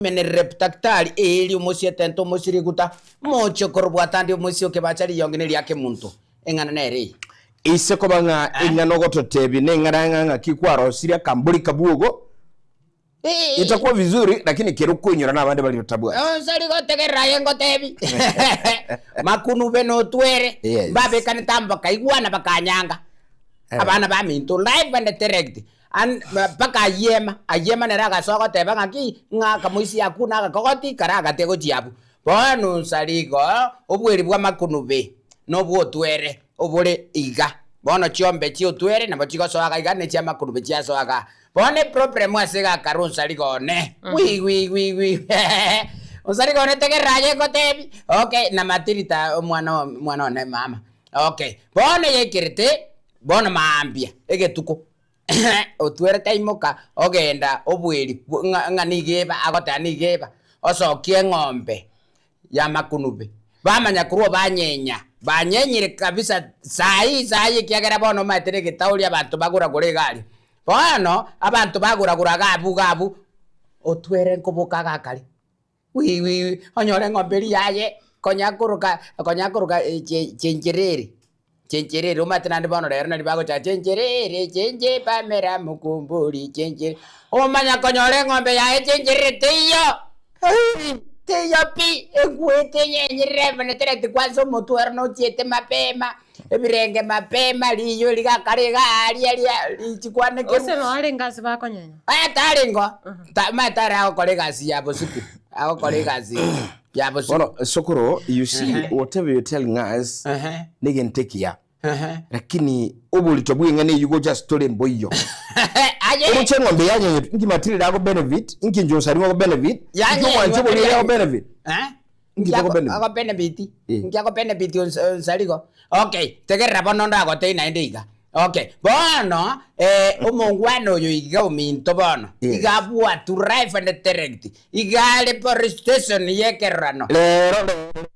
Menereptaktari, eeri omosie etente omosie riguta, mochie korobwata ande omosie okebacha riyongi ne riakemunto. Eng'ana nere eye. Ise koba ng'a eng'ana ogototebia neng'ana ng'a ng'aki kwarosirie akambori kabuogo, itakuwa vizuri lakini kere okoinyora nabande baria otabwati. Onsori gotegerera aye ngotebi makunube notwere Yes. mbabekanete amo bakaigwana bakanyanga abana baminto live and direct And mpaka ayiema, ayiema nere agasoa goteba ng'aki, ng'a akamoisia akwo na agakogoti kare agatia gochia abwo. Bono nsari igo, obweri bw'amakunube na obw'otwere obore iga. Bono chiombe chi'otwere nabo chigosoa iga iga, ne chi'amakunube chiasoa igaa. Bono eproblem ase egakare onsarigo one, wi wi wi wi onsarigo one tegerera aye ngotebi, okay, na Matilda omwana omwana one mama, okay. Bono yaekerete, bono maambia, egetuko. Otwere taimoka ogenda obweri ng'a ng'a nigo eba agoteba nigo eba, osokie eng'ombe y'amakunube. Bamanya korwa banyenya, banyenyire kabisa saii saii ekiagera bono omanyete na egetauri abanto bagoragora iga aria. Bono, abanto bagoragora iga abwo iga abwo, otwere nkoboka iga akare. Wi wi wi, onyore eng'ombe eria yaye konya koroka konya koroka chencherere, chencherere omanyete naende bono rero nari bagochaka chencherere chenche Pamela mokumburi chenche, omanya konyora eng'ombe yaye chencherere teiyo, aii teiyo pi, ekwete enyenyerere emenetereti kwanza omotwe oro nochiete mapema. Ebirenge mapema, riiyo rigakare iga aaria ria richikwanekerwe. Gose noo arenge ase bakonyenya. Aya tarengo, ta- omanyete tari agokora egasi ya bosuku, agokora egasi ya bosuku. Bono sokoro you see Ehe. whatever you're telling us Ehe, negento ekiya ehe. lakini oborito bw'eng'ana eywo gocha ase tore mboiyo Aye, oroche eng'ombe yanyenyetwe inki Matilda ago benefit inki Joseline ago benefit inki Yanyenywa omwanchi oboria oria ago benefit eh? Inki tokobenefit? Agobenefit? Eh. Inki agobenefit onsarigo? Okay, tegerera bono ndagotebie naende iga. Okay, bono eh, omongwana oyo iga ominto bono, Yes. iga abwatwe live and direct, iga are police station ya ekerorano. Rero rero.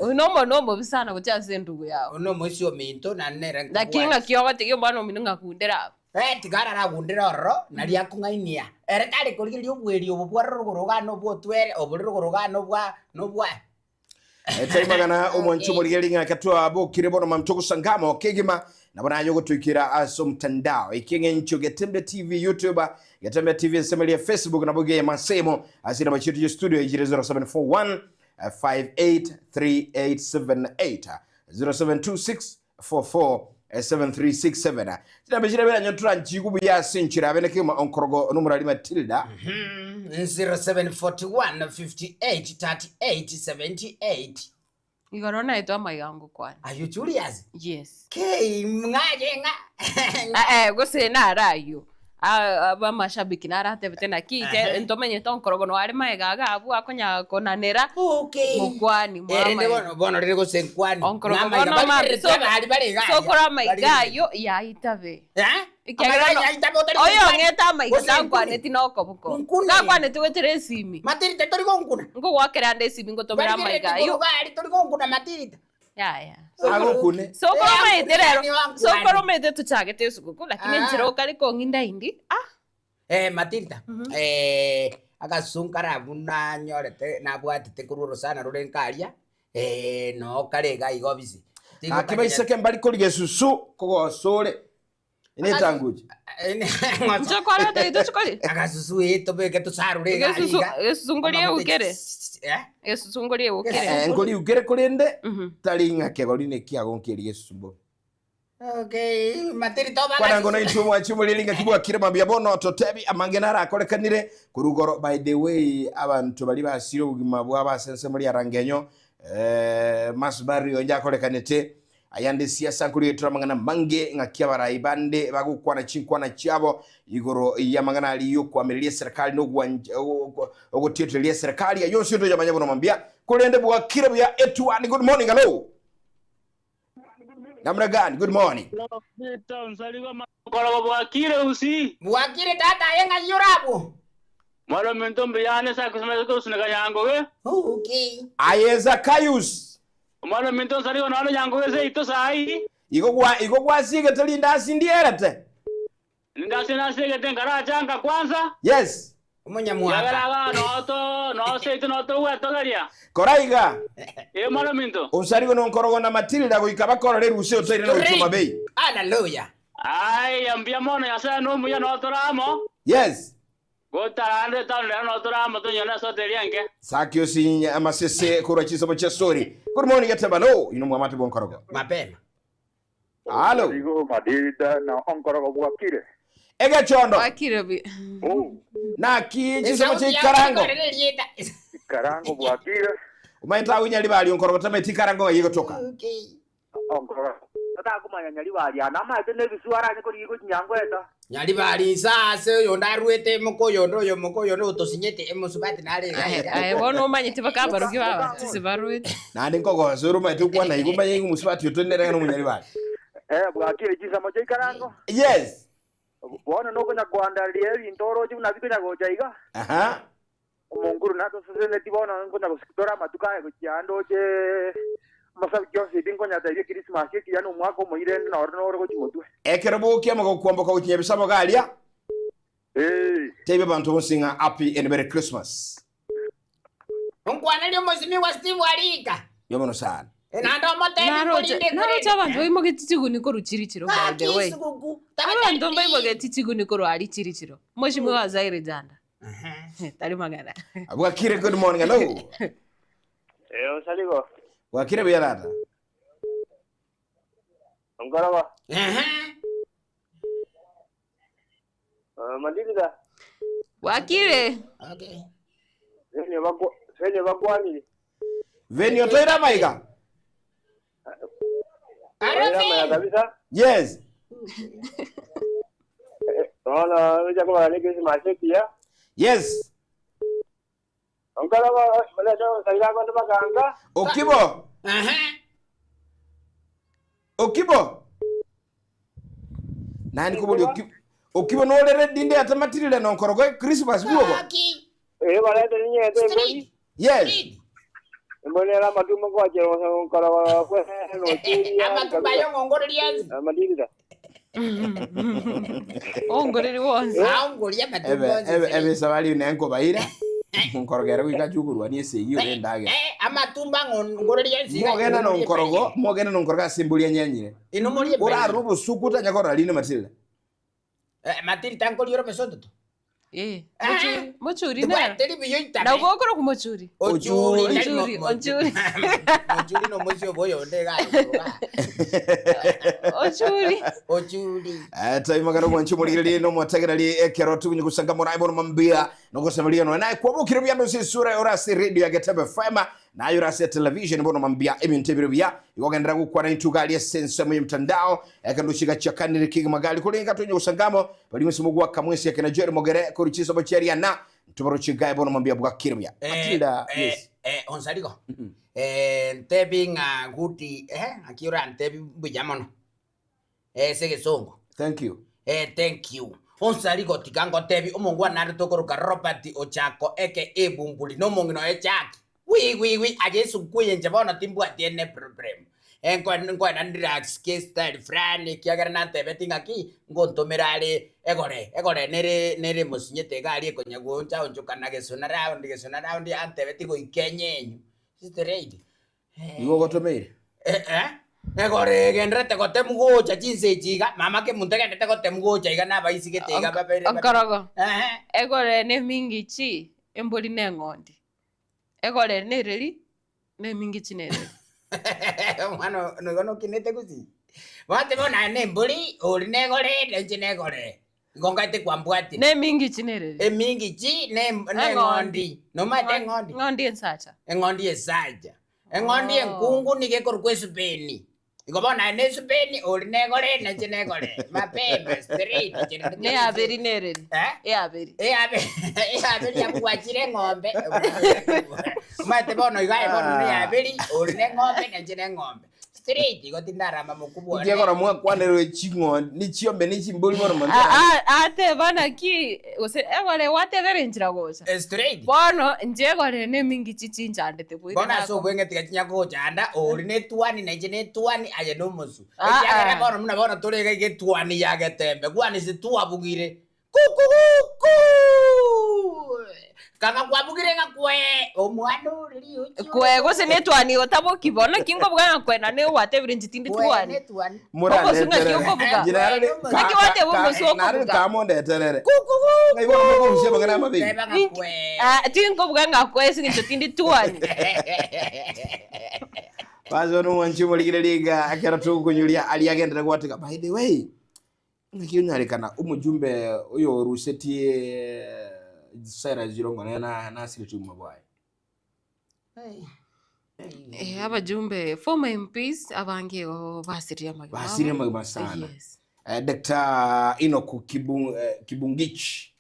Oyo nomonto omobe sana gochia ase endugu yao. Oyo nomoisia ominto naende nere Naki nkobwati. ng'aki ogotegia omwana omino ng'a gundera aba. Eh, tiga arare agundere ororo, nario akong'ainia. Ere tare korigereria obweri obo bwa rogoro igaa na obwotwere, obore rogoro igaa na obwa na obwaye. Tari magana omwancho omorigereria ng'a ekero twabokire bono mambia togosanga amo kegima nabo naye ogotoikera ase omotandao ekieng'encho Getembe TV YouTube Getembe TV ensemo eria Facebook nabo iga eyemo ase eyemo ase enamba chiaito chia studio echire 0741 583878 0726 447367 Chinamba echi nabere toranchigwe buya ase enchera abe nekegima onkorogo nomorari Matilda 0741 58 38 78 Igoro naetwe amaiga ngokwana. Aye Julius Yes. kei ng'aye ng'a Eh, eh, gose naro ayio. Ah, abamashabiki naratebete naki Aha. ke ntomenyete onkorogo noare magega iga abwo akonya konanera Okay. mokwani Eh, rende mwamaiga. bono bono rire gose nkwani Onkorogo Ng'amaiga bono bari ma- rire so- abari bare iga aria. sokora amaiga Bari rire. ayio yaitabe. Eh? Ekiagera Amaiga no- yaitabe otari oyo gonkwana. ong'ete amaiga Gose tankwaneti na okoboko. Nkune. Nakwaneti goetera esimi. Matirita tori gonkuna. Nkogwakera ande esimi ngotomera Barigereti amaiga ayio. koruga aria tori gonkuna matirita. Yaya. Agokune. Sokoro Eh, omanyete rero, yani wangu sokoro yani. omanyete tochagete esuguku lakini Ah. enchera okare kong'inda indi ah. Eh, Matilda, eh, agasusu nkare abwo nanyorete nabwatete korwa orosana rore nkaria, eh, noo kare iga iga obisi. Gaki baiseke mbari korigia esusu kogosa ore. Netanguchi. Inche kwareta oito chikori? Agasusu eh, tobeke tosarure iga aria Egesusu iga. egesusu ngori eukere. Eh? Egesusu ngori eukere. Eh, nkori eukere korende Mhm. tari ng'a kegori nekiago nkeri gesusu mbobe. Okay, matiri toba Kwanango agasusu. naintwe omwanchi omoriri ng'aki bwakire mambia bono totebi amange narakorekanire korwa igoro by the way abanto baria basire obogima bwabo ase ensemo ria Rangenyo eh, mass burial onye akorekanete Ayande siasa nkorigetera amang'ana amange, ng'aki abarai bande bagokwana chinkwana chiabo igoro y'amang'ana aria y'okoamereria eserekari na ogotietereria eserekari. Ayio onsi toyamanya bono mambia, korende bwakire buya etuani. Good morning, hello. Namna gani? Good morning. Korobo bwakire usi. Bwakire tata aye ng'ai ore abwo? Mwaro ominto mbuya ane ase akosemera gosuneka nyangoge. Okay. Aye Zakayus. Omwana ominto nsarigo noro nyango gese ito sai. Igo gwa igo gwasiegete rindasi ndierete. Ndase nasiegete nkarachanka kwanza. Yes. Omonyamwaka. Yagera aga noto noseito noto gwetogeria. Kora iga. Ee omwana ominto. Onsarigo nonkorogo na Matilda goika bakorore eruse otoire na gochia Homabay. Hallelujah. Aya mbuya mono Nyasae nomuya notore amo. Yes. Gotarande etaoni rero notore amo tonyore ase hoteli enke. Saki osinye amasese korwa chisabo chia sori. Good morning Getebano. Ino mwamate bwonkorogo. Mapema. Halo. Igo Matilda na onkorogo bwakire. Egechondo. Wakire bi. Oh, Naki chisabo chia ikarango. ikarango bwakire. Omaete awinyari bari onkorogo tameti ikarango ng'ai egotoka. Okay. Onkorogo. Atakumanya nyari bari ana amaete nebisu aranye korigo chinyangweta. Nyari bari sase oyo ndarwete mokoyondo oyo mokoyondo otosinyete emosubati nare. Aye bono omanyete bakabaroki baba tisibarwete. Naende nkogosa ore omaete okwana igo omanye igo omosubati otoenderega na omonyari bari. Eh, bwakire chisamo chia ikarango. Yes. Bono nokonya kwandaria ebinto oroche buna bikonya gocha iga. Aha. Omonguru natoseseneti bono nkonya gotora amatuko aye gochia ndoche amasabiki onsi ebi nkonya tebia Christmas ekiya na omwaka omoire noro noro gochia motwe. Ekero bokiama gokwamboka gochia Nyabisabo garia, Eh. tebia abanto bonsi ng'a happy and merry Christmas. Onkwanerie omosimi wa Steve Warika. Mbuya mono sana. Naende omotebi Naroche nkorinde naroche abanto baimogeti chiguni korwa chirichiro by the way. Suguku. Abanto mbaimogeti chiguni korwa ari chirichiro. Moshimi wa Zaire janda. Tari magana. Bwakire good morning hello. Eh osarigo. Bwakire buya tata. Onkorogo. Matilda. Wakire. Okay. Senye bakwa senye bakwanire. Venue otoire amaiga. Maya kabisa. Yes. Bono ocha kobara ne Christmas ekiya. Yes. Onkorogo balecha saira abanto bakanga. Okibo. Okibo. Nani kobori okibo. Okibo norere dinde atamatirire nonkorogo Christmas bwogo. Eh balete ninyete embori. Yes. Embori era amatumbo kwachera onkorogo kwe nochuria. Amatumba yo ngongoriria. Matilda. Ongoreri wonse. Aongoria Ebe amatumba. ebe ebe sabari nenkobaira. Nkorogera goika chukurwania esegi ore endagera. Eh, amatumba ngongoriria nsiga. Mogenda nonkorogo, mogenda nonkorogo ase embori enyenyire. Ino morie. Orarure obosuku otanya korora rinde Matilda. Eh, Matilda nkoriora mesoto. Eh. Mochuri. Mochuri nero. Teri biyo itame. Na ugokora kumochuri. Ochuri. Ochuri, ochuri. Ochuri no mosio boyo ndega. Ochuri. Ochuri. Taimagana mwanchi murigererie no mwategererie ekero tugunye gusanga morai bono mambia no gosemeria no naye kwabukire byando sisura orase radio ya Getembe FM nayo rase television bono mambia ebintu ebiro bya igogendera gukwana intugalia sense mu mtandao ekandushika chakanire kiga magali kulinga tunye gusangamo bali mwesi mugwa kamwesi akina Jerry Mogere kurichiso bocheria na ntubaro chigaye bono mambia bwakire bya Matilda yes Eh, onsarigo. Eh, ntebi nga guti, eh, akiura ntebi buya mono. Eh, segesongo. thank you Eh, thank you. Onsarigo tikango tebi omongwa nare tokoroka Robert Ochako eke ebumbuli nomongino echaki. Wi wi wi aje sukuye nje bono timbwa tiene problem. Enko nko na relax ke style frani kiagera na tebe tingaki ngontomerare egore egore nere nere musinyete gari ekonya goncha onchokana gesona round gesona round antebe tigo ikenyenyu. Sister Aid. igo gotomeire Eh eh egore genderete gote mugocha chinse chiga mama ke muntu agendete gote mugocha iga nabaisigete iga babere Onkorogo. Eh Egore nemingichi embori neng'ondi. Egore nereri nemingichi nereri. mwana nigo nokinete gusi bate bona nembori ori negore nenche negore igo ngaite kwambwati Nemingichi nereri. emingichi neng'ondi nomate eng'ondi Ng'ondi ensacha. eng'ondi esacha eng'ondi Oh. enkungu niga ekorokwa esupeni igo bona nesupeni ori negore nenche negore mapema straight Neyaberi nereri. eh Eyaberi. Eyaberi yabwachire eng'ombe omate bono iga bono neyaberi ori neng'ombe nenche neng'ombe. Straight igo tindarama mokubwa one. Nkiekora mwakwanerwe ching'ondi ne chiombe ne chimbori bono monto Ah, ah, ateba naki gose egore gwatebera enchera gocha. Eh, Straight. Bono inche egore nemingichi chinchandete boire Bono ase nako. obweng'e tiga chinya gochanda, ori netwani na inche netwani, aye nomosu. Ah, ah. Ekiagera bono buna bono tore iga iga etwani ya getembe, gwani ase twabugire. Kukuruku! Kanga kwabugire ng'a kwee, omwana ore riochi ore. Kwe gose netwani otaboki bono naki nkobuga ng'a kwe naende gwatebire inche tindi Kwee twani. netwani. Omosu ng'aki okobuga? Naki gwateba omosu okobuga? Kamondeterere. Kukuruku! Ng'ai bono mokorusia amang'ana amabe? Teba ng'a Ninki- kwee. Ah, tinkobuga ng'a kwe ase eng'encho tindi twani. Basi bono omwanchi omorigereria iga ekero togokonyuria aria agenderere gwatega by the way Ng'aki onyarekana omojumbe oyorusetie Cyrus Jirongo nere nasirete obogima bwaye? Eh, abajumbe former MPs abange igo basirie amagima abo. Basirie amagima sana. Yes. Eh, Dr. Enock Kibu, eh, Kibungich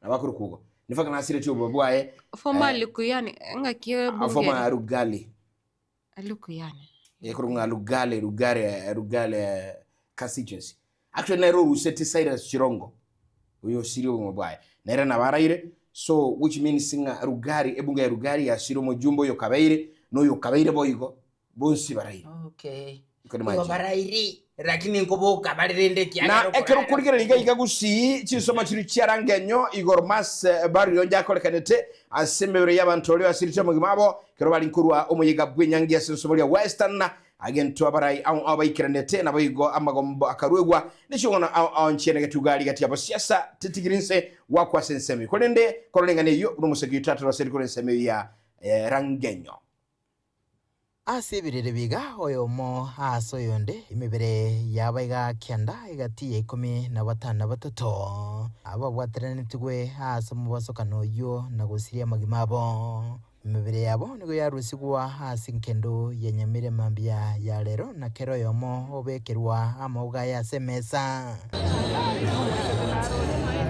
nabo akorokwa igo. Nifaka nasiretie obogima bwaye. Former Eh, Lukuyani ng'aki ah, former ebunge Rugali. Lukuyani. Ekorokwa ng'a Lugale, Lugale, Lugale constituency. Actually nere oruseti Cyrus Chirongo oyo osirie obogima bwaye. Nere nabo araire so which means ng'a Rugari ebunge ya Rugari yasire omojumbe oyo okabeire na oyo okabeire boigo bonsi baraire. Okay. You can Igo imagine. barairi lakini nkoboka bare rende ekiagera Na ekero okorara. okorigereria iga iga gusii chinsoma chiria chiarangenyo igoro mass burial njakorekanete ase emebere y'abanto baria basirete amagima abo ekero bare nkorwa omoyega bw'enyangi ase ensemo ria Western Agento abarai ao ao baikeranete, naboigo amagombo akaruegwa, ne ching'ono ao ao nchiene getuga rigati y'abasiasa titigiri nse gwakwa ase ensemo eyio. Korende korora eng'ana eyio buna omosegi oito atoroseri korwa ensemo eyio ya Rangenyo. Ase ebiriri biga oyomo ase oyonde, emebere yabo egakianda egati ya ikomi na batano na batato, ababwateranetigwe ase omobosokano oyio na gosiria amagima abo. Emebere yabo nigo yarusigwa ase enkendo ya nyamira mambia ya rero, na kera oyomo obekerwa amauga aye ase emesa.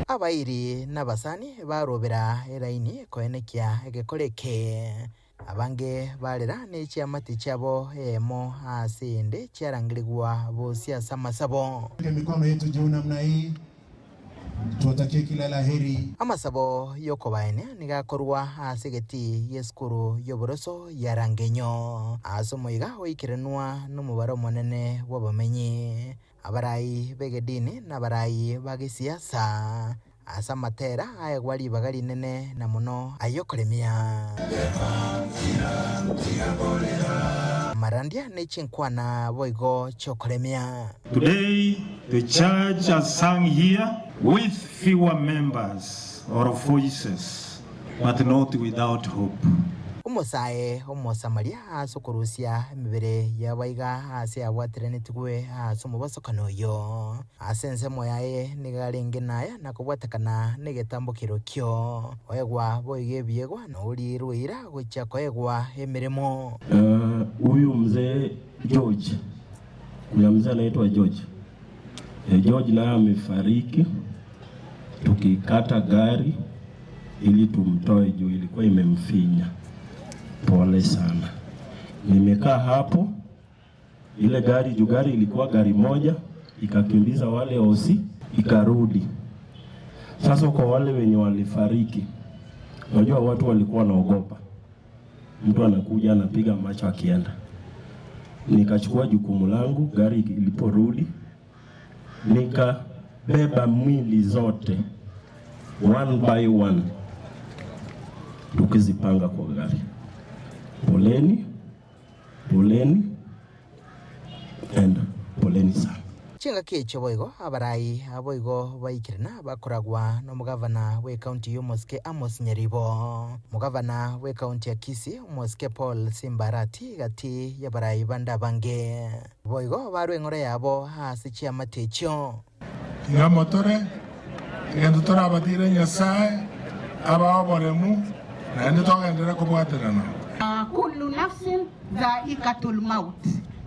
Abairi na abasani barobera eraini koenekia egekora eke. Abange barera ne chiamate chiabo eyemo ase eyende chiarangerigwa bosio ase amasabo. Mikono yetu juu namna hii, tuwatakie kila la heri. Amasabo y'okobaenia nigo akorwa ase egetii gi'esukuru y'oboroso ya Rangenyo, ase omoiga oikeranwa nomobaro omonene bw'abamenyi, abarai b'egedini na abarai ba gesiasa, ase amatera aegwa ribaga rinene na mono ay'okoremia. Amarandia ne chinkwana boigo chi'okoremia. Today, the church has sung here with fewer members or voices, but not without hope. Omosae Omosamaria ase okorusia emebere y'abaiga aase abwateranetigwe ase omobosokano oyio. Ase ensemo yaye nigo arenge naya na kobwatekana negetambokero kio oegwa boigo ebiegwa, na orirwe eira gochia koegwa emeremo. Huyu mzee George, kuna mzee anaitwa George. George naye amefariki, tukikata gari ili tumtoe juu ilikuwa imemfinya. Pole sana. Nimekaa hapo, ile gari juu gari ilikuwa gari moja, ikakimbiza wale osi, ikarudi. Sasa kwa wale wenye walifariki, unajua watu walikuwa wanaogopa, mtu anakuja anapiga macho akienda. Nikachukua jukumu langu, gari iliporudi nikabeba mwili zote one by one, tukizipanga kwa gari. Poleni, poleni and poleni sana. Chingaki echio boigo abarai aboigo baikerana bakoragwa nomogavana bw'ecounty y'Omosike Amos Nyaribo, omogavana bw'ecounty ya Kisii Omosike Paul Simba Arati gati y'abarai bande abange. Boigo barwe eng'oro yabo ase chiamate echio. Tiga motore, egento torabatire Nyasae, abae oboremu, naende togenderere kobwaterana. Kullu nafsin dhaikatul maut,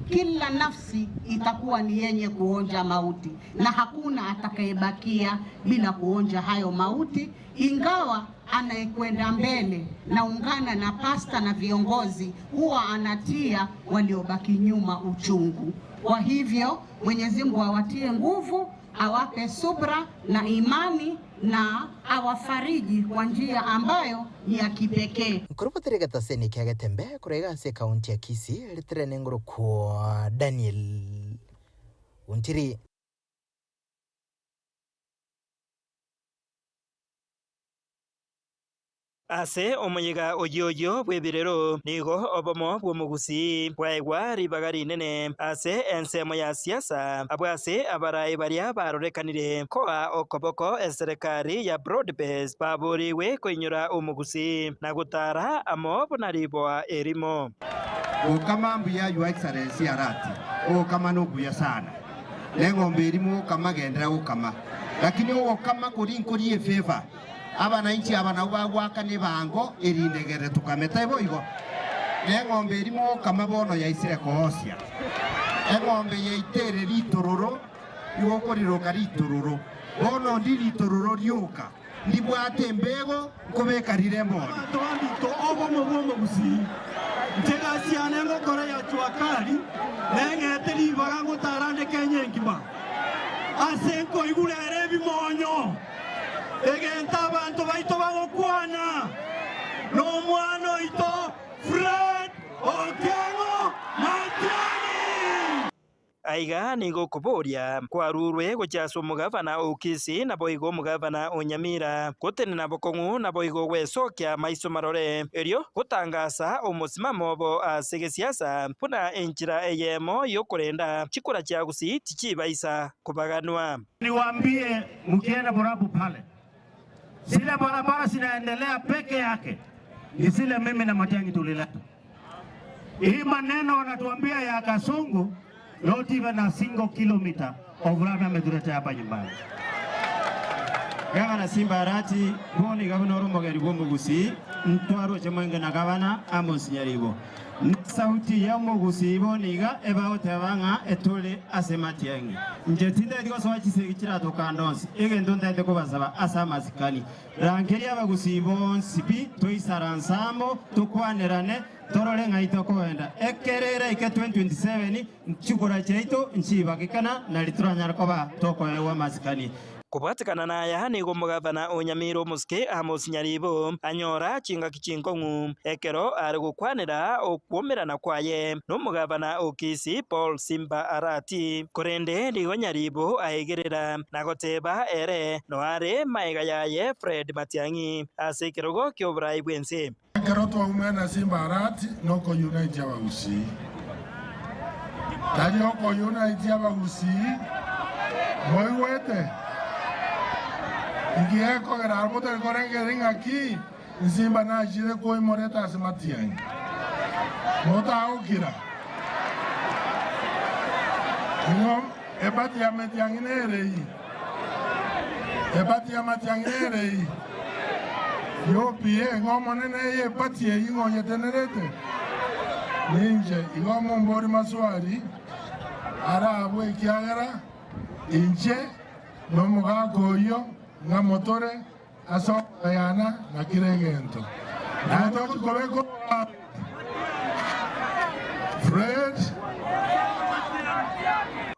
kila nafsi itakuwa ni yenye kuonja mauti, na hakuna atakayebakia bila kuonja hayo mauti, ingawa anayekwenda mbele naungana na pasta na viongozi huwa anatia waliobaki nyuma uchungu. Kwa hivyo Mwenyezi Mungu awatie nguvu, awape subra na imani na awafariji kwa njia ambayo ni ya kipekee. Nkurupotera egetaseni kia Getembe korwa iga ase ekaunti ya Kisii ritere nengorokwo Daniel Ontiri. Ase omoyega oyio oyio bw'ebirero nigo obomo bw'omogusii bwaegwa ribaga rinene ase ensemo ya siasa, abwo ase abarai baria barorekanire koa okoboko eserekari ya Broad-Based baborigwe koinyora omogusii na gotara amo buna riboa erimo. Gokama mbuya Your Excellency Arati, ogokama nokuya sana. Na eng'ombe eria mogokama genderera gokama. Lakini ogokama koria nkoria efavour. Abananchi aba nabwo bagoakana ebango erinde egere tokame, taibo igo? Na eng'ombe eria mogokama bono yaisire koosia. Eng'ombe yaito ere ritororo, igo okoriroka ritororo. Bono ndi ritororo rioka, ndibwate embego, nkobeka rire mono. Abanto baminto, obomo bw'omogusii, inche egasi yane ngokora ya jua kali, neng'ete ribaga ngotara nde Kenya engima, ase nkoigura ere ebimonyo. Egento abanto baito bagokwana nomwana oito Fred Okengo Matiang'i. Aiga nigo okoboria kwarurwe gochia ase omogavana o Kisii naboigo omogavana o Nyamira, gotenena bokong'u naboigo gwesokia maiso marore, erio gotangasa omosimamo obo ase gesiasa buna enchera eyemo y'okorenda chikura chia Gusii tichibaisa kobaganwa. Niwaambie mkienda Borabu pale, zile barabara zinaendelea peke yake ni zile mimi na Matiang'i tulileta. Hii maneno wanatuambia ya Kasongo, not even a single kilometer of lami ametuletea hapa nyumbani. Gavana Simba Arati bono iga buna ore omogeni bw'omogusii ntwaroche mwenge na gavana Amos Nyaribo. Nesauti y'omogusii bono iga ebagoteba ng'a etore ase Matiang'i. Inche tintageti gosoa chisegi chiratokande onsi, egento ntagete kobasaba ase amasikani, rangeria abagusii bonsi pi toisaranse amo, tokwanerane, torore ng'ai tokoenda. Ekero eraike 2027, chikura chiaito nchibagekana nari toranyare koba tokoegwa amasikani. Kobwatekana naya nigo omogavana o Nyamira omosike Amos Nyaribo anyora chingaki chinkong'u ekero are gokwanera okwomerana kwaye nomogavana o Kisii Paul Simba Arati. Korende nigo Nyaribo aegerera na goteba ere noare maega yaye Fred Matiang'i ase ekerogo kioborai bwense. Ekero twaumera na Simba Arati nokoyunaitia abagusii. Tari okoyunaitia abagusii, moigwete? Inki gekogera aro motari korengereria ng'aki Simba nachire koimoreta ase Matiang'i? Motagokira? Ing'o ebati ya Matiang'i nere eyio? Ebati ya Matiang'i nere eyio? Yopie, ng'a Omonene eye ebati eyio ng'a onyetenerete? Ninche igo mombori maswali arabwe ekiagera inche nomogaka oyio ng'a motore ase okogayana na kera egento. Naye tochi kobeka obogambi. Fred.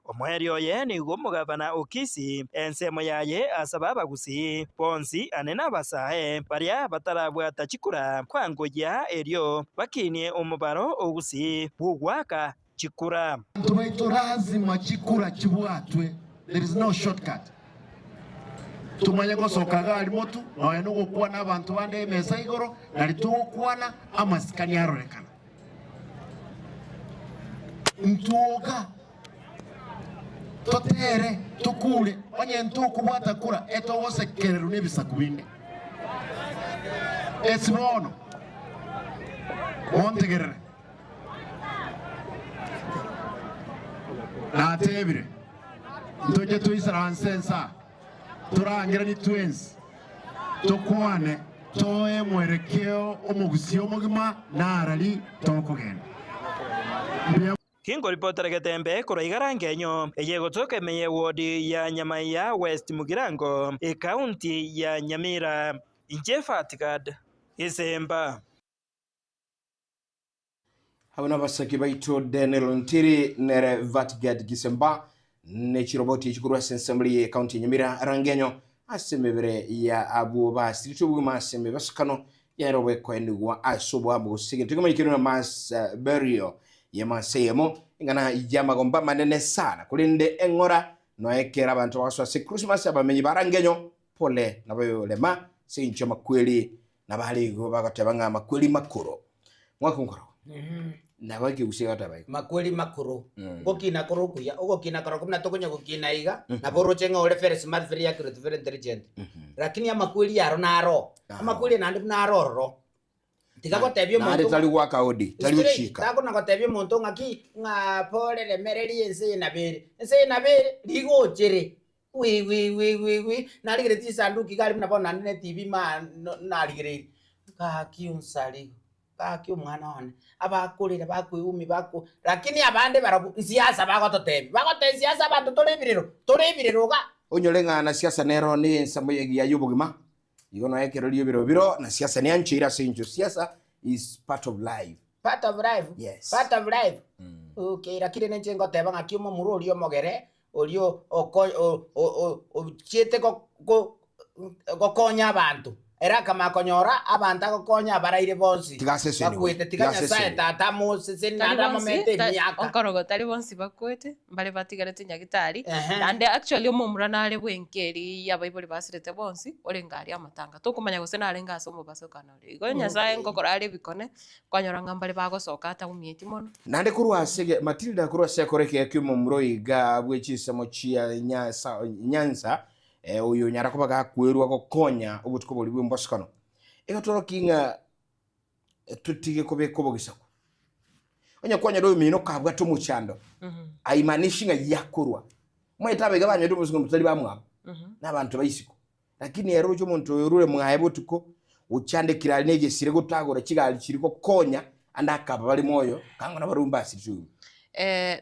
Omoerio oye nigo omogavana o Kisii, ensemo yaye asaba abagusii bonsi ane nabasae baria batarabwata chikura kwangoyia erio bakinie omobaro o Gusii bw'ogoaka chikura. Abanto baito lazima chikura chibwatwe, there is no shortcut. Tomanye gosoka iga aria motu, nonya nogokwana abanto bande emesa igoro, nari togokwana amasikani arorekana. Ntwoka totere tokure, onye ntokobwata kura etogosekererwa nebisaku binde. Esi bono montegerere. Natebire, Ntoche toisaranse ensa, torangeranie twensi, tokwane. Toe mwerekeo omogusii omogima narari tokogenda. Mbuya. Kinkoripotera getembe korwa igara ngenyo eye egotoka ime y'ewodi ya Nyamaiya West Mugirango, ekaunti ya Nyamira. Inche Fatgad Gisemba. Abwo nabasake baito Daniel Ntiri nere Vatgad Gisemba ne chiroboti echi korwa ase ensemo ye county ya Nyamira Rangenyo ase emebere ya abwo basiritwe obogima ase emebasukano yare obwekoenigwa ase oboambo gose egento kemanyekire na mass burial ye mass eyemo eng'ana y'amagomba amanene sana korende eng'ora noe ekero abanto bagosoa ase Christmas abamenyi ba Rangenyo pole nabayorema ase engencho y'amakweri Nabare igo bagoteba ng'a amakweri makoro. Mwaka onkoro. Nabo ekegusii egoteba igo. Makweri makoro. Ngokina kore okuya, ogokina korokwo buna tokonya gokina iga, nabo oroche ng'a ore very smart, very accurate, very intelligent. Lakini amakweri aro naro. Amakweri naende buna aro ororo. Tiga gotebia Naende omonto tari goaka odi, tari Straight, gochika. takona gotebia omonto ng'aki, ng'a pore remereria ense eye nabo ere. Ense eye nabo ere, rigochere. Wi wi wi wi wi, narigeretie chisanduki iga aria buna bono naende ne TV maa narigereirie, gaki onsarigo, gaki omwana one, abakorera bakoeumia bako lakini abande barabwo nsiasa bagototebia, bagotebia siasa abanto tore ebirero, tore ebirero iga. Onyore ng'a na siasa nero ne ensemo egiya y'obogima, igo nonya ekero ri'ebirero biro, na siasa neancheire ase eng'encho siasa is part of life. Part of life? Yes. Part of life? Okay, lakini ninche ngoteba ng'aki omomura oria omogere oria ochiete gokonya abanto, ere akamanya konyora abanto agokonya abaraire bonsi Tiga asesenigwe. bakwete, tiga Tiga Nyasae asesenigwe. Tata amosesenie Tari naende bonsi, amomente ta- emiaka. onkorogo tari bonsi bakwete, mbare batigarete nyagitari, Ehe. naende actually omomura nare bwenka eria abaibori basirete bonsi, orenge aria amatanga, tokomanya gose narenge ase omobasokano ore. Igo Nyasaye nkokora are ebikone, Kwanyora ng'a mbare bagosoka ataumieti mono. Naende korwa ase ege, Matilda korwa ase ekoro ekiya ki'omomura oiga bwe chinsemo chia Nyasa, Nyanza, eh, oyo onyara koba gakwerwa gokonya obotuko boria bw'embosokano. Egatorokia ng'a totige kobeka obogesaku. Onye kwanyora oyomino kabwate omochando, haimaanishi ng'a yakorwa. Omanyete abaiga banyorete obosokano tari bamwabo, na abanto ba isiko. Lakini ere roche omonto oyo orure mwaye botuko, ochandekire are negesire gotagora chigari chiria gokonya ande akaba bare moyo, kang'o nabarabwo mbasirie obogima.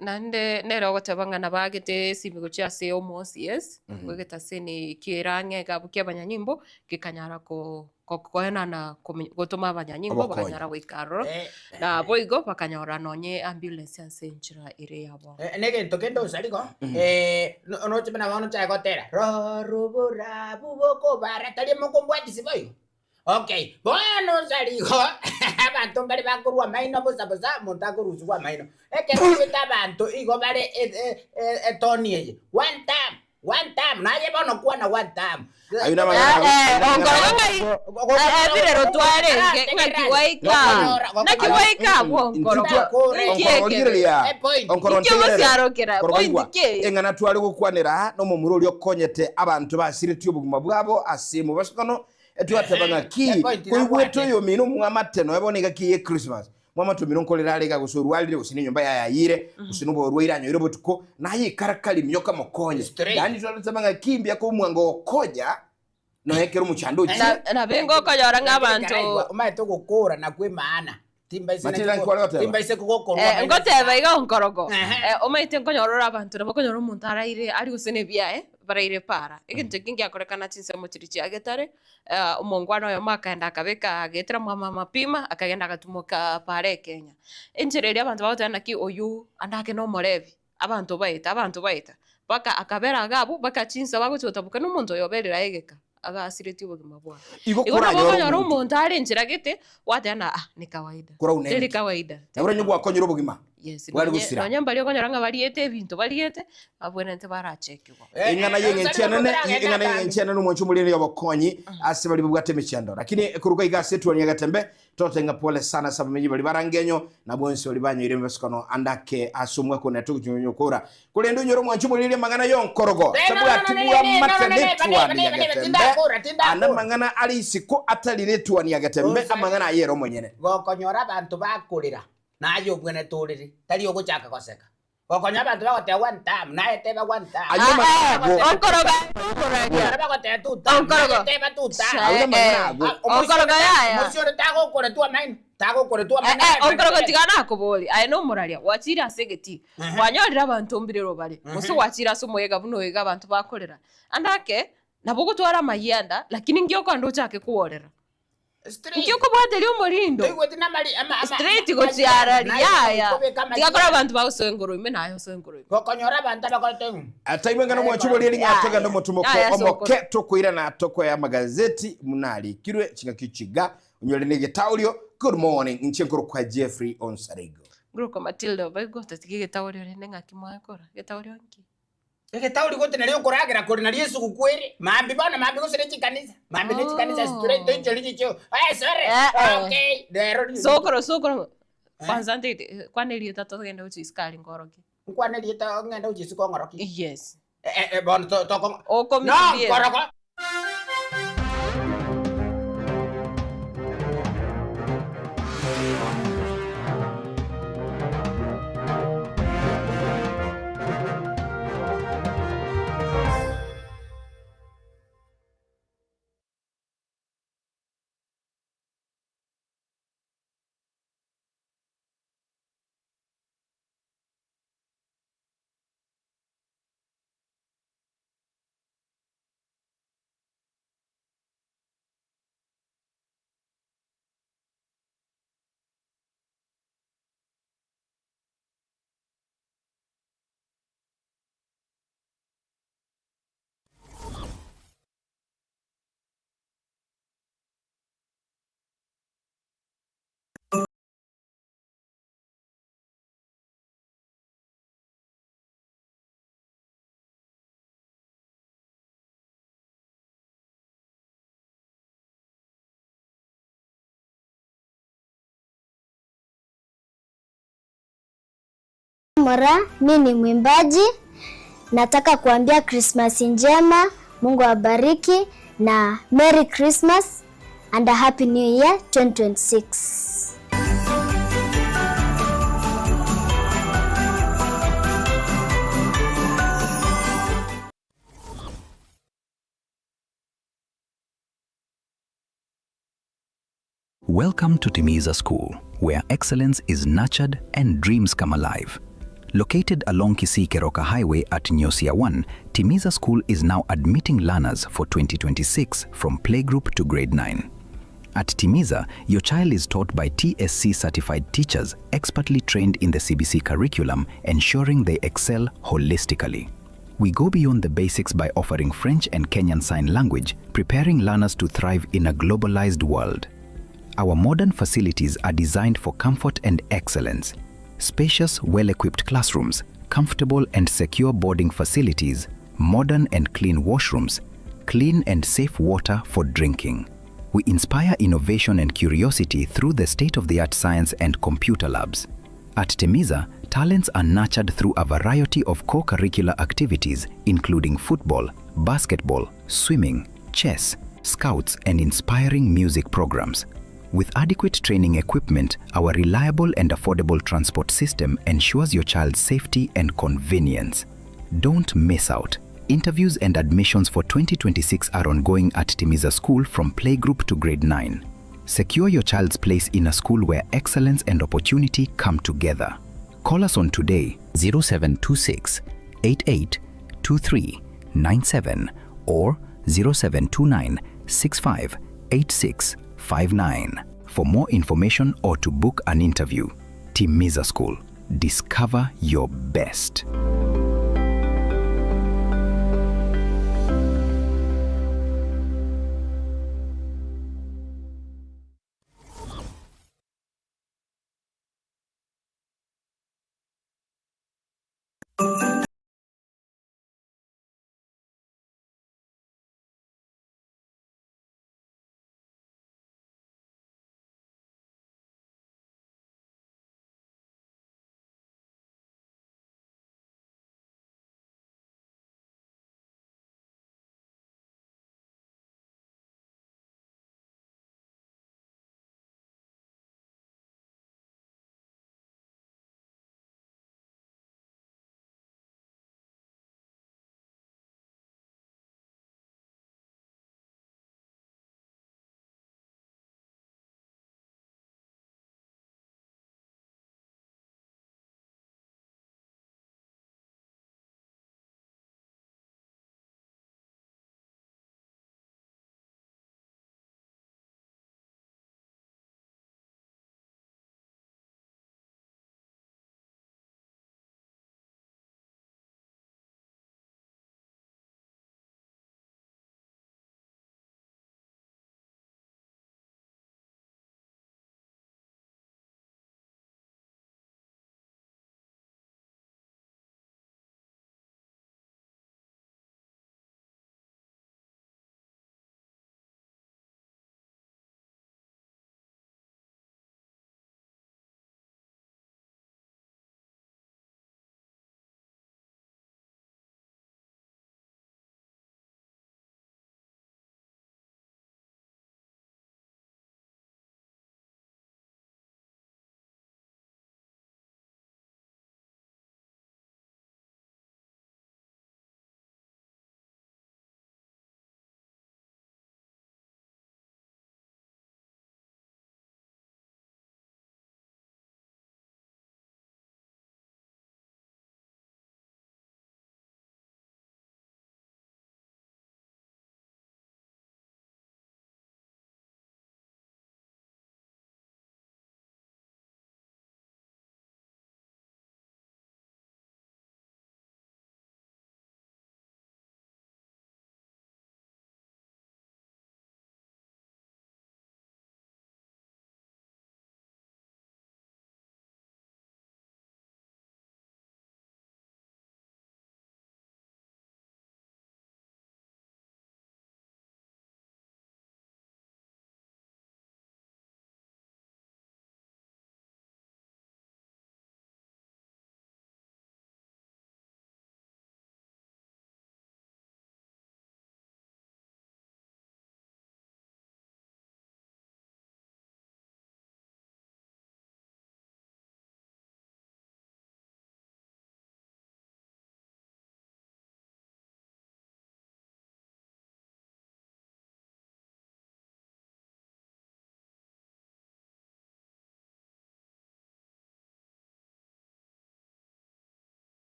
Naende nere ogoteba ng'a nabagete esimi gochia ase omo-OCS, bw'egetaseni kere ang'e egekabu kia abanyanyimbo, gekanyara ko- ko- koenana komi- gotoma abanyanyimbo Obokonyi. bakanyara goika aroro, naboigo bakanyora nonye ambulance ase enchera ere yabo. Negento kende osarigo, noche buna bono nchae gotera, Rorobora bobokobara, tari mokombwatisi boigo? Okay, bono osarigo, abanto mbare bakorwa amaino bosa bosa, omonto akorusigwa amaino. Ekero oigwete abanto igo bare etoni eye, one term, One term, naye bono kwana one term. Ayio namang'ana Onkorogo ng'ai ebirero twarenge ng'aki gwaika naki gwaika abwo onkorogo ninki ekebe Onkoro Inki ogosiarokera? Onkoro Point ki? Eng'ana tware gokwanera aa nomomura oria okonyete abanto basiretie obogima bwabo ase emobasukano etwateba ng'aki koigwete oyomino omwamate noe bono egaki eye Christmas Mwamate omino nkorera are iga, gose orwarire, gose nenyomba yaye ayiire, gose noborwaire anyoire botuko, naye ikarakari minyoka mokonye. Straight. Yaani twareteba ng'a ki mbuya komwanga ogokonya nonya ekero omochando ochire. Na- nabe ngokonyora ng'a abanto Omanyete ogokora nakwo emaana. Timbaise Matilda naki- nkware goteba? timbaise kogokorwa Eh, maino. ngoteba iga onkorogo Ehe. Eh, omanyete nkonyora ore abanto nabo okonyora omonto araire ari gose na ebiaye baraire para egento eke ngiakorekana chinsemo chiria chia getare Omongwana oyomo akaenda akabeka agetera mama mapima akagenda agatumoka para ekenya. Enchera eria abanto bagoteba naki oyio ande ake nomorebi, abanto baeta abanto baeta, mpaka akabera iga abwo mpaka chinsa bagochi gotaboka na omonto oyo oberire aye egeka, agasiretie obogima bwaye. Igo Igo nabo koranyore okonyora omonto. omonto are enchera gete, gwateba ng'a ah ni kawaida, Korauneneke. teri kawaida. Nabo onye gwakonyire obogima. Yes, Bware nonye gosira. nonye mbaria okonyora ng'a bariete ebinto bariete, babwenerete barachekigwa. Eng'ana y'eng'encho enene, eng'ana y'eng'encho enene omwancho omorende y'obokonyi ase baria babwate emechando. Lakini koruga iga ase etuoni ya Getembe, tote ng'a pole sana ase abamenyi baria barangenyo, na bonsi baria banyoire emebasukano ande ake ase omwaka one togochinyokora. Korende onyore omwancho omoriri amang'ana y'onkorogo, tabwati bw'amate n'etuoni ya Getembe, ande amang'ana are isiko atari n'etuoni ya Getembe, amang'ana aye ere omonyene. Gokonyora abanto bakorera, naye obwenerete orere, tari ogochaka goseka. Gokonya abanto bagoteba one term, naye teba one term. Ayio amang'ana ago. Okoroga okoraria. Ekero bagoteba two term, Okoroga. naye teba two term. Ayio amang'ana ago. Okoroga yaya. Omoisia ore tagokoretwa amaino, tagokoretwa Eh, amaino. eh, onkorogo tiga nakobori aye nomoraria gwachire ase egetii kwanyorire abanto mbirero bare gose gwachire ase omoyega buna oyo iga abanto bakorera ande ake nabo ogotwara amayianda lakini nki okogenda ochake kworera nki okobwateria omorindo straight gochiarari yaya tiga kore abanto bagosoa engoro ime naye osoe engoro ime Gokonyora abanto abakorete Ataimwe ng'a nomwanchi boria ring'a togende omotumoko Yaya, sokoro. omoke tokoirana tokoe amagazeti buna arikirwe chingaki chiga onyore na egetaurio good morning inche nkorokwa Jeffrey Onsarigo. Ngorokwa Matilda obaigwa otatiga egetaorio rende ng'aki mwakora egetaorio nki? Egetauri goti nario okoragera kore nario esuguku ere, maambia bono maambia gose ne chikanisa, maambia ne chikanisa straight toichori chichio, eh sorry, Eh, eh. okay, rero ri- Sokoro sokoro kwanza ntete kwana erieta togende gochia isiko aria nkorokie. Nkwane erieta ng'ende gochia isiko ong'orokie? Yes. Eh, eh, bono to- toko- Okomi No, rieta. nkoroko. Mora, mi ni mwimbaji. Nataka kuambia Krismasi njema, Mungu awabariki na Merry Christmas and a Happy New Year 2026. Welcome to Timiza School, where excellence is nurtured and dreams come alive. Located along Kisii Keroka Highway at Nyosia 1, Timiza School is now admitting learners for 2026 from playgroup to grade 9. At Timiza, your child is taught by TSC certified teachers expertly trained in the CBC curriculum, ensuring they excel holistically. We go beyond the basics by offering French and Kenyan Sign Language, preparing learners to thrive in a globalized world. Our modern facilities are designed for comfort and excellence. Spacious, well equipped classrooms, comfortable and secure boarding facilities, modern and clean washrooms, clean and safe water for drinking. We inspire innovation and curiosity through the state of the art science and computer labs. At Temiza, talents are nurtured through a variety of co curricular activities, including football, basketball, swimming, chess, scouts, and inspiring music programs. With adequate training equipment, our reliable and affordable transport system ensures your child's safety and convenience. Don't miss out. Interviews and admissions for 2026 are ongoing at Timiza School from playgroup to grade 9. Secure your child's place in a school where excellence and opportunity come together. Call us on today 0726 88 23 97 or 0729 65 86 59 for more information or to book an interview. Timiza School. Discover your best.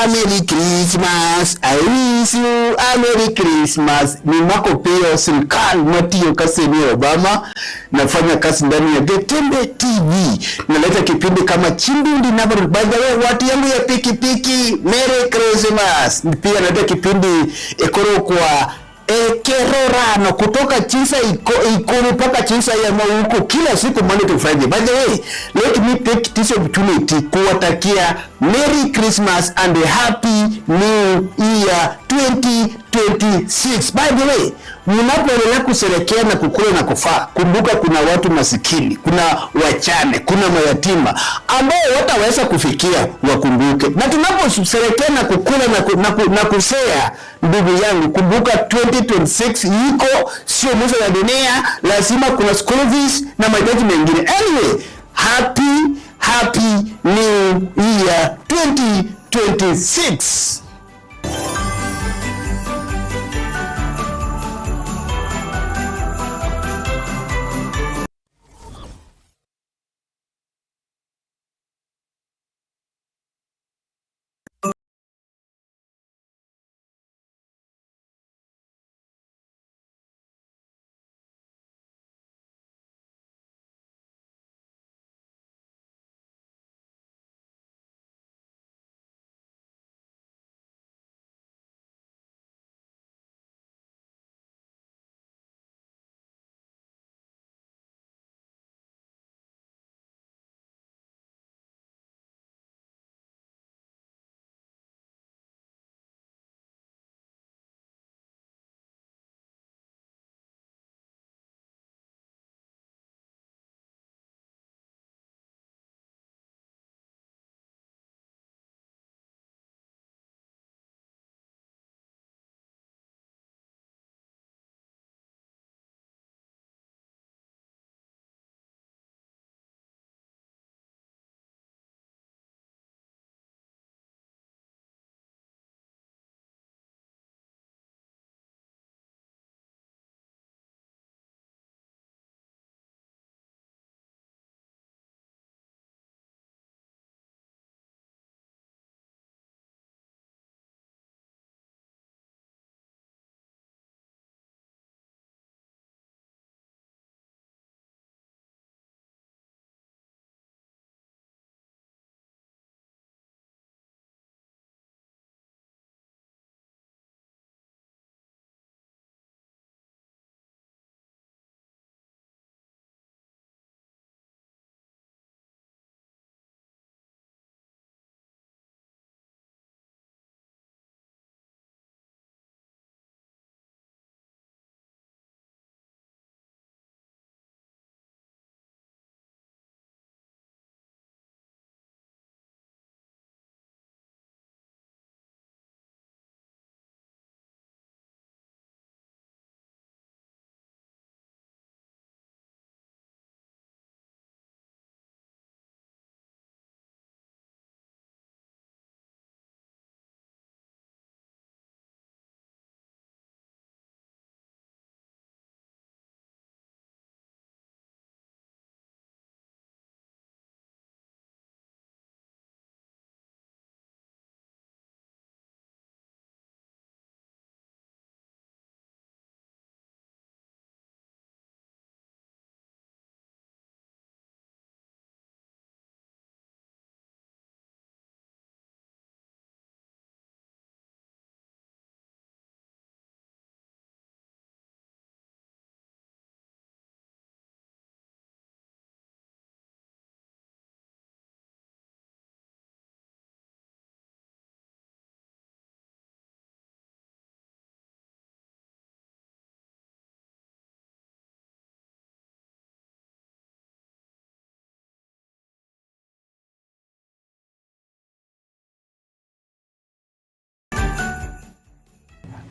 a Merry Christmas, I wish you a Merry Christmas. Ni Marco Pio sirikal matiyo ka Senior Obama, nafanya kazi ndani ya Getembe TV, naleta kipindi kama Chindundi na by the way, watu yangu ya pikipiki, Merry Christmas. Pia naleta kipindi ekoro kwa Ekerorano kutoka Chinsa Ikulu mpaka Chinsa ya Mauko kila siku Monday to Friday. By the way, let me take this opportunity kuwatakia Merry Christmas and a Happy New Year 2026. By the way, mnapoendelea kusherekea na kukula na kufaa, kumbuka kuna watu masikini, kuna wachane, kuna mayatima ambao wataweza kufikia, wakumbuke. Na tunaposherekea na kukula na, ku, na, ku, na kusea ndugu yangu, kumbuka 2026 iko, sio mwisho ya dunia. Lazima kuna school fees na mahitaji mengine. Anyway, happy happy new year 2026.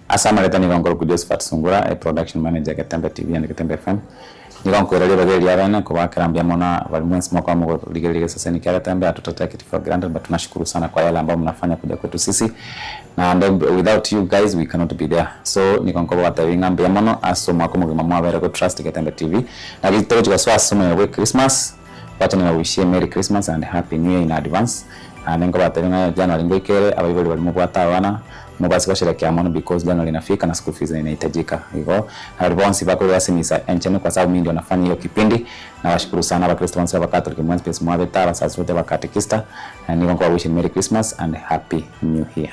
Ase amareta nigo nkorokwa Josephat Sungura, a production manager Getembe TV and Getembe FM. Nigo nkoiraria ribaga eri riabene kobakera mbuya mono baria mwensi mokoba mogorigereria egeseseni kia Getembe hatuta take it for granted but tunashukuru sana kwa yale ambayo mnafanya kuja kwetu sisi naende without you guys we cannot be there so nigo nkobabatebia ng'a mbuya mono ase omwaka omogima mwabere go trust Getembe TV naki togochi gosoa ase omoyega bwe Christmas wacha nibawishie merry Christmas and happy new year in advance. Naende nkobatebia ng'a January ngoikere, abaibori baria mobwate abana, mobase gosherekea mono because January inafika na school fees inahitajika. Igo, na baria bonsi bakorwa ase emisa enchenu kwa sababu mimi ndio nafanya hiyo kipindi, nawashukuru sana abakristo bonsi abakatoliki mwensi pi ase mwabete, abasaserdoti, abakatekista, nigo nkobawish Merry Christmas and Happy New Year.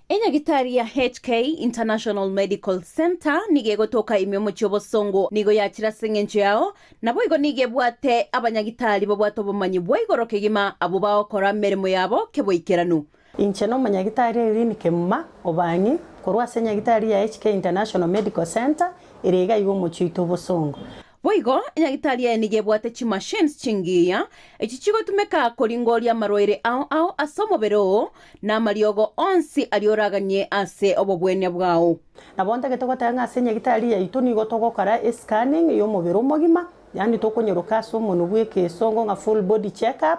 Enyagitari ya HK International Medical Centre nigo egotoka ime omochie obosongo, nigo yachire ase engencho yao, naboigo nigo ebwate abanyagitari babwate obomanyi bwa igoro kegima abwo bagokora emeremo yabo keboikeranu. Inche nomonyagitari Irene Kemuma Obang'i korwa ase enyagitari ya HK International Medical Centre ere iga iga omochie oito obosongo. Boigo, enyagitari eye nigo ebwate chimachines chingiya, echi chigotumeka koringoria amarwaire ao ao ase omobere oo, na amariogo onsi aria oraganie ase obobwenia bwao. Nabo ntagete goteba ng'a ase enyagitari yaito nigo togokora escanning y'omobere omogima, yaani tokonyeroka ase omonwe bw'ekeesongo ng'a full body check up,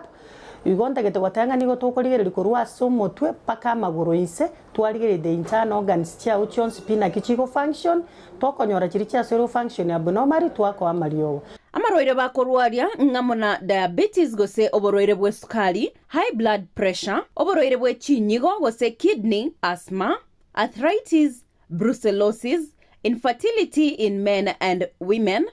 igo ntagete goteba ng'a nigo tokorigereria korwa ase omotwe mpaka amagoro inse, twarigereria the internal organs chiao chionsi pi naki chigo function, Tokonyora chiria chiasoirwe function abnormally twakoa amariogo. Amarwaire bakorwaria ng'amo na diabetes gose oborwaire bw'esukari, high blood pressure, oborwaire bwe chinyigo gose kidney, asthma, arthritis, brucellosis, infertility in men and women,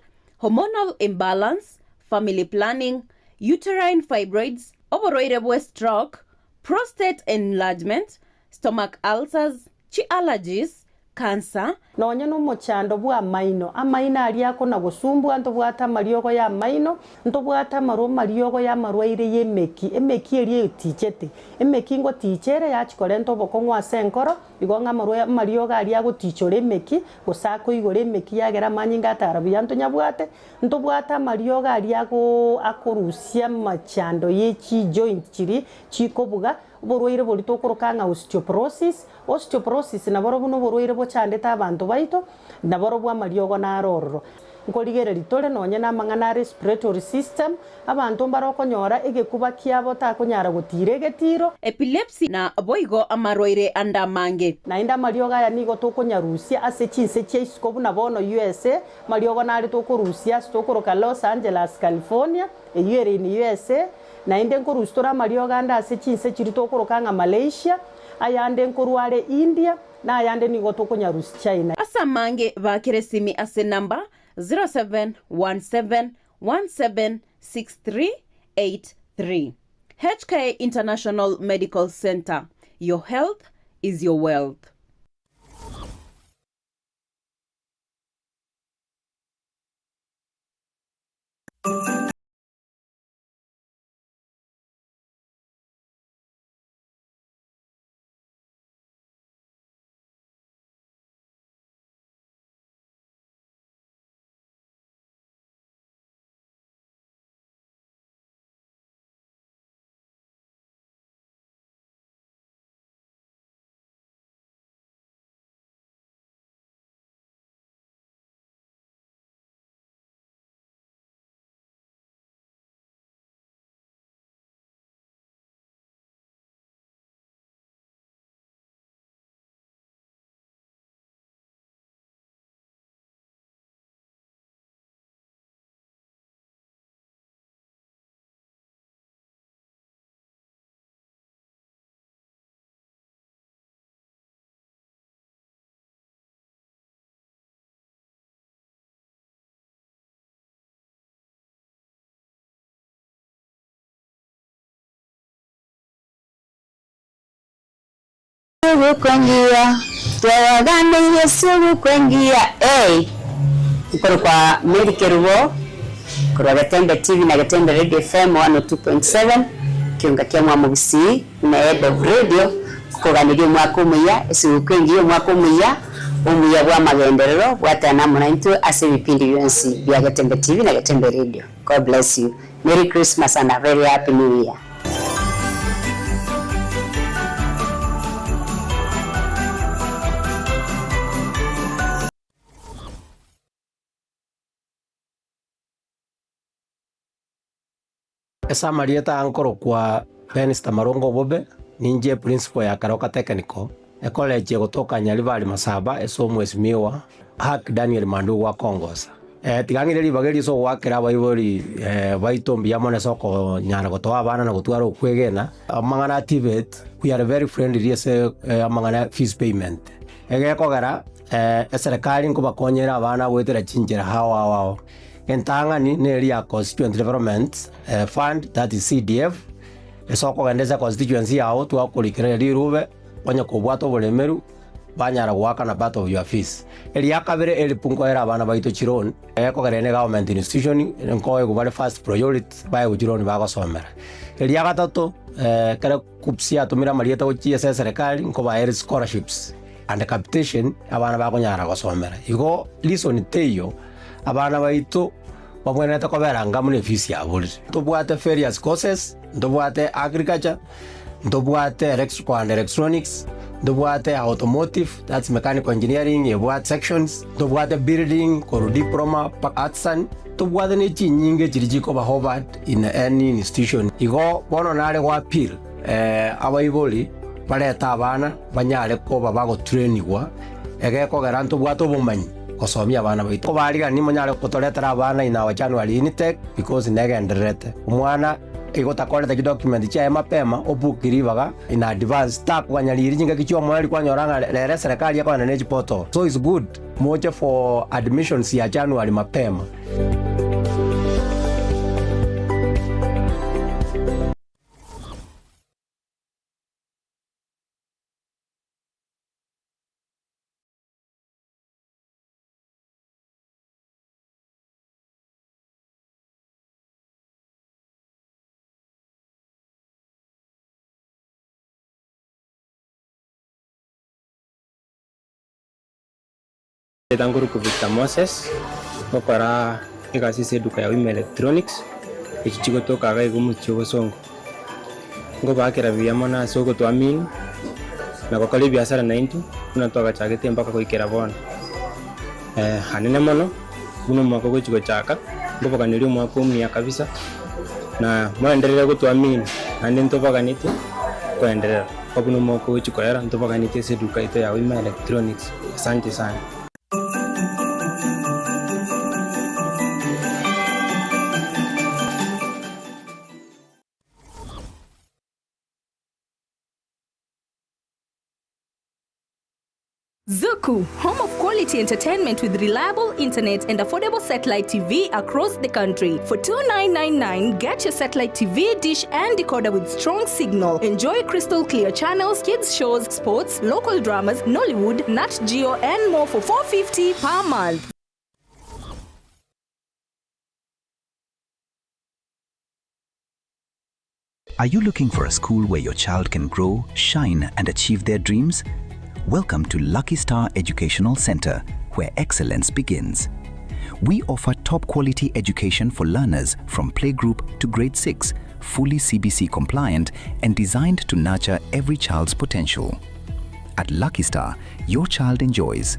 hormonal imbalance, family planning, uterine fibroids, oborwaire bwe stroke, prostate enlargement, stomach ulcers, Chi allergies, cancer. Nonya nomochando bw'amaino, amaino aria akona-gosumbua, ntobwate amariogo y'amaino, ntobwate amarwa amariogo y'amarwaire y'emeki, emeki eria etichete. Emeki ngoticha ere yachia korenta obokong'u ase enkoro, igo ng'a amarwa amariogo aria agotichora emeki, gose akoigora emeki yagera amanyinga atara buya ntonyabwate, ntobwate amariogo aria agoo akorusia amachando ye chijoint chiria chikobuga, Oborwaire boria tokoroka ng'a osteoporosis. Osteoporosis naborobwo noborwaire bochandete abanto baito, naborobwo amariogo naro ororo. Nkorigereria tore nonye namang'ana a respiratory system, abanto mbare okonyora egekuba kiabo takonyara gotiira egetiro. Epilepsy na boigo amarwaire ande amange. Naende amariogo aya nigo tokonyarusia ase chinse chia isiko buna bono USA, amariogo nare tokorusia ase tokoroka Los Angeles, California, eyio ere in USA, Naende nkorusia tore amariogo ande ase chinse chiria tokoroka ng'a Malaysia, ayande nkorwa are India, na ayande nigo tokonyarusia China. Ase amange baakere esimi ase enamba 0717176383. HK International Medical Centre, your health is your wealth. Suguku engiya, Twabaganeirie suguku engiya, ey. Nkorokwa Mary Kerubo, korwa Getembe TV na Getembe Radio FM 102.7, kiunga kia Mwamogusii na Head of Radio, kokoganeria omwaka omuya, esuguku engiya omwaka omuya, omuya bw'amagenderero, bwatana amo naintwe ase ebipindi bionsi bia Getembe TV na Getembe Radio. God bless you. Merry Christmas and a very happy new year. Ase amarieta aa nkorokwa Benista Marongo Obobe, Ninche principal ya Keroka Technical, ecollege egotoka Nyaribari Masaba ase omwesimiwa Hack Daniel Mandugu akongosa. Tiga ng'ire ribaga eri ase ogoakera abaibori baito mbuya mono ase okonyara gotoa abana na gotwara okwegena. Amang'ana a TVET, we are very friendly ase amang'ana ya fees payment. Egekogera eserekari nkobakonyera abana goetera chinchera ao ao ao. Entang'ani neri ya Constituent Development Fund, that is CDF, Ase okogenda ase econstituency yao twakorikera rirube onye kobwate oboremeru banyara goakana part of your fees. Eria kabere help nkoera abana baito chiloan ekogera ere government institution nkoegwa bare first priority baegwe chiloan bagosomera. Eria gatato ekero KUCCPS yatomire amarieta gochia ase eserekari nkobaere scholarships and capitation abana bakonyara gosomera. Igo reason teiyo abana baito. Babwenerete kobera anga buna efisi yaborire. Ntobwate various courses, ntobwate agriculture, ntobwate electrical and electronics, ntobwate automotive, that's mechanical engineering ebwate sections, ntobwate building korwa diploma mpaka artisan, ntobwate ne chinyinge chiria chikoba offered in any institution. Igo bono nare go appeal abaibori barete abana banyare koba bagotrainigwa egekogera ntobwate obomanyi. Gosomia abana baito. Kobarigani monyare gotoretera abana in our January intake because negendererete. Omwana igo takorete chidocument chiaye mapema obook ribaga in advance takoganya riiri chingaki chiomoerio kwanyora ng'a rero eserekari ekogenda ne chiportal. So it's good moche for admissions ya January mapema. Erieta nkoruku Victor Moses, ngokora egasi ase eduka ya Wima Electronics, echi chigotoka iga iga omochie o Bosongo. Ngobaakera buya mono ase ogotoamini, na gokora ebiasara naintwe, buna twagachagete mpaka goikera bono. Anene mono, buna omwaka ogochia gochaka, nkoboganeria omwaka omuya kabisa, na moenderere gotoamini, naende ntobaganeti koenderera, mpaka buna omwaka ogochia koera, ntobaganeti ase eduka yaito ya Wima Electronics. Asante sana. Zuku, home of quality entertainment with reliable internet and affordable satellite TV across the country. For 2999, get your satellite TV, dish and decoder with strong signal. Enjoy crystal clear channels, kids shows, sports, local dramas, Nollywood, Nat Geo and more for 450 per month. Are you looking for a school where your child can grow, shine, and achieve their dreams? Welcome to Lucky Star Educational Center, where excellence begins. We offer top quality education for learners from playgroup to grade 6, fully CBC compliant and designed to nurture every child's potential. At Lucky Star, your child enjoys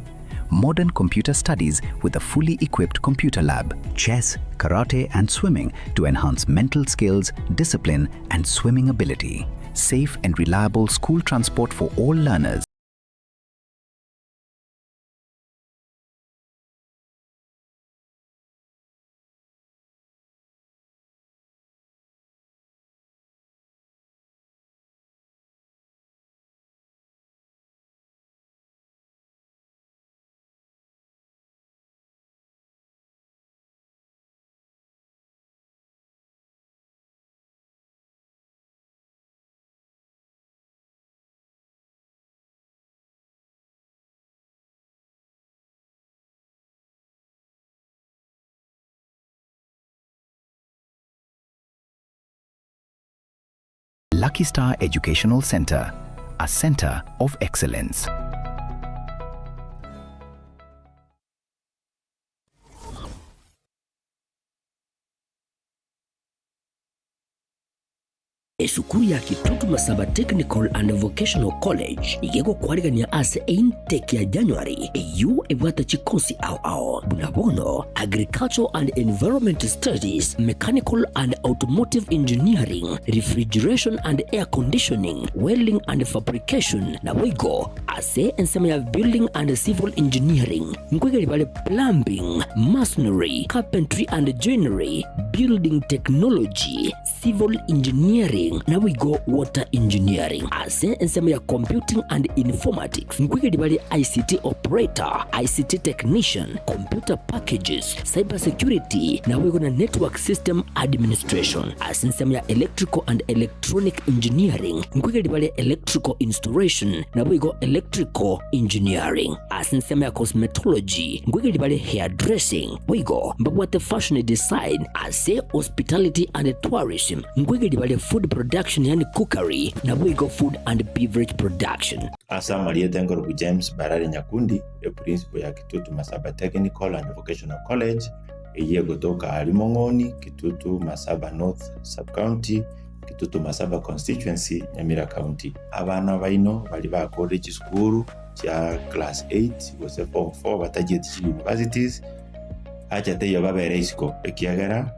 modern computer studies with a fully equipped computer lab, chess, karate, and swimming to enhance mental skills, discipline, and swimming ability, safe and reliable school transport for all learners. Lucky Star Educational Center, a center of excellence. Esukuru ya Kitutu Masaba Technical and Vocational College nigo egokwarigania ase eintake ya January eyio ebwate chikosi ao ao buna bono Agricultural and Environment Studies, Mechanical and Automotive Engineering, Refrigeration and Air Conditioning, Welding and Fabrication naboigo ase ensemo ya Building and Civil Engineering nkoigeria bare Plumbing, Masonry, Carpentry and Joinery, Building Technology, Civil Engineering naboigo Water Engineering. Ase ensemo ya Computing and Informatics nkoigeria bare ICT Operator, ICT Technician, Computer Packages, Cyber Security naboigo na Network System Administration. Ase ensemo ya Electrical and Electronic Engineering nkoigeria bare Electrical Installation naboigo Electrical Engineering. Ase ensemo ya Cosmetology nkoigeria bare Hairdressing boigo mbabwate Fashion Design. Ase Hospitality and Tourism nkoigeria bare Food Production yaani Cookery naboigo Food and Beverage Production. Ase amarieta enkorokwa James Barare Nyakundi, eprincipo ya Kitutu Masaba Technical and Vocational College, eyio egotoka aria Mong'oni, Kitutu Masaba North Sub-County, Kitutu Masaba Constituency, Nyamira County. Abana baino baria bakorire chisukuru chia class 8 gose form 4 batachieti chi universities, acha teiyo babere isiko, ekiagera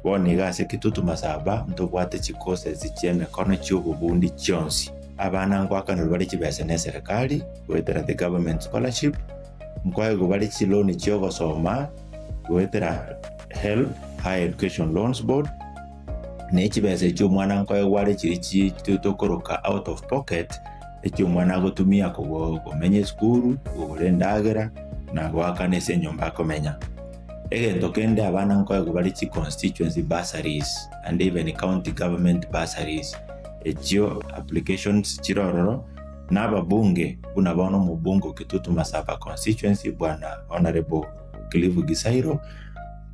bono iga ase Kitutu Masaba ntobwate chicourses chi'emekono chi'obobundi chionsi. Abana ngoakanerwa bare chibesa neserekari goetera the government scholarship, nkoegwa bare chiloan chi'ogosoma goetera HELB, Higher Education Loans Board, ne chibesa echio omwana nkoegwa are chiria chi tokoroka out of pocket, echio omwana agotumia komenya esukuru, kogora endagera, na goakana ase enyomba akomenya. Egento kende abana nkoegwa bare chi constituency bursaries and even county government bursaries, echio applications chire ororo, na ababunge buna bono omobunge o Kitutu Masaba constituency bwana Honourable Cliff Gisairo,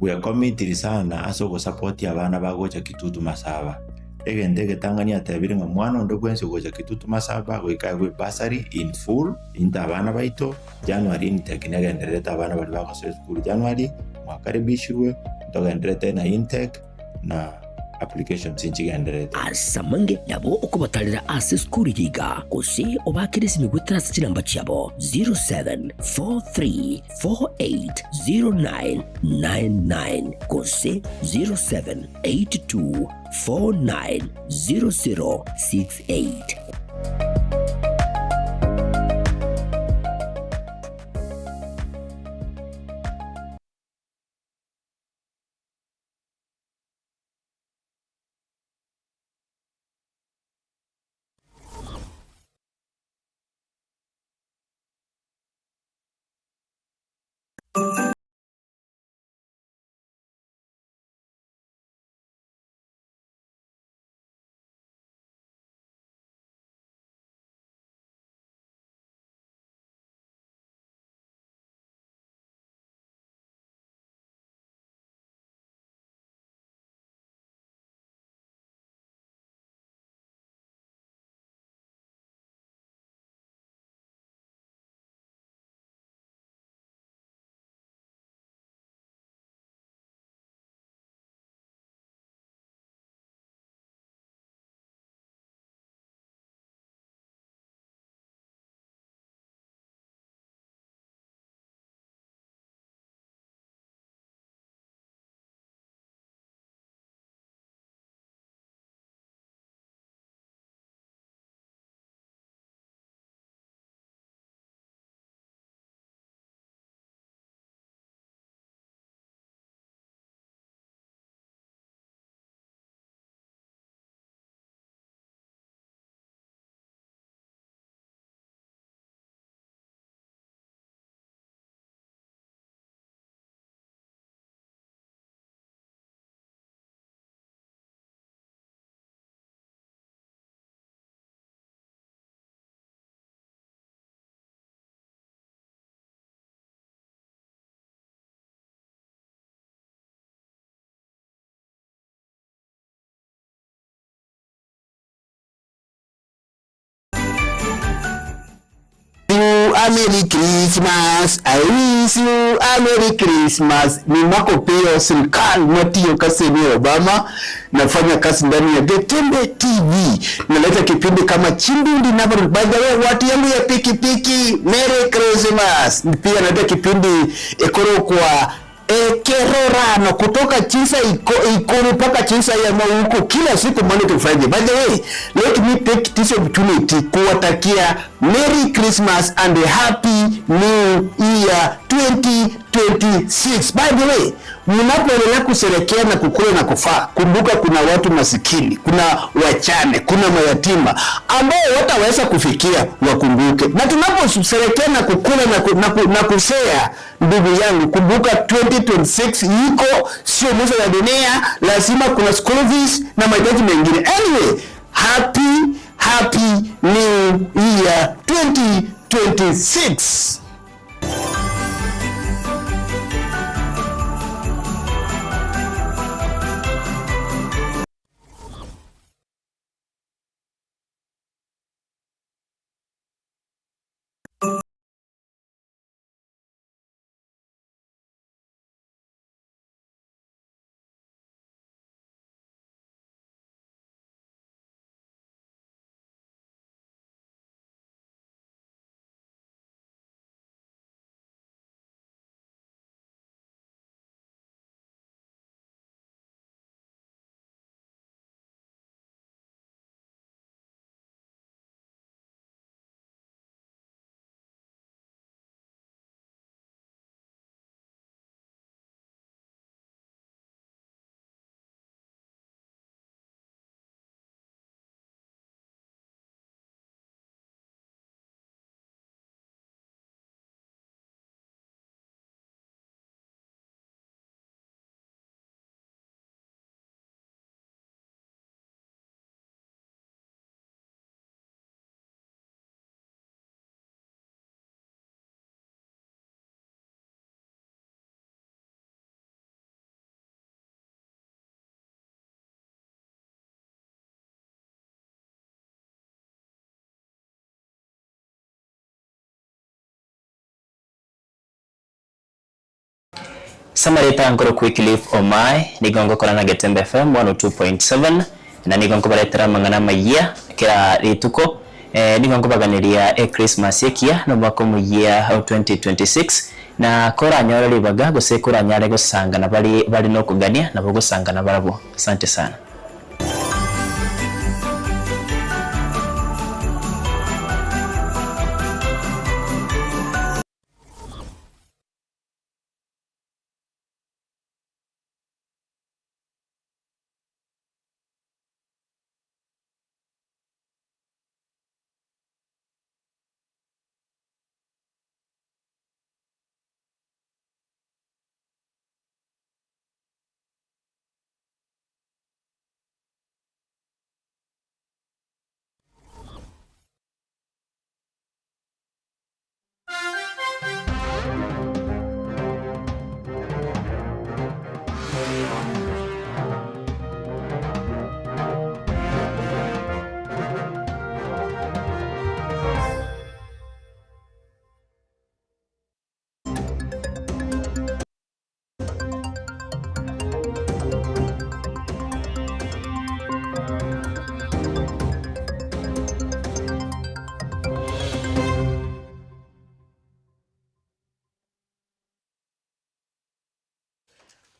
bwekomitiri sana ase ogosapotia abana bagocha Kitutu Masaba. Egento egetang'ani atebire ng'a mwana onde bwensi ogocha Kitutu Masaba goika aegwe ebursary in full, inte abana baito, January intake negendererete abana baria bagosoa esukuru January, mwakaribishirwe, ntogendererete na intake na applications nchigendererete. Ase amange nabo okobatarera ase esukuru eye iga, gose obaakere esimi goetera ase chinamba chiabo 0743480999 gose 0782490068. a Merry Christmas, I wish you a Merry Christmas. Ni Marco Pio, serikali matiyo kasemi Obama, nafanya kazi ndani ya Getembe TV. Naleta kipindi kama Chimbundi na by the way, watu yangu ya pikipiki, Merry Christmas. Pia naleta kipindi ekoro kwa ekerorano kutoka Chisa Ikuru mpaka Chisa ya Mauko kila siku Monday to Friday. By the way, let me take this opportunity kuwatakia Merry Christmas and a Happy New Year 2026. By the way, mnapoendelea kusherekea na kukula na kufaa, kumbuka kuna watu masikini, kuna wachane, kuna mayatima ambao wataweza kufikia, wakumbuke. Na tunaposherekea na kukula na kushare, ndugu yangu, kumbuka 2026 iko, sio mwisho wa dunia, lazima kuna school fees na mahitaji mengine. Anyway, happy happy new year 2026. Samarita Nkoro Quick Omae nigongo kora na Getembe FM 102.7 na nigongo baretera mang'ana maiya kira rituko nigongo baganiria e Christmas ekia no mwaka omuyia 2026 na koranyore ribaga gose koranyare gosangana bari bari no kugania nabo gosangana barabo. Asante sana.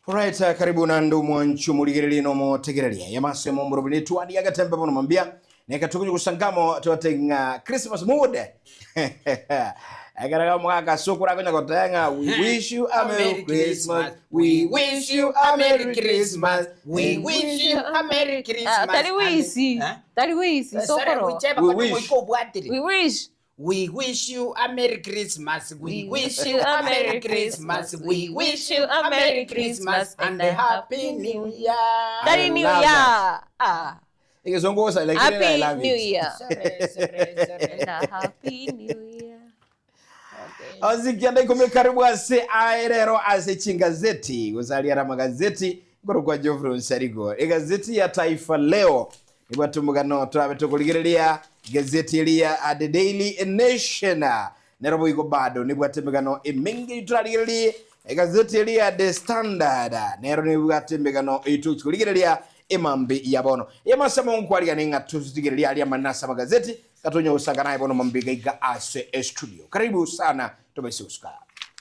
Alright, karibu na ndu mwanchu muligererie no motegereria yamase mo murubini twani agatembe bono mambia neka tukunyu kusangamo twatenga Christmas mood agaraga mwaka sukura kunya kotenga we wish you a Merry Christmas, we wish you a Merry Christmas, we wish you a Merry Christmas. Tari wisi. Tari wisi. Sokoro. We wish. We wish. We wish you a Merry Christmas. We wish you a Merry Christmas. We wish you a Merry Christmas and a Happy New Year. Tari New Year. Ah. Ikizunguza lakini I Happy love New it. Year. And a Happy New Year. Ozikienda ikumi karibu ase aerero ase chingazeti gusaliara magazeti ngoro kwa Geoffrey Nsarigo igazeti ya Taifa Leo ibwatumugano turabe tukuligereria gazeti ria The Daily Nation Nero boigo bado nebwate emegano emenge eyio torarigererie. Egazeti eria ya The Standard nero nebwate emegano eyio togochia korigereria emambi ya bono. Eyemo ase amongo kwarigane ng'a torigererie aria amanene ase amagazeti gatonya gosanga naye bono mambi iga iga ase estudio. Karibu sana tobaise gosuka.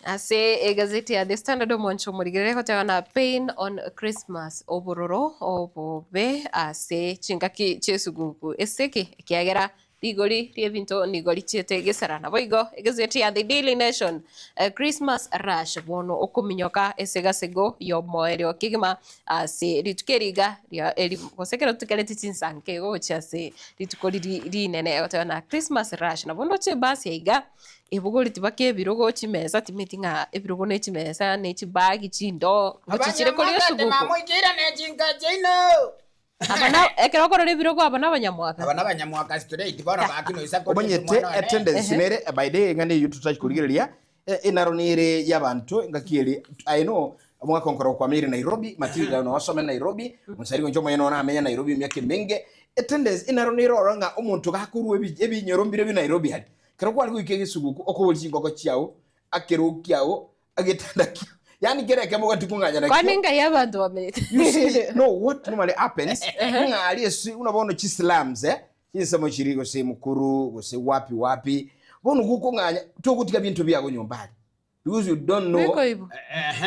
Ase egazeti ya The Standard omwancho omorigerere goteba na pain on Christmas obororo obobe ase chingaki chi'esuguku eseke ekiagera Rigori ri'ebinto nigo richiete gesera. Naboigo egazeti ya The Daily Nation, Christmas rush, bono okominyoka ase egasego y'omoerio kegima ase rituko eri iga ria eri gose ekero tokereti chinsanka igo gochia ase rituko riri rinene egoteba na Christmas rush. Nabo ndoche ebasi aiga ebogoreti mpaka ebirogo chimesa timanyeti ng'a ebirogo ne chimesa ne chibagi chindoo ngochi chire koria Abanyamwaka esuguku. timamoikeire ne chinka chiaino. Aba na ekero okorora ebirogo aba nabanyamwaka. Aba nabanyamwaka straight bono gaki noisa koria Omanyete omwana one. attendance nere by the way ng'a eyio totari korigereria enaro nere y'abanto engaki ere I know omwaka onkoro kwameire Nairobi Matilda no osome Nairobi mosari goncha omonyene one amenya Nairobi emiaka emenge attendance enaro nere oro ng'a omonto gakorwa ebinyoro mbire bi Nairobi aria kero kware goika egesuguku okoboria chingoko chiao akerogo kiao agetanda kiao yaani kera ekemo ogati kong'anya nakio. Kwani ngai abanto bamenyete. You see, no what normally happens, ng'a aria ase buna bono chislums eh, chinsemo chiri gose Mukuru gose wapi wapi, bono gokong'anya togotiga binto biago nyomba aria because you don't know Biko ibo.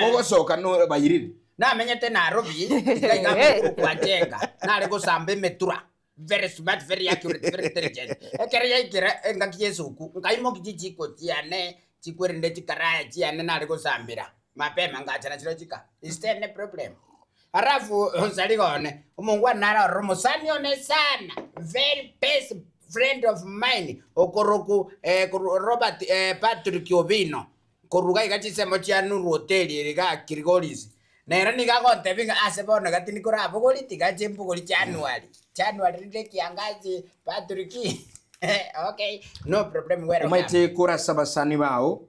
ogosoka no bairire. Namenyete Nairobi, iga iga Mukuru kwa Njenga, nare gosamba emetura. Very smart, very accurate, very intelligent. Ekero yaikera engaki y'esuku, nkaimokia chichiko chiane, chikwerende chikaraya chiane nare gosambera mapema ngacha nachireo chika. Is there any problem? Alafu onsariga one, omongwana nare ororo omosani one sana, very best friend of mine, okoroku eh, koru Robert eh, Patrick Obino, Korwa iga chinsemo chia Nuru Hoteli ere iga Kilgoris, nere nigo agontebia ng'a ase bono iga tindi korabogori tiga nche mbogori January, January rinde ekiangazi Patrick okay no problem welcome. Omanyete kore ase abasani bao,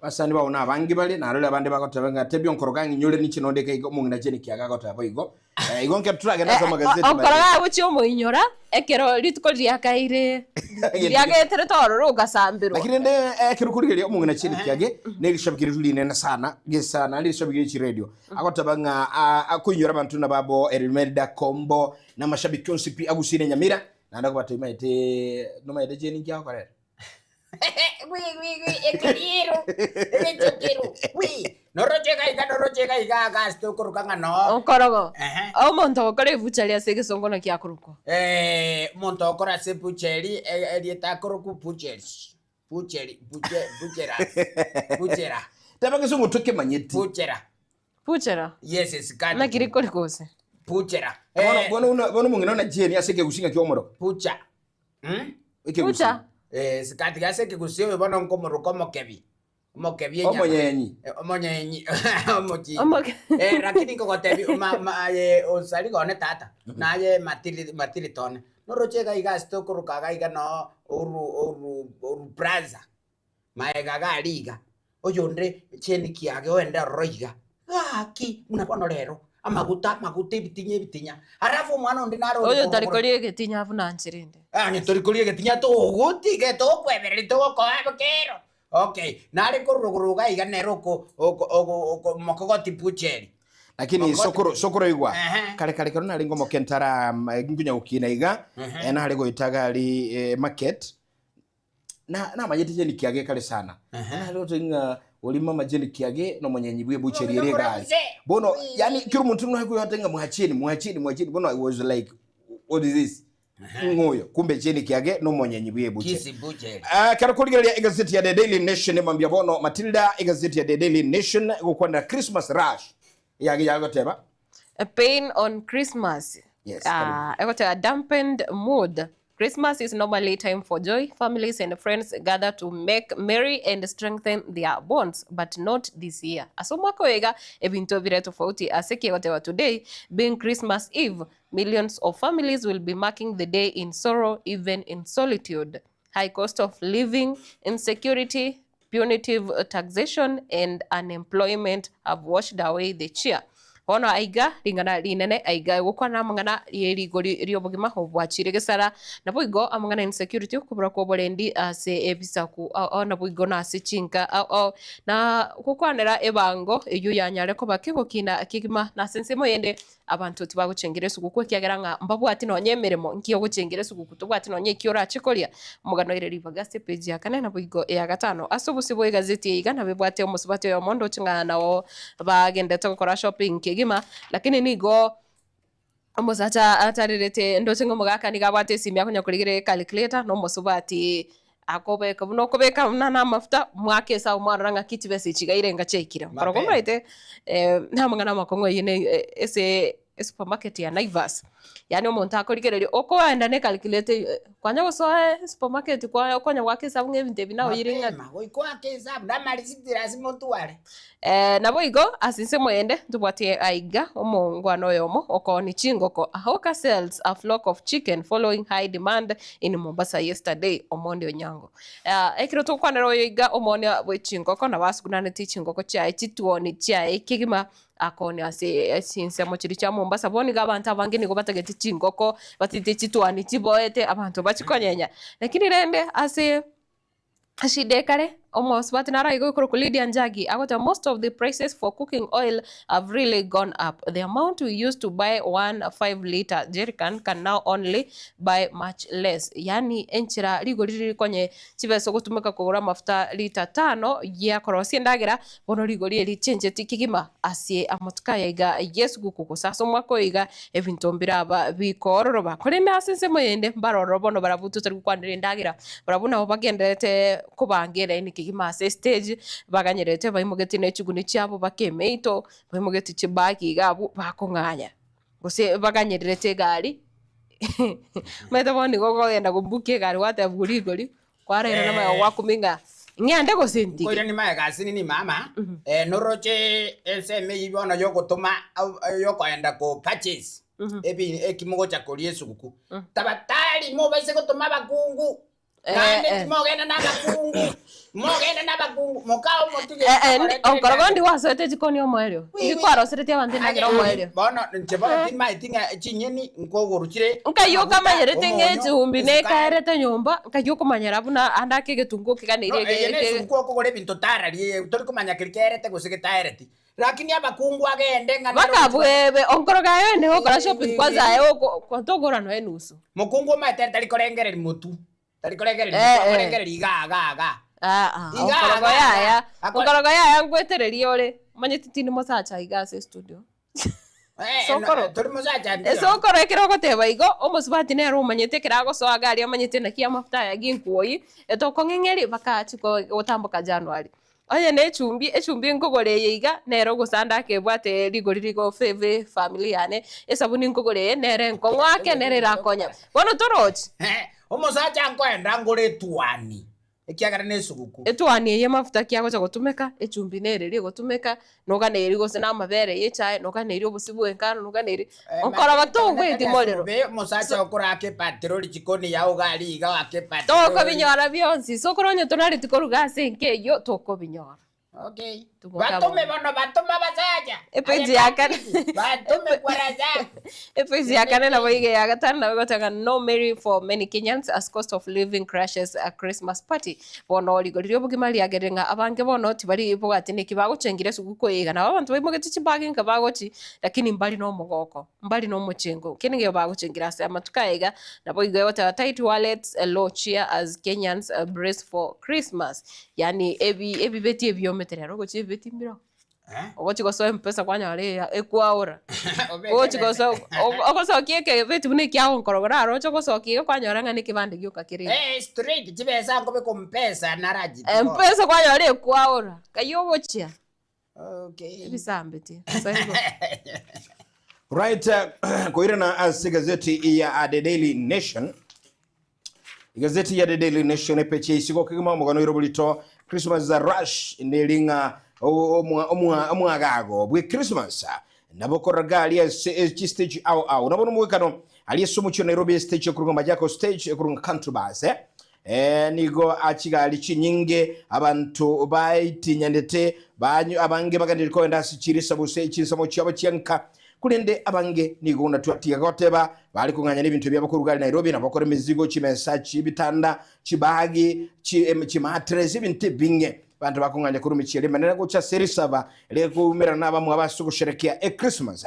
abasani bao nabange bare, narore abande bagoteba ng'a tebia onkoroka ang'inyore ninche nonde iga iga omong'ina Jane kiaga agoteba boigo. Eh, igo nkero toragende ase amagazeti Okoroga maria. agochia omoinyora ekero rituko riakaire riageterete ororo ogasambirwa. Lakini rende ekero okorigereria omong'ina Jane kiage negeshabiki riria rinene sana gesa naende egeshabiki gie chiradio agoteba ng'a ah, akoinyora abanto nababo Elmerda Kombo na amashabiki onsi pi agusii na Nyamira naende akobatebia maete nomaete Jane inki agokorera. Gwi, gwi, gwi, ekeriero, egechokero, gwi. Noroche iga iga, noroche iga iga, agasi tokoroka ng'a noo. Okorogo. Ehe. Omonto ogokora ebuchari ase egesongo naki akorokwa? Eh, omonto ogokora ase ebucheri, e- erieta akorokwa butcheries. Butchery, butche, butcheras, butchera. Teba egesongo tokemanyeti. Butchera. Buchera. Yes, esikati. Naki rikori gose? Buchera. Bono bono buna bono omong'ina one Jane ase ekegusii ng'aki omoroka. Bucha. Hmm? Ekegusii. Bucha. Eh, sikati gase ekegusii oyo bono nkomoroka omokebi. Omokebi enyama. Omonyenyi. Eh, omonyenyi. Omochi. Omoke- Eh, lakini nkogotebi ma ma aye osari gone tata. Naye matiri matiri tone. Noroche iga iga ase tokoroka iga iga no oru oru oru braza. Maega iga aria iga, oyonde cheni kiage oende ororo iga, gaki buna bono rero, amaguta amaguta ebitinya ebitinya, alafu omwana onde nare ore Oyo tari korokoro- koria egetinya abwo nanche rende. Onye tori koria egetinya togotiga tokwebereria togokoa kero. Okay, nare korwa rogoro iga iga nere oko oko oko oko mokogoti bucheri. Lakini Mokogoti sokoro sokoro igwa Ehe. kare kare kero narenge omoke ntara nkonya gokina iga Ehe. eh, nare goeta iga aria eh, market na namanyete Jane Kiage kare sana naroche ng'a ori mama Jane Kiage nomonyenyi bwe ebucheri ere egari bono yani kera omonto buna akoyota ng'a mwacheni mwacheni mwacheni bono I was like what is this ng'o oyo kumbe Jane Kiage nomonyenyi bwe ebucheri Kisi bucheri. Ah, kero korigereria egazeti ya The Daily Nation mambia bono Matilda egazeti ya The Daily Nation egokwanera Christmas rush yage yagoteba A pain on Christmas. Yes, Ah, egoteba dampened mood. Christmas is normally time for joy. Families and friends gather to make merry and strengthen their bonds, but not this year. Ase omwaka oyo iga, ebinto bire tofauti ase ki egoteba today being Christmas Eve, millions of families will be marking the day in sorrow, even in solitude. High cost of living, insecurity, punitive taxation and unemployment have washed away the cheer. Bono aiga ring'ana rinene aiga gokwana amang'ana ye rigori ri'obogima obwachire gesara, naboigo amang'ana insecurity, okobura kw'oborendi ase ebisaku ao ao naboigo na ase chinka ao ao, na gokwanera ebango eyio yanyare koba kegokina kegima, na ase ensemo eyende abanto tibagochengera esuguku ekiagera ng'a mbabwati nonya emeremo, nki ogochengera esuguku tobwati nonya eki orache koria? Omogano oire ribaga ase epeji ya kane naboigo eya gatano. Ase obosio bwa egazeti eye iga nabo ebwate omosubati oyomo ndoche ng'a nao bagendete gokora shopping kegima, lakini nigo omosacha atarerete ndoche ng'a omogaka nigo abwate esimi akonya korigereria ecalculator na omosubati akobeka buna okobeka buna na amafuta, mwake esabu mwarora ng'aki chibesa echi iga irenga chiaikire. Nkorokwo omanyete na amang'ana amakong'u ayio ne ase esupermarket ya Naivas, yaani omonto akorigereria okoenda na ecalculator eywo kwanya gosoa esupermarket kwa okonya goaka esabu ng'a ebinto ebi naoyire ng'aki. Mapema, goika oake esabu na amarisiti lasima otware. Naboigo ase ensemo eyende ntobwate aiga omongwana oyomo okooni chingoko, A hawker sells a flock of chicken following high demand in Mombasa yesterday, Omondi Onyango. Ekero togokwanera oyo iga omoonia bwe chingoko nabo asugunanetie chingoko chiaye chituoni chiaye kegima akoonia ase chinsemo chiria chia Mombasa. Bono iga abanto abange nigo batagete chingoko, batagete chituoni chiboete abanto bachikonyenya. Lakini rende ase Eshida ekare, omosubati naro aiga okorokwa Lydia Njagi agoteba most of the prices for cooking oil have really gone up. The amount we used to buy one 5 litre jerrycan can now only buy much less. Yaani enchera rigori riri konye chibesa ogotumeka kogora amafuta lita tano giakorosia endagera bono rigori eri richencheti kegima ase amatuko aya iga yesuguku gose ase omwaka oyo iga ebinto mbiraba bikoororoba. Korende ase ensemo eyende mbarororo bono barabwo totari gokwanera endagera Barabwo nabo bagendererete kobanga eraini kegima ase estage, baganyerete baimogetie ne chiguni chiabo baka emeito, baimogetie chibagi iga abwo bakong'anya, gose baganyererete egari omanyete bono nigo okogenda gobuki egari gwatebiwa rigori, kwarairana magega gwakumia ng'a ng'ende gose ntige. Nkoirania magega ase nini mama, noroche ensemo eyio bono yogotoma yokoenda ko purchase ebi eki mogocha koria esuguku. Tabatari mobaise gotoma abakungu, naende timogenda na abakungu, mogende na abakungu, mokao motige Onkorogo ndi gwasoete chikoni omoerio, ndi kwaroseretie abanto endagera omoerio. Bono inche bono timaeti ng'a chinyeni nkogoru chire Nkai amaguta, okamanyerete ng'a omonyo, echumbi esukari. nekaerete nyomba, nkai okomanyera buna ande ake egetunguo No, keganeire eye eke nesuguku okogora ebinto tararie, tori komanya keri kerete gose getaereti. Lakini abakungu agende ng'a nere Baka bwebe onkoroga aye oende gokora shopping kwanza aye oko togora noe enusu. Mokungu omanyete tari korengereria motu, tari korengereria Eh, motu, eh. akorengereria iga iga iga. Aa, Iga, onkorogo iga, yaya, iga. Ako- onkorogo yaya ngwetereria ore, omanyete tindi mosacha iga ase estudio. Eh, Sokoro. no, tori mosacha ndio. Esokoro ekero ogoteba igo, omosubati nere omanyete ekero agosoa iga aria amanyete naki amafuta aya ginkwoi, etokong'eng'eria mpaka achie ko gotamboka January. Onye ne echumbi, echumbi nkogora eye iga, nere ogosanda akebwate rigori rigo favor efamiri yane, esabuni nkogora eye nere enkong'u ake nere erakonya. Bono torochi? Omosacha nkoenda ngore etuani, ekiagera nesuguku. Etuani eye amafuta ki agocha gotumeka, echumbi nere eria egotumeka, noganeiri gose na amabere ya echae, noganeiri obosie bwa engano, noganeiri okoroba togweti morero. Omosacha okoraka epatroli chikoni yao iga aria iga oake epatroli. Tokobinyora bionsi, ase okoro onye tonareti koruga ase enka eyio, tokobinyora. Okay. Tuboka Batome bono. bono batome abasacha. Epeji ya kane. Batome kwaraza. Epeji ya kane nabo iga ya gatano nabo egoteba no merry for many Kenyans as cost of living crashes a Christmas party. Bono rigori ri'obogima riagerire ng'a abange bono tibari bwati neki bagochengire esuguku eye iga. Nabo abanto baimogetie chibagi nka bagochi lakini mbari na omogoko, mbari na omochengo. Kende nigo bagochengera ase amatuko aya iga nabo igo egoteba tight wallets low cheer as Kenyans brace for Christmas. Yaani ebi ebibeti ebiomete rero ogochia ebibeti mbiroo. Ogochia gosoa mpesa kwanyora eya ekwaora. Ogochia gosoa ogosokia ekebeti buna ekiagonkorogora aro oche gosokia iga kwanyora ng'a nekebande gioka kere iga. Eh, straight chibesa nkobeka mpesa narachiti. Mpesa kwanyora ekwaora, kai ogochia. Okay. Ebisambeti. Soa igo. Right, koirana ase egazeti ya The Daily Nation. Igazeti ya The Daily Nation epeche isiko kegima omogano oiro borito Christmas rush nering'a omwagago bwe Christmas nabo koraga aria ase chistage ao ao nabo nomogwekano aria ase omochie o Nairobi stage ekorwa Majako stage ekorwa Country Bus eh. Nigo chigari chinyinge abanto baitinyanete, abange bagenderire kogenda ase chirisa gose chinsemo chiabo chi'enka. Korende abange nigo buna twatiga goteba, bare kong'anyana ebinto biabo korwa gari Nairobi, na bakora emezigo, chimesa, chibitanda, chibagi, chimatres, ebinto ebinge. Abanto bakong'anya korwa emechie eria emenene gocha ase erisaba rikoumerana nabamwabo ase ogosherekea Ekrismasi.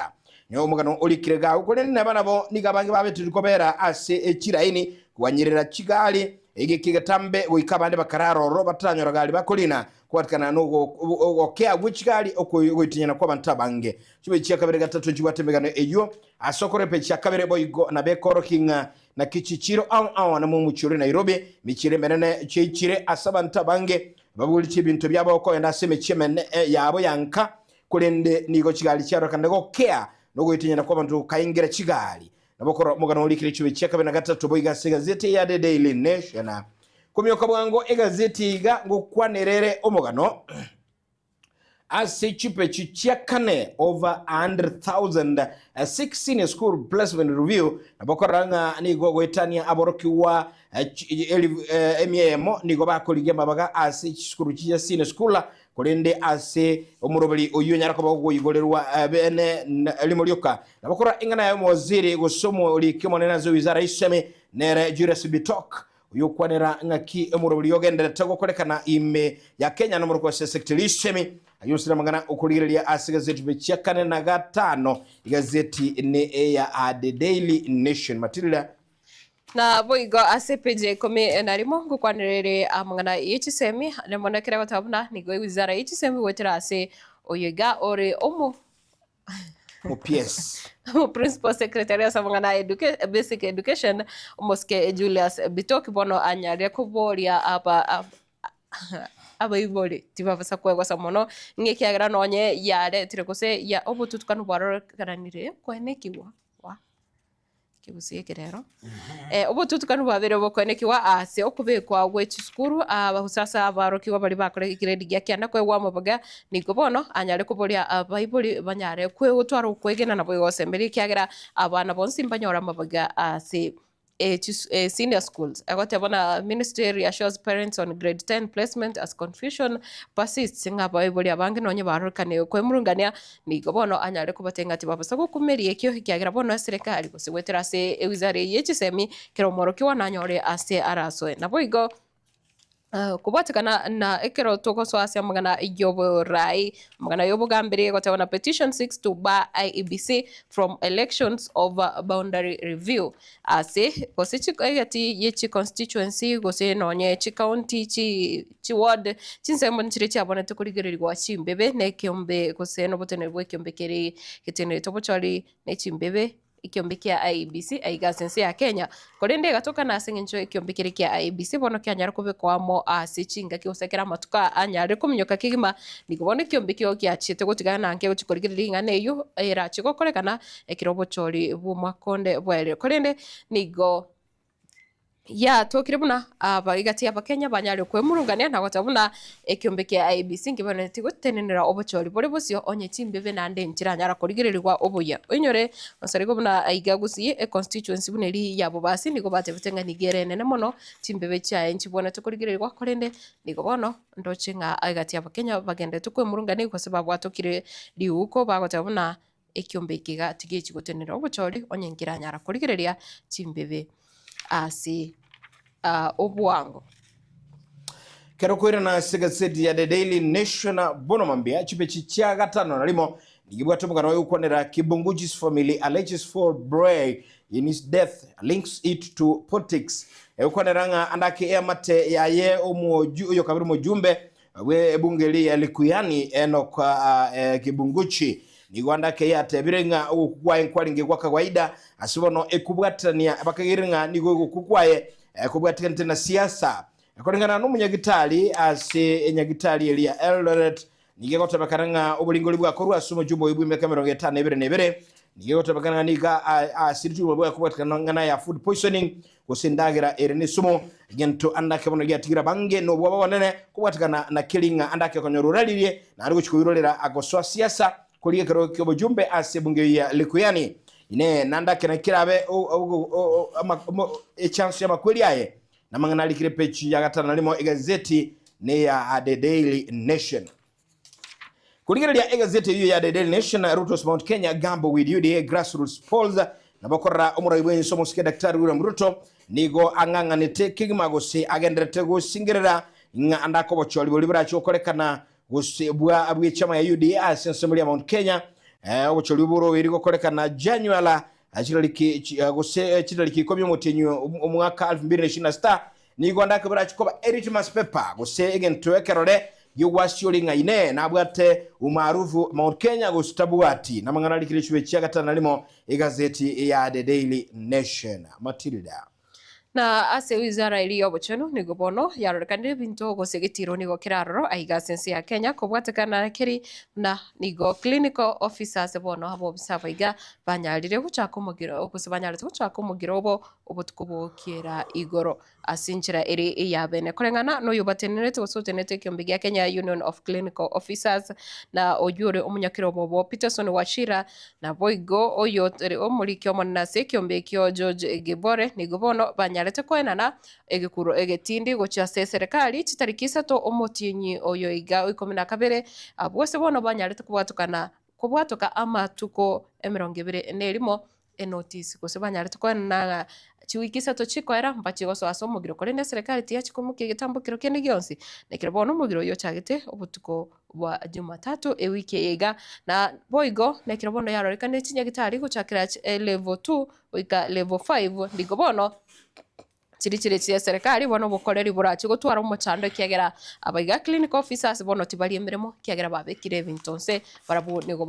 Nigo omogano orikire iga agwo, korende neba nabo nigo abange babeterwe kobera ase chiraini koganyerera chigari egeka egetambe goika abande bakarara ororo bataranyora gari bakorina kobwatikana nogokea gwe chigari ogoitinyana kw'abanto abange. Chibe chia kabere gatato nchibwate emegano eyio ase okorora epeji ya kabere boigo nabekorokia ng'a naki chichiro ao ao na momochie ore Nairobi emichie ere emenene chiaichire ase abanto abange babogoretie ebinto biabo kogenda ase emechie emenene yabo ya nka Korende nigo chigari chiarorekana gokea, na ogoitinyana kw'abanto gokaingera chigari. Nabo korwa omogano orikire chibe chia kabere na gatato boigo ase egazeti ya The Daily Nation. Komioka bwango egazeti iga ngokwanera ere omogano ase chipechi chia kane over 100,000 6 senior school placement review nabo korora ng'a nigo goetania aborokigwa emia eyemo nigo bakorigia amabaga ase chisukuru chia senior school Korende ase omoroberi oyio onyare koba ogoigorerwa bene rimo rioka. Nabo korwa eng'ana yaye omowaziri gose omoriki omonene ase wizara y'isemi nere Julius Bitok oyokwanera ng'aki omoroberi ogenderete gokorekana ime ya Kenya nomorokwa ase sector y'isemi ayosire amang'ana okorigereria ase egazeti chia kane na gatano egazeti ne eya The Daily Nation. Matilda. Naboigo ase epeji ya ikomi na rimo ngokwanerere amang'ana ye chisemi, namono ekero egoteba buna nigo ewizara ye chisemi goetera ase oyo iga ore omo Omo-PS. Omo-Principal Secretary ase amang'ana a educa Basic Education, omosike Julius Bitok bono anyarire koboria aba abaibori tibabasa kwegosa mono ng'a ekiagera nonye yaretire gose ya obotutukanu bwarorekanire koenekigwa. Kegusii eke rero. Obotutukanu bwabeire bokoenekigwa ase okobekwa gwe chisukuru, gose ase abarokigwa baria bakore egrade gia kianda koegwa amaboga, nigo bono anyare koboria abaibori banyare gotwara okwegena naboigo gosemberia ekiagera abana bonsi mbanyore amaboga ase senior schools. Egoteba buna ministry reassures parents on grade 10 placement as confusion persists ng'a abaibori abange nonye barorekane kwemurungania Nigo bono anyare kobatebia ng'a tibabasa gokumeria ekio, ekiagera bono eserekari gose goetera ase ewizara eye ye chisemi, kera omworokigwa nanyore ase arasoe. Naboigo kobwatekana na ekero togosoa ase amang'ana y'oborai, amang'ana y'obogamberi egoteba na petition seeks to bar IEBC from elections over boundary review. Ase gose egati ye chiconstituency gose nonye chicounty chi chiward chinsemo nchire chiabonete korigererigwa chimbebe na ekeombe gose noboteneneri bw'ekeombe kere getenenerete obochori ne chimbebe ekeombe kia IEBC aiga ase ense ya Kenya. Korende egatokana ase eng'encho ekeombe kere kia IEBC bono kianyare kobekwa amo ase chingaki gose ekero amatuko anyarire kominyoka kegima nigo bono ekeombe ekio giachete gotigana na nkegochia korigereria ring'ana eyio erache gokorekana ekero obochori bw'omwaka onde bwaerire. Korende nigo yatokire buna abagati y'Abakenya banyare kwemurungania na goteba buna ekiombe kia IEBC nkebenereti gotenenera obochori bore bosio onye chimbebe naende nchiranyara korigererigwa obuya. Oinyore onsarigo buna aiga Gusii econstituency buna eria ya Bobasi nigo batebete ng'a nigo ere enene mono chimbebe chiaye nchibwenerete korigererigwa korende nigo bono ndoche ng'a egati y'Abakenya bagenderete kwemurungania gose babwatokire riuko bagoteba buna Ekiombe eke iga tigechi gotenenera obochori onye nkeranyara korigereria chimbebe ase obwango. Kero koirana ase egazeti ya The Daily Nation bono mambia chipechi chia gatano na rimo nigo ebwate omogano oyo gokwanera Kibunguji's family alleges foul play in his death links it to politics egokwanera ng'a andake eamate yaye omoju oyo kabere omojumbe Bwe ebunge ria Likuyani Enock Kibunguchi nigo andake yatebire ng'a ogokwa kwaye nkwarenge gwa kawaida ase bono ekobwaterania bakagerire ng'a nigo ogokwa kwaye kobwatekanete na siasa. Koreng'ana nomonyagitari ase enyagitari eria Eldoret nigo egotebekana ng'a oboringori bwakorwa ase omochumba oyo bw'emiaka emerongo etano na ebere na ebere nigo egotebekana ng'a nigo asirete obogima bwaye kobwatekana ng'ana ya food poisoning gose endagera ere nesumo, egento andake bono giatigira abange nobwoba obonene, kobwatekana na keri ng'a andake okonyora oraririe, naende gochia koirorera agosoa siasa korigia ekerogo ki'obojumbe ase ebunge ya Likuyani. Inee, nandake naki kerabe echanso y'amakweri aye? Namang'ana arikire epeji ya gatano na rimo egazeti neya The Daily Nation. Korigereria egazeti eyio ya The Daily Nation, Ruto's Mount Kenya gamble with UDA grassroots polls, nabo korora omorai bw'ense omosike Daktari William Ruto nigo ang'ang'anete kegima gose agenderete gosingerera ng'a ande akobochori boria borache gokorekana gose bwa bw'echama ya UDA ase ensemo ria Mount Kenya. Eh, obochori obo borobeiri gokorekana January chitariki gose chitariki ikomi omotienyi omwaka 2026 nigo ande akoborache koba a litmus paper gose egento ekerore gi'ogwasiori ng'a inee nabwate umaarufu Mount Kenya gose tabwati. Namang'ana arikire chibe chia gatano na rimo egazeti ya The Daily Nation. Matilda. Na ase wizara eria y'obochenu nigo bono yarorekanire ebinto gose egetiro nigo kere aroro aiga ase ense ya Kenya kobwatekana na keri buna nigo clinical officers bono abobisa abaiga banyarire gochaka omogiro gose banyarete gochaka omogiro obo obotuko bokiera igoro ase enchera ere eyabene. Koreng'ana noyo obatenenerete gose otenenerete ekiombe gia Kenya Union of Clinical Officers na oyio ore omonyakera obobo Peterson Wachira Naboigo oyore omoriki omonene ase ekiombe ekio George Gibore nigo bono banyarete koenana egekuro egetindi gochia ase eserekari chitariki isato omotienyi oyo iga o ikomi na kabere, abwo ase bono banyarete kobwatokana kobwatoka amatuko emerongo ebere na erimo enotice gose banyarete koenana ng'a chiwiki isato chikoera mbachie gosoa ase omogiro korende eserekari tiyachi komokia egetambo kero kende gionsi. Nekero bono omogiro oyio ochagete obotuko bwa Jumatatu ewiki eye iga, na boigo nekero bono yarorekanire chinyagitari gochakera level 2 goika level 5 nigo bono chiri chire chia eserekari bono obokoreri borache gotwara omochando ekiagera abaiga clinical officers bono tibari emeremo ekiagera babekire ebinto nse barabwo nigo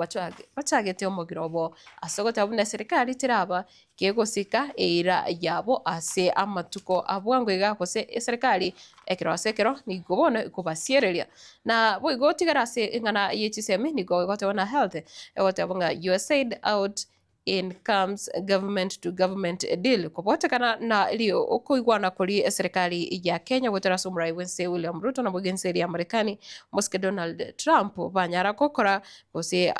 bachagete omogiro obo ase ogoteba buna eserekari teraba kegosika eira yabo ase amatuko a bwango iga gose eserekari ekero ase ekero nigo bono ekobasiereria. Na boigo tigara ase eng'ana ye chisemi nigo egoteba na health egoteba ng'a USAID out in comes government to government deal kobwatekana na rio okoigwana koria eserekari ya Kenya goetera ase omorai bwense William Ruto naboigo ense eria ya Marekani omosike Donald Trump banyara gokora gose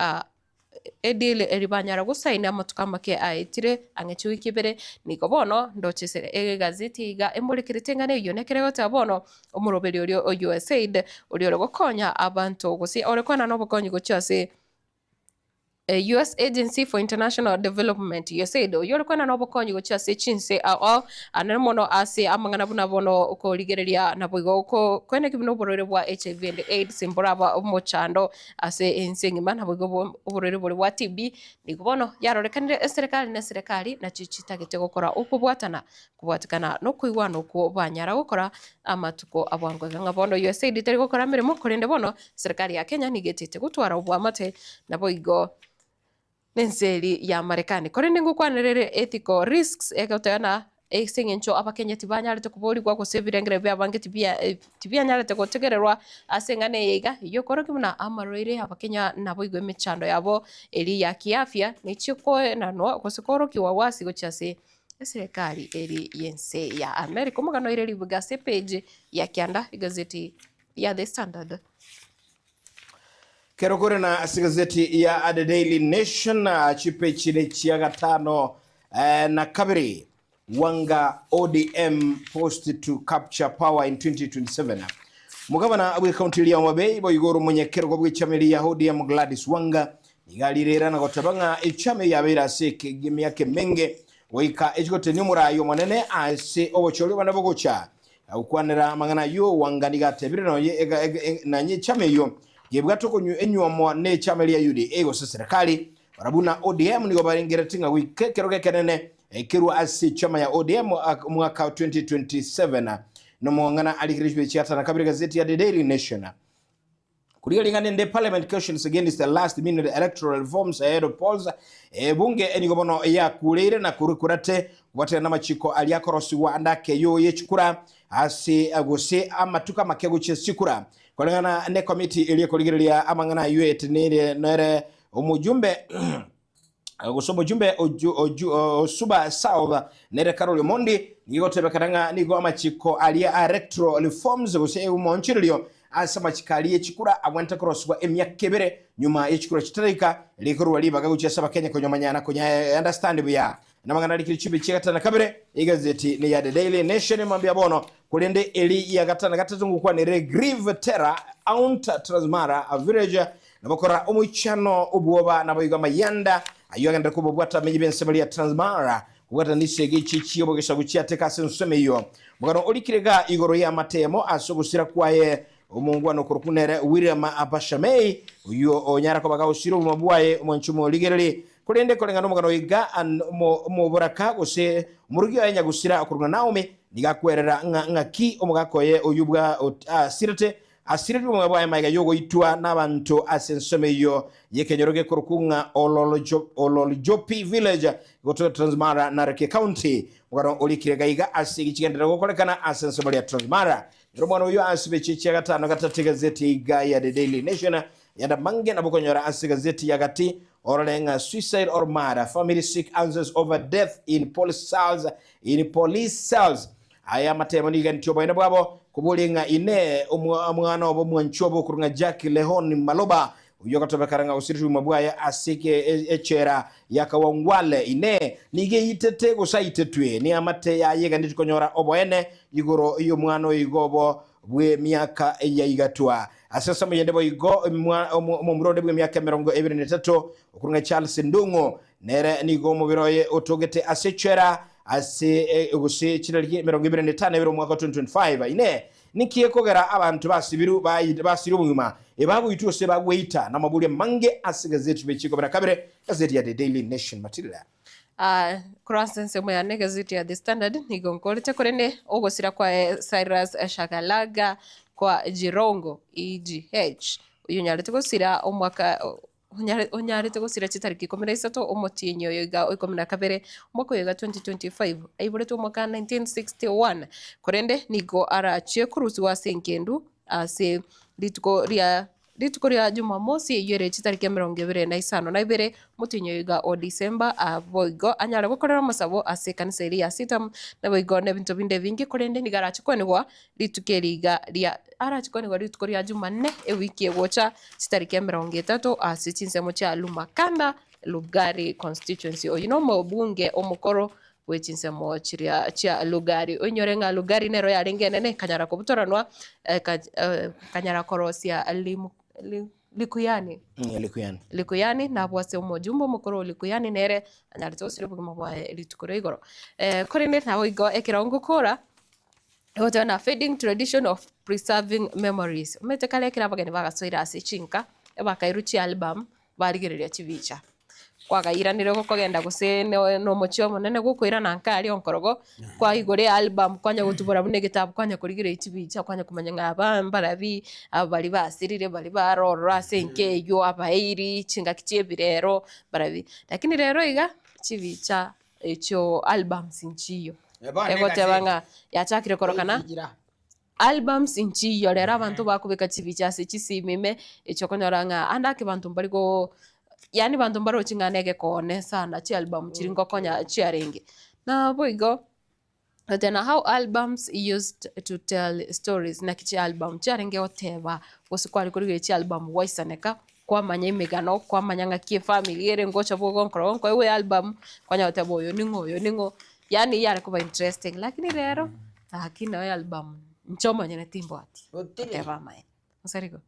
Edeal eria banyara gosaina amatuko amake aetire, ang'e chiwiki ibere, nigo bono ndoche ase egazeti iga emorekerete eng'ana eyio nekero egoteba bono omoroberi oria o USAID oria ore gokonya abanto gose ore koenana obokonyi gochia ase US Agency for International Development, USAID, oyio ore koenana obokonyi gochia ase chinse ao ao, anene mono ase amang'ana buna bono okorigereria naboigo koeneki buna oborwaire bwa HIV and AIDS mboraba omochando. Ase ense engima naboigo oborwaire boria bwa TB nigo bono yarorekanire eserekari na eserekari nachio chitagete gokora okobwatana kobwatekana nokoigwana okwo banyara gokora amatuko abwango iga ng'a bono USAID teri gokora emeremo korende bono eserekari ya Kenya nigo etete gotwara oboamate naboigo Nense eri ya Marekani. Korende ngokwanerere ethical risks egoteba ase eng'encho abakenya tibanyarete koborigwa gose ebirengererio biabange tibianyarete gotegererwa ase eng'ana eye iga, eyio ekorokia buna amarwaire abakenya naboigo emechando yabo eri ya kiafya nechio koenanwa gose koorokiwa wasi gochia ase eserekari eri y'ense ya America. Omogano oire ribuga ase epage ya kianda egazeti ya The Standard. Kero kore na ase gazeti ya The Daily Nation chipechi ne chia gatano na kabere Wanga ODM post to capture power in 2027. Omogabana bw'ekaunti eria ya Homa Bay boigo ore omonyakerogo bw'echama eria ya ODM Gladys Wanga nigo arirera na goteba ng'a echama eye yabeire ase emiaka emenge goika echigotenia omorai omonene ase obochori obonene bogocha Agokwanera amang'ana ayio, Wanga nigo atebire nonye nanye echama eyio yebwate okonywa enywomo ne echama eria UDA gose serikali. Barabwo na ODM nigo barengereti ng'a goika ekerogo ekenene ekerwe ase echama ya ODM omwaka o 2027. Nomong'ana arikire chibe chiatano kabere gazeti ya The Daily Nation. Korigia ring'ana ende Parliament cautions against the last minute electoral reforms ahead of polls Ebunge nigo bono yakureire na korukurate kobwaterana namachiko aria akorosigwa ande akeyo ye chikura ase gose amatuko amake gochia chikura koreng'ana ne committee eria ekorigereria amang'ana ayio etenenire nere omojumbe gose omojumbe o Suba South nere Carol Omondi nigo egotebekana ng'a nigo amachiko aria a electoral reforms gose omoonchorerio ase amachiko aria echikura abwenerete korosigwa emiaka ebere nyuma yechikura chitaraika rikorwa ribaga gochia ase abakenya konyamanya na konya understand buya. Namang'ana arikire chibe chia gatano na kabere, egazeti neya The Daily Nation mambia bono, korende eri ya gatano na gatato ngokwanere Grieve Terror Aunt Transmara Village nabokora omoichano obwoba naboigo amayanda ayio agenderere kobabwata amenyi b'ensemo ria Transmara kobwatanisa egechi chi'obogesagu chiateka ase ensemo eyio. Omogano orikire iga igoro y'amatemo ase ogosira kwaye Omongwana okorokwa nere William Bashamei, oyio onyara koba gagosira obogima bwaye omwanchi omorigereria, korende koreng'ana nomogano oyo iga omoboraka gose omorugi oye nyagosira okorokwa Naomi nigo akwerera ng'a ng'aki omogaka oye oyio bwa asirete asiretie obogima bwaye magega y'ogoitwa n'abanto ase ensemo eyio y'ekenyoro gekorokwa ng'a Ololjopi Village gotoka Transmara Narok County. Omogano orikire iga iga ase egichigenderera gokorekana ase ensemo ria Transmara. Ere omwana oyio ase emechi chia gatano gatato egazeti iga ya The Daily Nation yanda mange nabo okonyora ase egazeti ya gati orore ng'a Suicide or Murder, Family Seek Answers Over Death in Police Cells in Police Cells. Aya amatemo nigo entio oboene bwabo koboria ng'a inee omwana obo omwanchwa obo okorwa ng'a Jack Lehon Maloba oyio ogotebekana ng'a osiretie obogima bwaye ase echela ya Kawangwale inee nigo eitete gose aitetwe neamate yaye eganetie konyora oboene igoro y'omwana oyo igo obo bw'emiaka eyaigatwa. Ase ensemo yende boigo omomura onde bw'emiaka emerongo ebere na etato okorwa ng'a Charles Ndung'u nere nigo omobere oye otogete ase echela ase gose chitariki emerongo ebere na etano ebere omwaka o 2025. Inee! Ninki gekogera abanto basibiru basire obogima, ebagoitwa gose bagweita namaborio amange ase egazeti bechiko buna kabere, egazeti ya The Daily Nation Matilda. Ah, korwa ase ensemo yane egazeti ya The Standard nigo nkorete korende ogosira kwaye Cyrus Shagalaga kwa Jirongo EGH oyio onyarete gosira omwaka onyarete gosira chitariki ikomi na isato omotienyi oyo iga o ikomi na kabere omwaka oyo iga 2025 aiboretwe omwaka 1961 korende nigo arachie korusiwa ase engendu ase rituko ria rituko ria jumamosi eyio ere chitariki emerongo ebere na isano na ibere omotienyi oyo iga o December boigo anyare gokorera amasabo ase ekanisa eria ya Sitam naboigo na ebinto binde ebinge korende nigo arache kwenigwa rituko eri iga ria arache kwenigwa rituko ria jumanne ewiki egocha chitariki emerongo etato ase chinsemo chia Lumakanda, Lugari constituency. Oyio nomobunge omokoro bwe chinsemo chiria chia Lugari. Oinyore ng'a Lugari nero yarenge enene ekanyara kobutoranwa ekanyara korosia Likuyani. Likuyani. Likuyani nabwo ase omojumbe omokoro o Likuyani nere anyarete gosiria obogima bwaye rituko ria igoro. Korende naboigo ekero ngokora Egoteba na fading tradition of preserving memories. Omanyete kare ekero abageni bagasoire ase chinka, ebakairwe chialbum, barigereria chibicha. Kwagairanire gokogenda gose no- na omochie omonene gokoirana nka aria onkorogo, kwaigora ealbum kwanya gotubora buna egetabu kwanya korigereria chibicha kwanya komanya ng'a aba mbarabi, aba baria basirire baria barorora ase enka eywo, abairi, chingaki chia ebirero, mbarabi. Lakini rero iga, chibicha echio albums nchiyo. Bono Egoteba egazeti. ng'a yachakire korokana albums nchiyo rero abanto bakobeka chibicha ase chisimi ime, echio okonyora ng'a ande ake banto mbari go yaani banto mbarochi ng'a negekone sana chialbum chiria ngokonya chiarenge. Naboigo, tena how albums used to tell stories, naki chialbum chiarenge goteba gose kware korigereria chialbum gwaisaneka. Kwamanya emegano, kwamanya ng'aki efamiri ere ngocha bogonkora gonkoegwa ealbum, kwanya goteba oyo ning'o oyo ning'o, yaani yare koba interesting lakini rero, gaki noe ealbum inche omonyene timbwati, goteba amaene, gose rigo.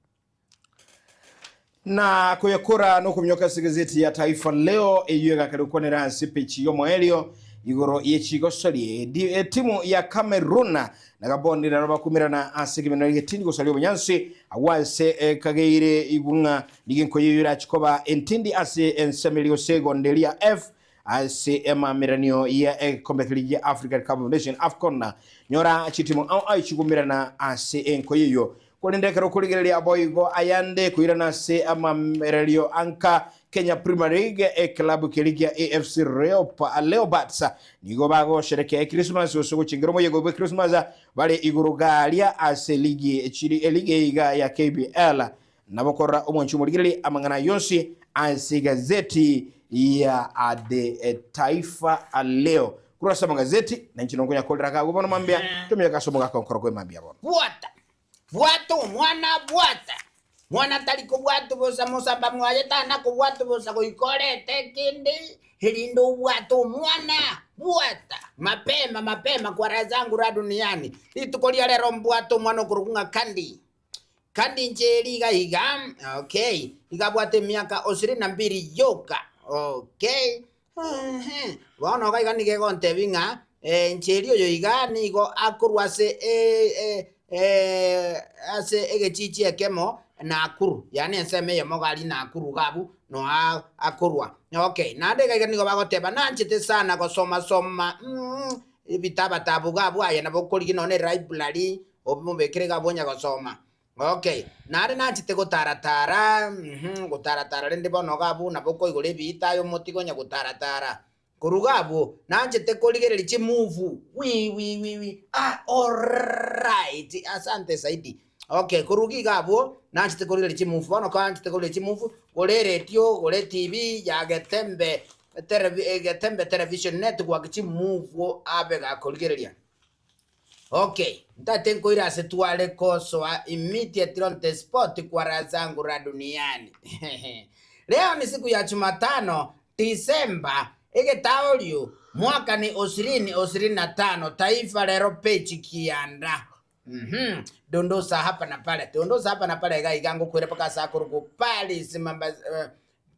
Na koyakora nokominyoka ase egazeti ya Taifa Leo eyio egakare gokwanera ase epeji y'omoerio igoro ye chigosori. Etimu ya Cameroon na Gabon nero bakumerana ase ekemenero getindi gosaria obonyansi agwo ase ekageire igwe ng'a nigo enkoyo eyio erache koba entindi ase ensemo eria gose egonda eria F ase emameranio ya egekombe keria gia African Cup of Nations AFCON. Nyora chitimu ao ao chikumerana ase enkoyo eyio. Korende ekero okorigereria boigo ayande koirana ase amamererio anka Kenya Premier League, eklabu keria gia AFC Leopards nigo bagosherekea Ekrismasi gose gochengera omoyega bwe Christmas bare igoro garia ase ligi eligi eiga ya KPL. Nabo korora omwanchi omorigereria amang'ana yonsi ase egazeti ya The Taifa Leo. Korwa ase amagazeti, nainche nonkonyakorera akagwe bono mambia, tominyoke ase omogaka onkoro kwe mambia bono. Bwata, bwata omwana, bwata! Mwana tari kobwatwa bosa, mosamba mwaye tana kobwatwa bosa goika orete ekende. Erinde obwate omwana, bwata mapema mapema kwa zangu ra duniani. Rituko ria rero mbwate omwana okorokwa ng'a Candy. Candy inche eri iga iga, okay, iga abwate emiaka ishirini na mbili yoka, okay. Ehe, bono iga iga nigo egontebia ng'a inche eri oyo iga nigo akorwa ase ase egechichi ekemo Nakuru, yaani ensemo eyemo iga aria Nakuru iga abwo noa akorwa. Okay, naende iga iga nigo bagoteba nanchete sana gosoma soma ebitabatabu iga abwo aye nabo okorigia nonye na elibrary omobekere iga abwo onya gosoma. Okay, naende nanchete gotaratara gotaratara rende bono iga abwo nabo okoigora ebiita aye omotige onya gotaratara. Korwa iga abwo, nanchete korigereria chimuvu, wi wi wi wi, ah alright, asante zaidi. Okay, korwa iga iga abwo, nanchete korigereria chimuvu, bono kanchete korigereria chimuvu, gore eredio, gore etibi ya Getembe terevi Getembe television network chimuvu abe gakorigereria. Okay, ntate nkoire ase tware kosoa immediately on the spot kwa raha zangu ra duniani. Leo ni siku ya Jumatano, Disemba, egetaorio, mwaka ni ishirini ishirini na tano, Taifa Lero page kianda. Mhm. Dondosa hapa na pale, dondosa hapa na pale iga iga ngokwire mpaka ase akorokwa Paris, mamba, eh,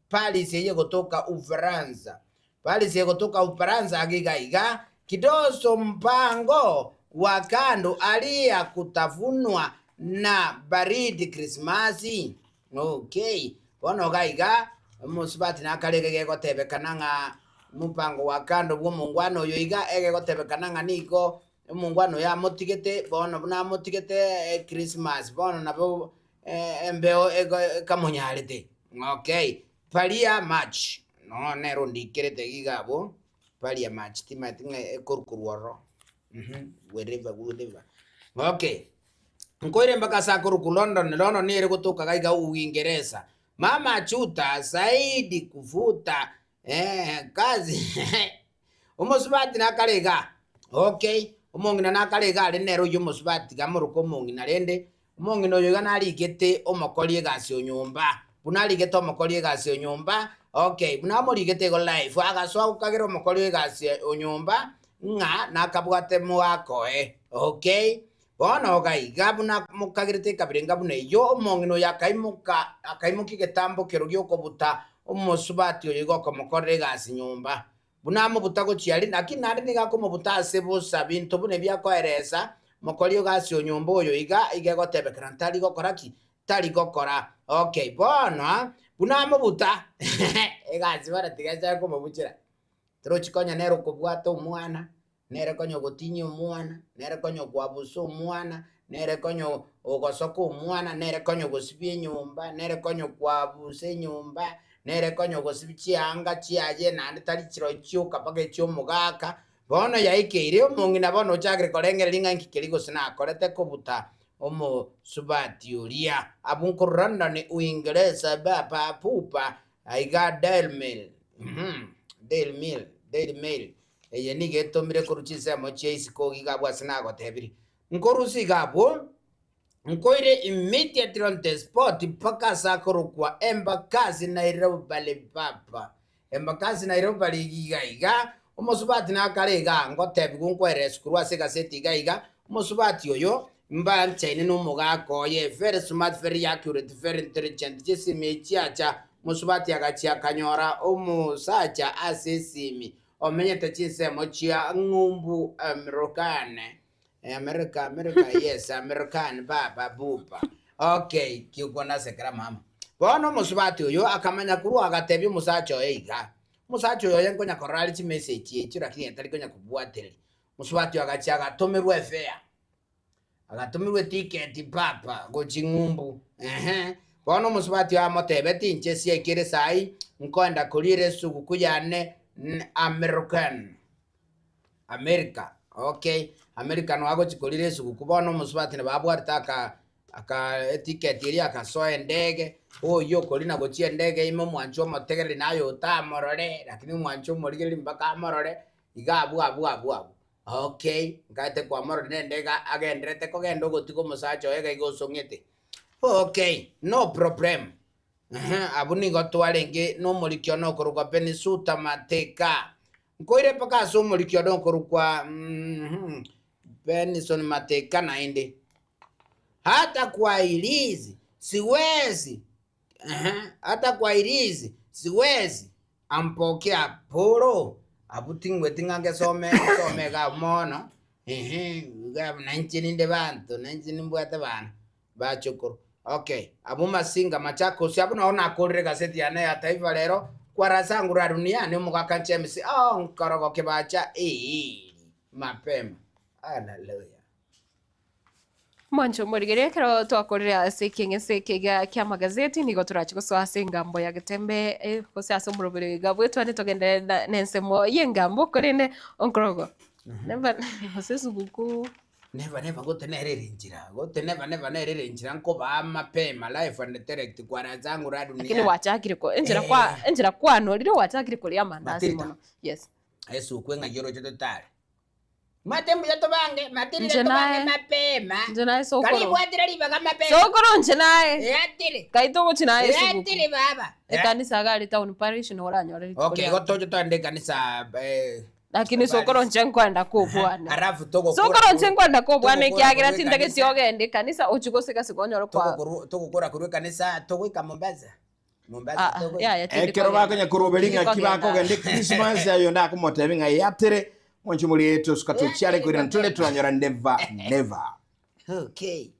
Paris eye gotoka Ufaransa. Paris egotoka Ufaransa age iga iga, Kidoso mpango wa kando aria kutafunwa na baridi Krismasi. Okay, bono iga iga, omosubati nakare ege gegotebekana ng'a omopango wa kando bw'omongwana oyo iga egegotebekana ng'a nigo omongwana oyo amotigete, bono buna amotigete Christmas, bono nabo embeo ekamonyarete. Okay, Paria match, no nere ondikerete iga abwo, Paria match timanyeti ng'a ekorwa korwa ororo, wherever wherever. Okay, nkoire mpaka ase akorokwa London, London nere gotoka iga iga Uingereza. Mama achuta zaidi kufuta kazi omosubati nakare igaa, okay, omong'ina nakare iga are nere oyio omosubati tiga amoroke omong'ina rende, Omong'ina oyo iga narigete omokori egasi o nyomba, buna arigete omokori egasi o nyomba, okay, buna amorigete igo life, agasoa gokagera omokori egasi o nyomba ng'a nakabwate mogaka oye, okay. Bono iga iga buna mokagerete ekabira enga buna eyio, omong'ina oyo akaimoka akaimokia egetambo kero giokobuta omosubati oyo iga okomokorera egasi nyomba. Buna amobuta gochia aria, naki naende nigo akomobuta ase bosa binto buna ebi akoeresa, mokori egasi o nyomba oyo iga, iga egotebekana ntari gokora ki? Tari gokora. Okay, bono, buna amobuta, egasi bono tiga enchake komobuchera, torochi konya nere okobwata omwana, nere konya ogotinyia omwana, nere konya okwabusa omwana, nere konya ogosoka omwana, nere konya ogosibia enyomba, nere konya okwabusa enyomba, nere konya ogosibia chianga chiaye naende tari chirochio chioka mpaka echia omogaka. Bono yaikeire omong'ina bono ochakire korengereria ng'a inki keria gose nakorete kobuta omosubati oria. Abwo nkorora London, Uingereza, baba pupa, aiga Daily Mail, Daily Mail, Daily Mail. Eye nigo etomire korwa chinsemo chia isiko iga abwo ase nagotebirie. Nkorusia iga abwo, nkoire immediately on the spot mpaka ase akorokwa Embakasi Nairobi papa. Embakasi Nairobi iga iga, omosubati nakare igaa ngotebigwa nkweresi korwa ase egaseti iga iga, omosubati oyo mbanchaine na omogaka oye, very smart, very accurate, very intelligent, chisimi echiacha, omosubati agachia akanyora omosacha ase esimi. Omenyete chinsemo chia ng'umbu Amerikane, America, America, yes, American, baba, buba. Okay, kiokwana sekera mama. Bono omosubati oyo akamanya korwa agatebia omosacha oye iga, omosacha oyo oye nkonya korora are chimessage echio lakini tari konya kobwatereria. Omosubati oyo agachia agatomerwa efare. Agatomerwa etiketi papa gochia ng'umbu, ehe. Bono omosubati oye amotebetie, Inche siaikire saii, nkoenda koriera esuguku yane American, America, okay, America noo agochia koriera esuguku. Bono omosubati nabo abwarete aka aka etiketi eria agasoa endege, oyio okorina gochia endege ime omwanchi omotegereri naye otamorore, lakini omwanchi omorigereri mpaka amorore, iga abwo abwo abwo abwo. Okay, nkaete kwamorora nende iga agenderete kogenda ogotiga omosacha oye iga iga osong'ete. Okay, no problem. Ehe, abwo nigo twarenge nomoriki one okorokwa Benisuta Mateka. Nkoire mpaka ase omoriki one okorokwa mhm, Benison Mateka naende. Hata kwa ilizi siwezi, ehe, hata kwa ilizi siwezi ampokea polo abwo tingweti ng'a ngesome nsome iga abwo mono, ehe, iga na inche ninde banto, na inche nimbwate abana. Bachukuru. Okay, abwo Masinga, Machakos, abwo nao nakorire egazeti yane ya Taifa Leo, kwarasangura duniani omogaka James, oh, nkorogo kibacha eeri mapema. Hallelujah. Mwancho omorigereria ekero twakorire ase ekeng'ese eke gia ki'amagazeti nigo torache gosoa ase engambo ya getembe eh, gose ase omoroberi oiga bwetwane togenderere na na ensemo y'engambo korende onkorogo neba gose esugukuu. Never never gote nere ere enchera gote never never nere ere enchera nkobaa mapema life and direct kwaranzangura Lakini dunia wachakire ko enchera kwa enchera kwanorire wachakire koria amandasi Matilda. mono. Yes. Esukwe ng'ai oroche totare mate mbuya tobange matilda Inche tobange naye. mapema Inche naye sokoro. karibwatire ribaga mapema Sokoro inche naye. Eatire. Kai togochi naye esuguku. Eatire baba. Ekanisa iga aria town parish nigo oranyore rituko Okay, riaye. igo toche toende ekanisa eh, Lakini sokoro inche nkwenda kobwana. Alafu togokora Sokoro inche nkwenda kobwana togokora ekiagera korwa tintageti ekanisa. ogende ekanisa ochie gose gasi konyora kwa Togokora korwa ekanisa togoika Mombasa. Mombasa Ah, ah, togoika. yaya, tindi Ekero kogenda. bakonya koroberi Tindi ng'aki kogenda. bakogenda Christmas ayo ndakomotebi ng'a yatere mwanche muri yetu suka tuchiare kwirana tule turanyora never never. Okay.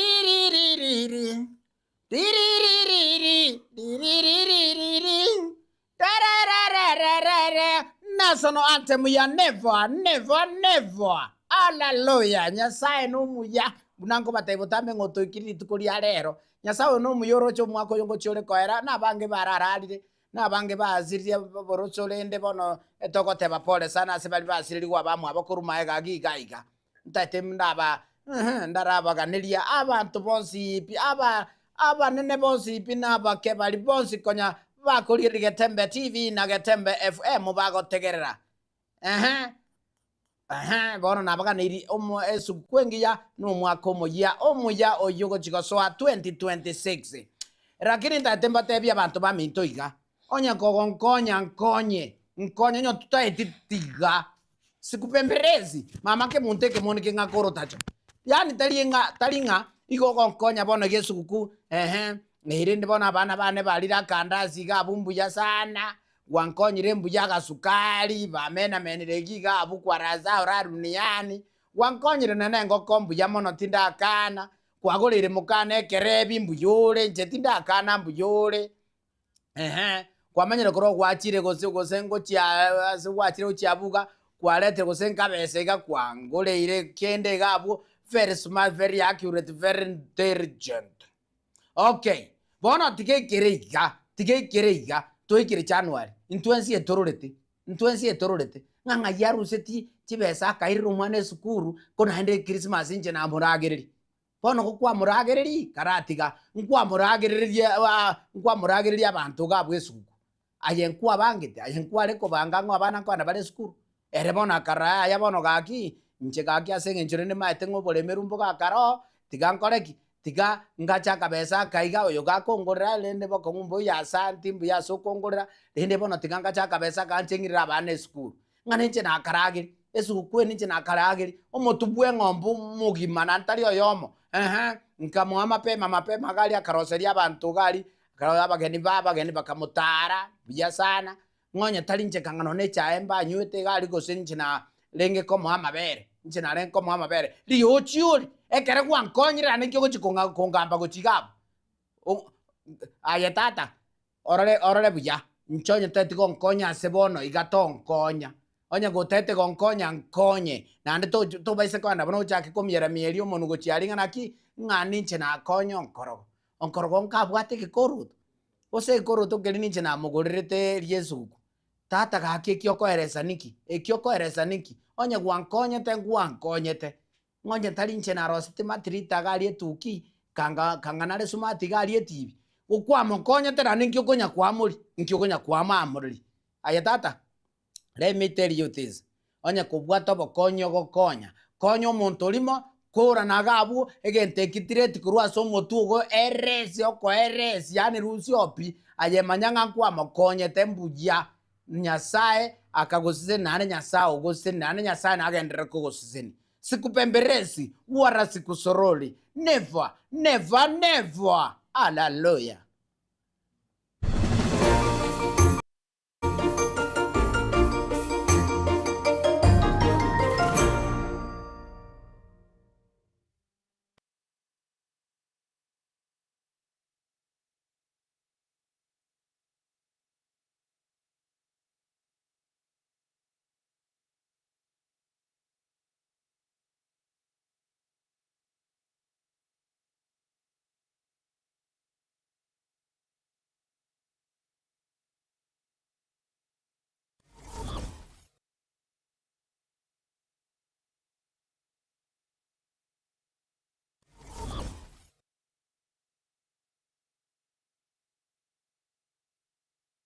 Tiririririririri, tiriririri, tiriririri, tarararararara. National anthem ya never, never, never. Hallelujah. Nyasaye nomuya. Buna nkobatebia botambe ng'a otoikire rituko ria rero. Nyasaye oyo nomuya oroche omwaka oyo ngochia ore koera, na abange barararire, na abange baasiririe oboroso rende bono etogoteba pole sana ase baria basirerigwe abamwabo korwa maega iga iga iga. Ntaete ndaba ehe, ndarabaganeria abanto bonsi pi, aba abanene bonsi pi na abake baria bonsi konya bakorigereria Getembe TV na Getembe FM bagotegerera. Ehe, ehe, bono nabaganeiri omo esuguku engiya na omwaka omoyia omuya oyio ogochia gosoa 2026. Rakini ntaete mbatebie abanto baminto iga, onye kogonkonya nkonye, nkonye onye totaeti tiga. Sikupemberezi, mama kemonto ekemoni keng'aka orotacho. Yaani tari ng'a tari ng'a igo ogonkonya bono iga esuguku ehe, erinde bono abana bane barire akandasi iga abwo mbuya sana, gwankonyire mbuya agasukari, bamenamenire iga iga abwo kwaraza ora duniani, gwankonyire nonye na engoko mbuya mono tindakana, kwagoreire mokana ekerebi mbuya ore, inche tindakana mbuya ore. Ehe, kwamanyire korwa gwachire gose gose ngochia ase gwachire gochia abwo iga, kwaretire gose nkabesa iga kwangoreire kende iga abwo, very smart, very accurate, very intelligent. Okay, bono tiga ekere iga, tiga ekere iga, twaikire January, intwe ense etororete, intwe ense etororete, ng'a ng'ai arusetie chibesa akairera omwana esukuru, ko naende echristmas inche namoragereria. Bono gokwamoragereria, karatiga, nkwamoragereria nkwamoragereria abanto iga abwo esuguku. Aye nkwabangete, aye nkware kobanga ng'a abana nkogenda bare esukuru. Ere bono akarora yaya bono gaki, inche gaki ase eng'encho rende maete ng'a oboremeru mbogakare oo, tiga nkore ki? Tiga ngache akabesa aka iga, oyo gakongorera rende bokong'u mbuya asanti, mbuya ase okongorera, rende bono tiga ngache akabesa aka nche ng'irere abana esukuru. Ng'a ninche nakaragerie, esuguku eye ninche nakaragerie, omotwe bw'eng'ombe omogima naende tari oyomo, ehe, nkamoa mapema mapema iga aria akaroseria abanto iga aria, akarora abageni ba abageni bakamotara buya sana, ng'a onye tari inche kang'a nonye echae mbanywete iga aria gose inche narenge komoa amabere, inche narenge komoa amabere, riochi ore, ekere gwankonyire naende nki ogochi kong'a kongamba gochia iga abwo, o aye tata. Orore, orore buya, inche onye toeti gonkonya ase bono iga tonkonya, onye gotaete gonkonya nkonye, naende to tobaise kogenda buna ochake komiera-mieria omonwe gochia aria ng'a naki, ng'a ninche nakonya onkorogo. Onkorogo nkabwate egekoroto? Gose ekoroto keria ninche namogorerete eria esuguku. Tata gaki eki okoeresa niki? Eki okoeresa niki? Onye gwankonyete ngwankonyete. Ng'onye tari inche naroseti matirita iga aria etuki, kanga kanga nare smart iga aria etibi. Gokwamokonyete naende nki okonya kwamori? Nki okonya kwamamoreri? Aye tata, let me tell you this, onye kobwate obokonyi ogokonya, konya omonto orimo, kora na iga abwo, egento eki tireti korwa ase omotwe ogo eresi okoeresi yaani rusia opi, aye manya ng'a nkwamokonyete mbuya, Nyasae akagosesenia naende Nyasae ogosesenia naende Nyasae nagenderere kogosesenia. Sikupembelezi wala sikusoroli, never, never, never! Hallelujah!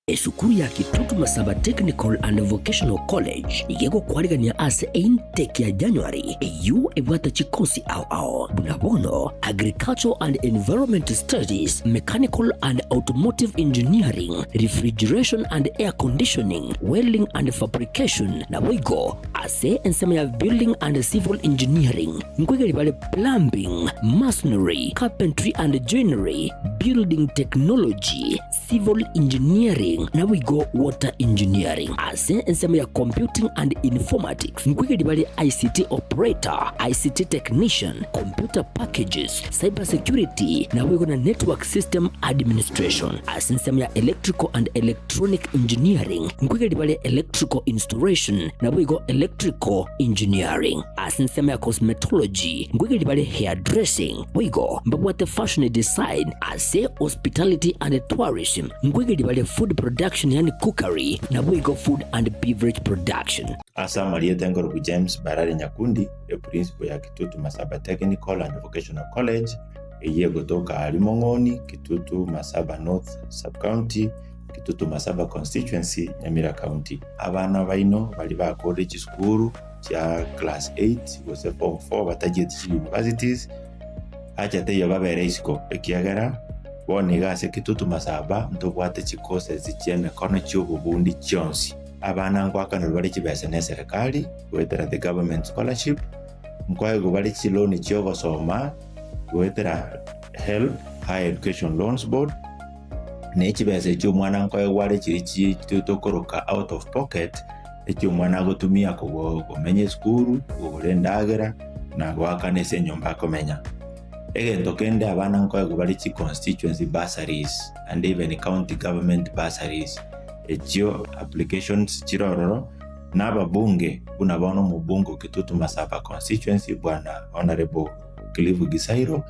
Esukuru ya Kitutu Masaba Technical and Vocational College iga egokwarigania ase eintake ya January eyio ebwate chikosi ao ao buna bono Agricultural and Environment Studies, Mechanical and Automotive Engineering, Refrigeration and Air Conditioning, Welding and Fabrication naboigo ase ensemo ya Building and Civil Engineering nkoigeria bare Plumbing, Masonry, Carpentry and Joinery, Building Technology, Civil Engineering naboigo Water Engineering. Ase ensemo ya Computing and Informatics nkoigeria bare ICT Operator, ICT Technician, Computer Packages, Cyber Security naboigo na Network System Administration. Ase ensemo ya Electrical and Electronic Engineering nkoigeria bare Electrical Installation naboigo Electrical Engineering. Ase ensemo ya Cosmetology nkoigeria bare Hairdressing boigo mbabwate Fashion Design. Ase Hospitality and Tourism nkoigeria bare Food Production yaani Cookery naboigo Food and Beverage Production. Ase amarieta enkorokwa James Barare Nyakundi, eprinciple ya Kitutu Masaba Technical and Vocational College, eyio egotoka aria Mong'oni, Kitutu Masaba North Sub-County, Kitutu Masaba Constituency, Nyamira County. Abana baino baria bakorire chisukuru chia class 8 gose form 4 batachieti chi universities, acha teiyo babere isiko, ekiagera bono iga ase Kitutu Masaba ntobwate chicourses chi'emekono chi'obobundi chionsi. Abana ngoakanerwa bare chibesa neserekari goetera the government scholarship, nkoegwa bare chiloan chi'ogosoma goetera HELB, Higher Education Loans Board, ne chibesa echio omwana nkoegwa are chiria chi tokoroka out of pocket, echio omwana agotumia kogo komenya esukuru, kogora endagera, na goakana ase enyomba akomenya. Egento kende abana nkoegwa bare chi constituency bursaries and even county government bursaries, echio applications chire ororo, na ababunge buna bono omobunge o Kitutu Masaba constituency bwana Honourable Cliff Gisairo,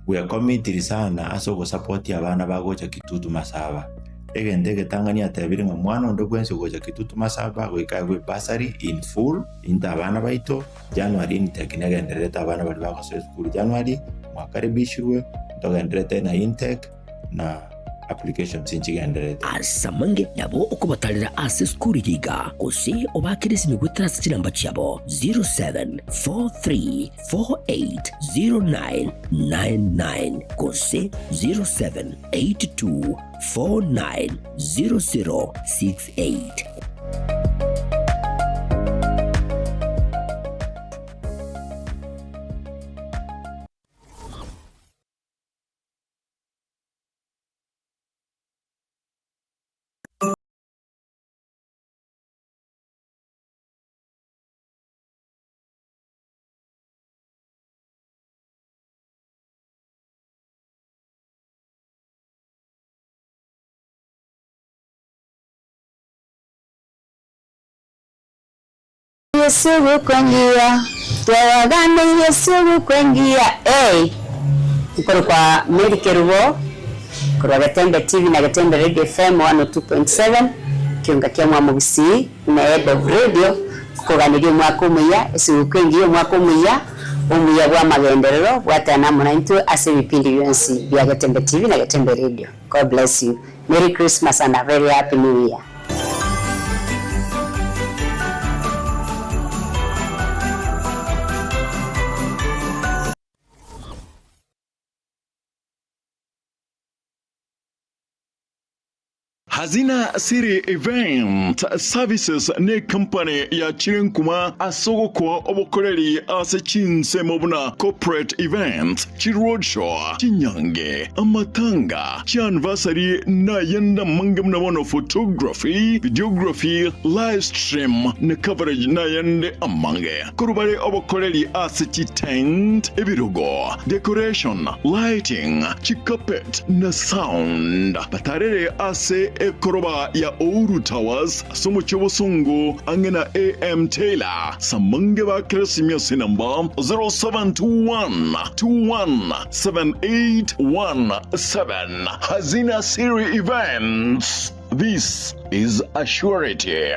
bwekomitiri sana ase ogosapotia abana bagocha Kitutu Masaba. Egento egetang'ani atebire ng'a mwana onde bwensi ogocha Kitutu Masaba goika aegwe ebursary in full into abana baito, January intake negendererete abana baria bagosoa esukuru January, mwakaribishirwe, ntogendererete na intake na applications nchigendererete. Ase amange nabo okobatarera ase esukuru eye iga, gose obaakere esimi goetera ase chinamba chiabo 0743480999 gose 0782490068. Esuguku engiya, Twabaganeirie esuguku engiya, ey. Nkorokwa Mary Kerubo. Korwa Getembe TV na Getembe Radio FM 102.7, kionga kia Mwamogusii na Head of Radio, koganeria omwaka omuya, esuguku engiya omwaka omuya, omuya bwa amagenderero, bwatana amo naintwe ase ebipindi bionsi bia Getembe TV na Getembe Radio. God bless you. Merry Christmas and a very happy new year. Hazina City Event Services ne company ya chirenkuma ase ogokoa obokoreri ase chinsemo buna corporate events, chiroadshow, chinyange, amatanga, chianniversary na ayande amange buna bono photography, videography, live stream na coverage na ayande amange. Korwa bare obokoreri ase chitent, ebirogo, decoration, lighting, chicarpet na sound. Batarere ase ekoroba ya Ouru Towers ase omochie obosongo ang'e na AM Taylor. Samange ba Keresimia ase enamba 0721 217817. Hazina Siri Events. This is a surety.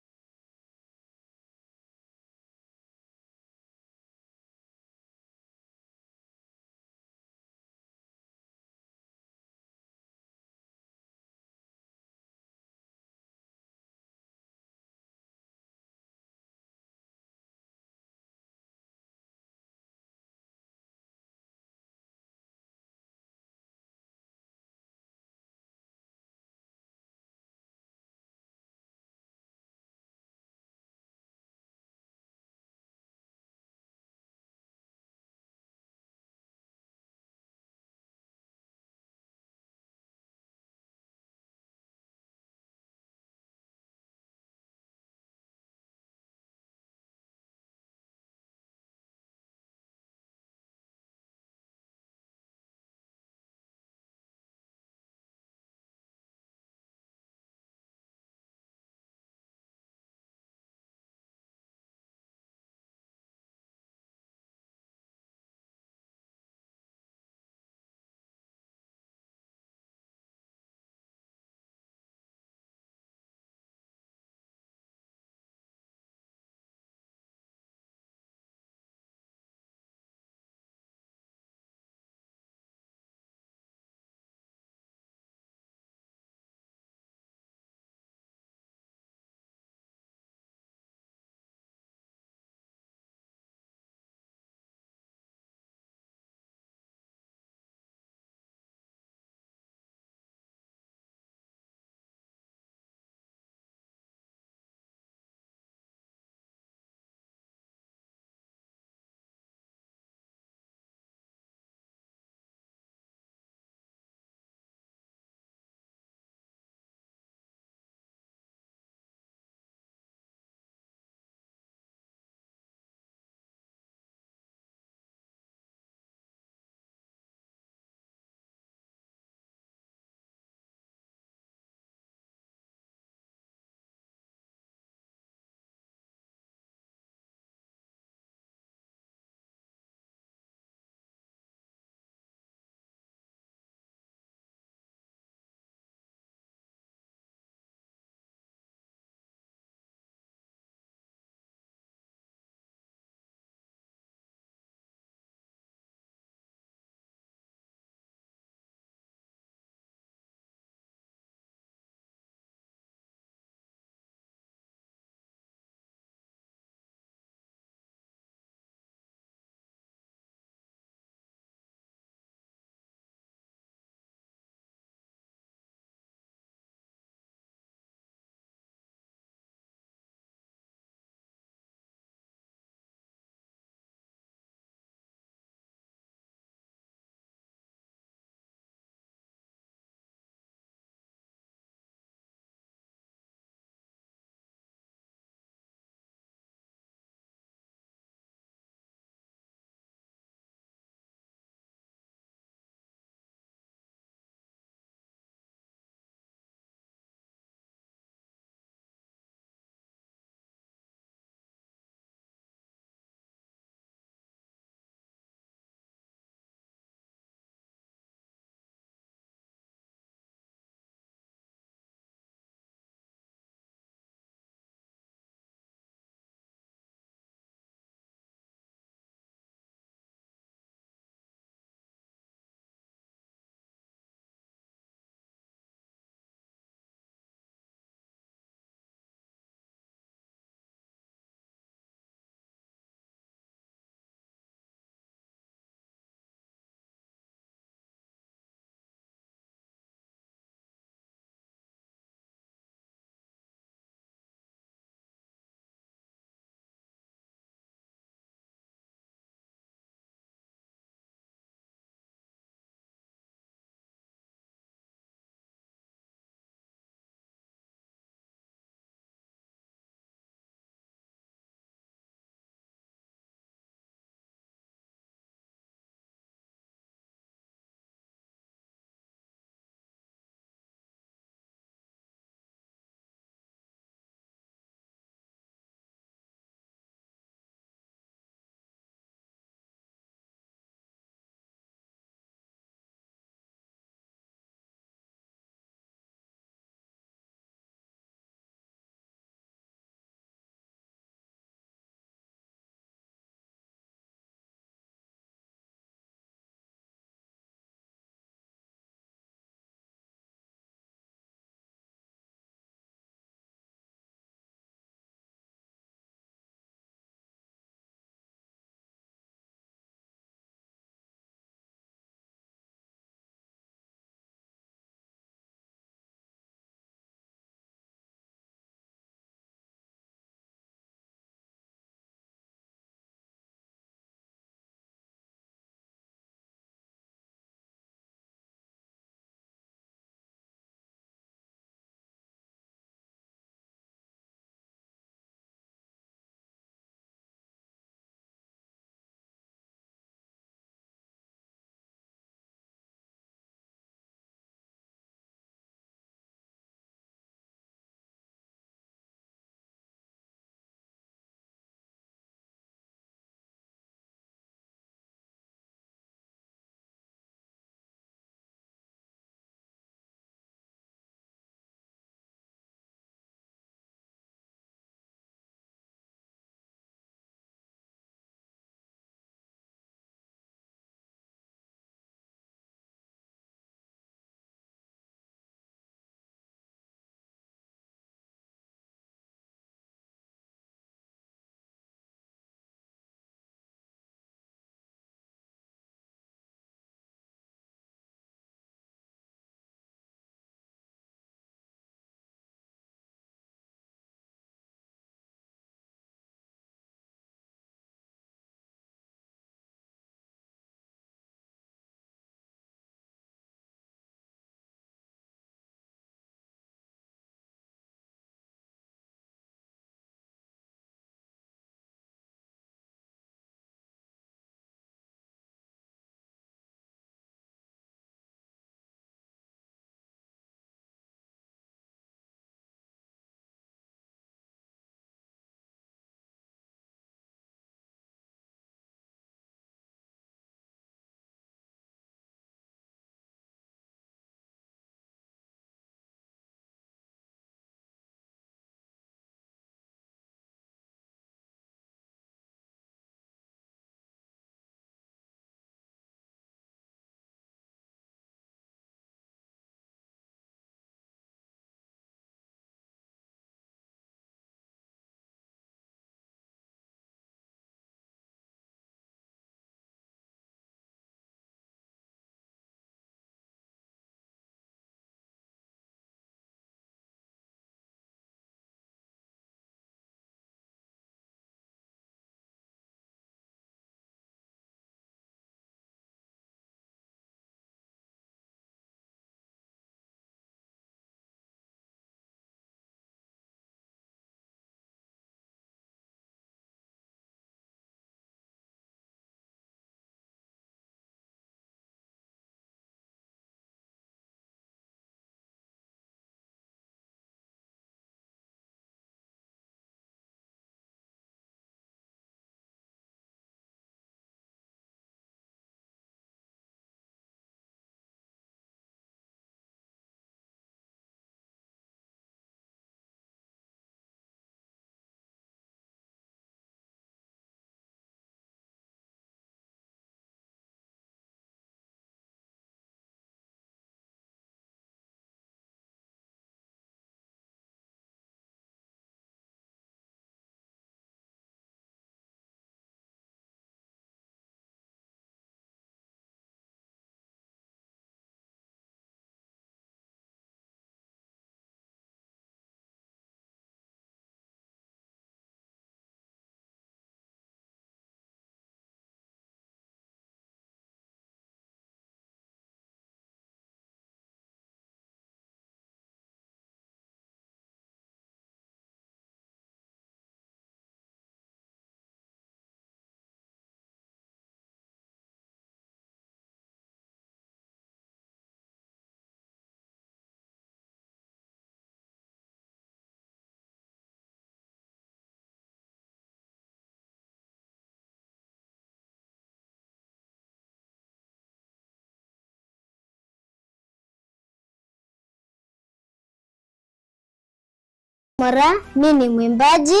Mora, mi ni mwimbaji.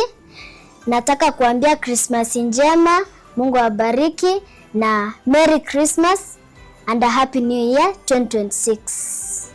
Nataka kuambia Krismasi njema, Mungu awabariki na Merry Christmas and a Happy New Year 2026.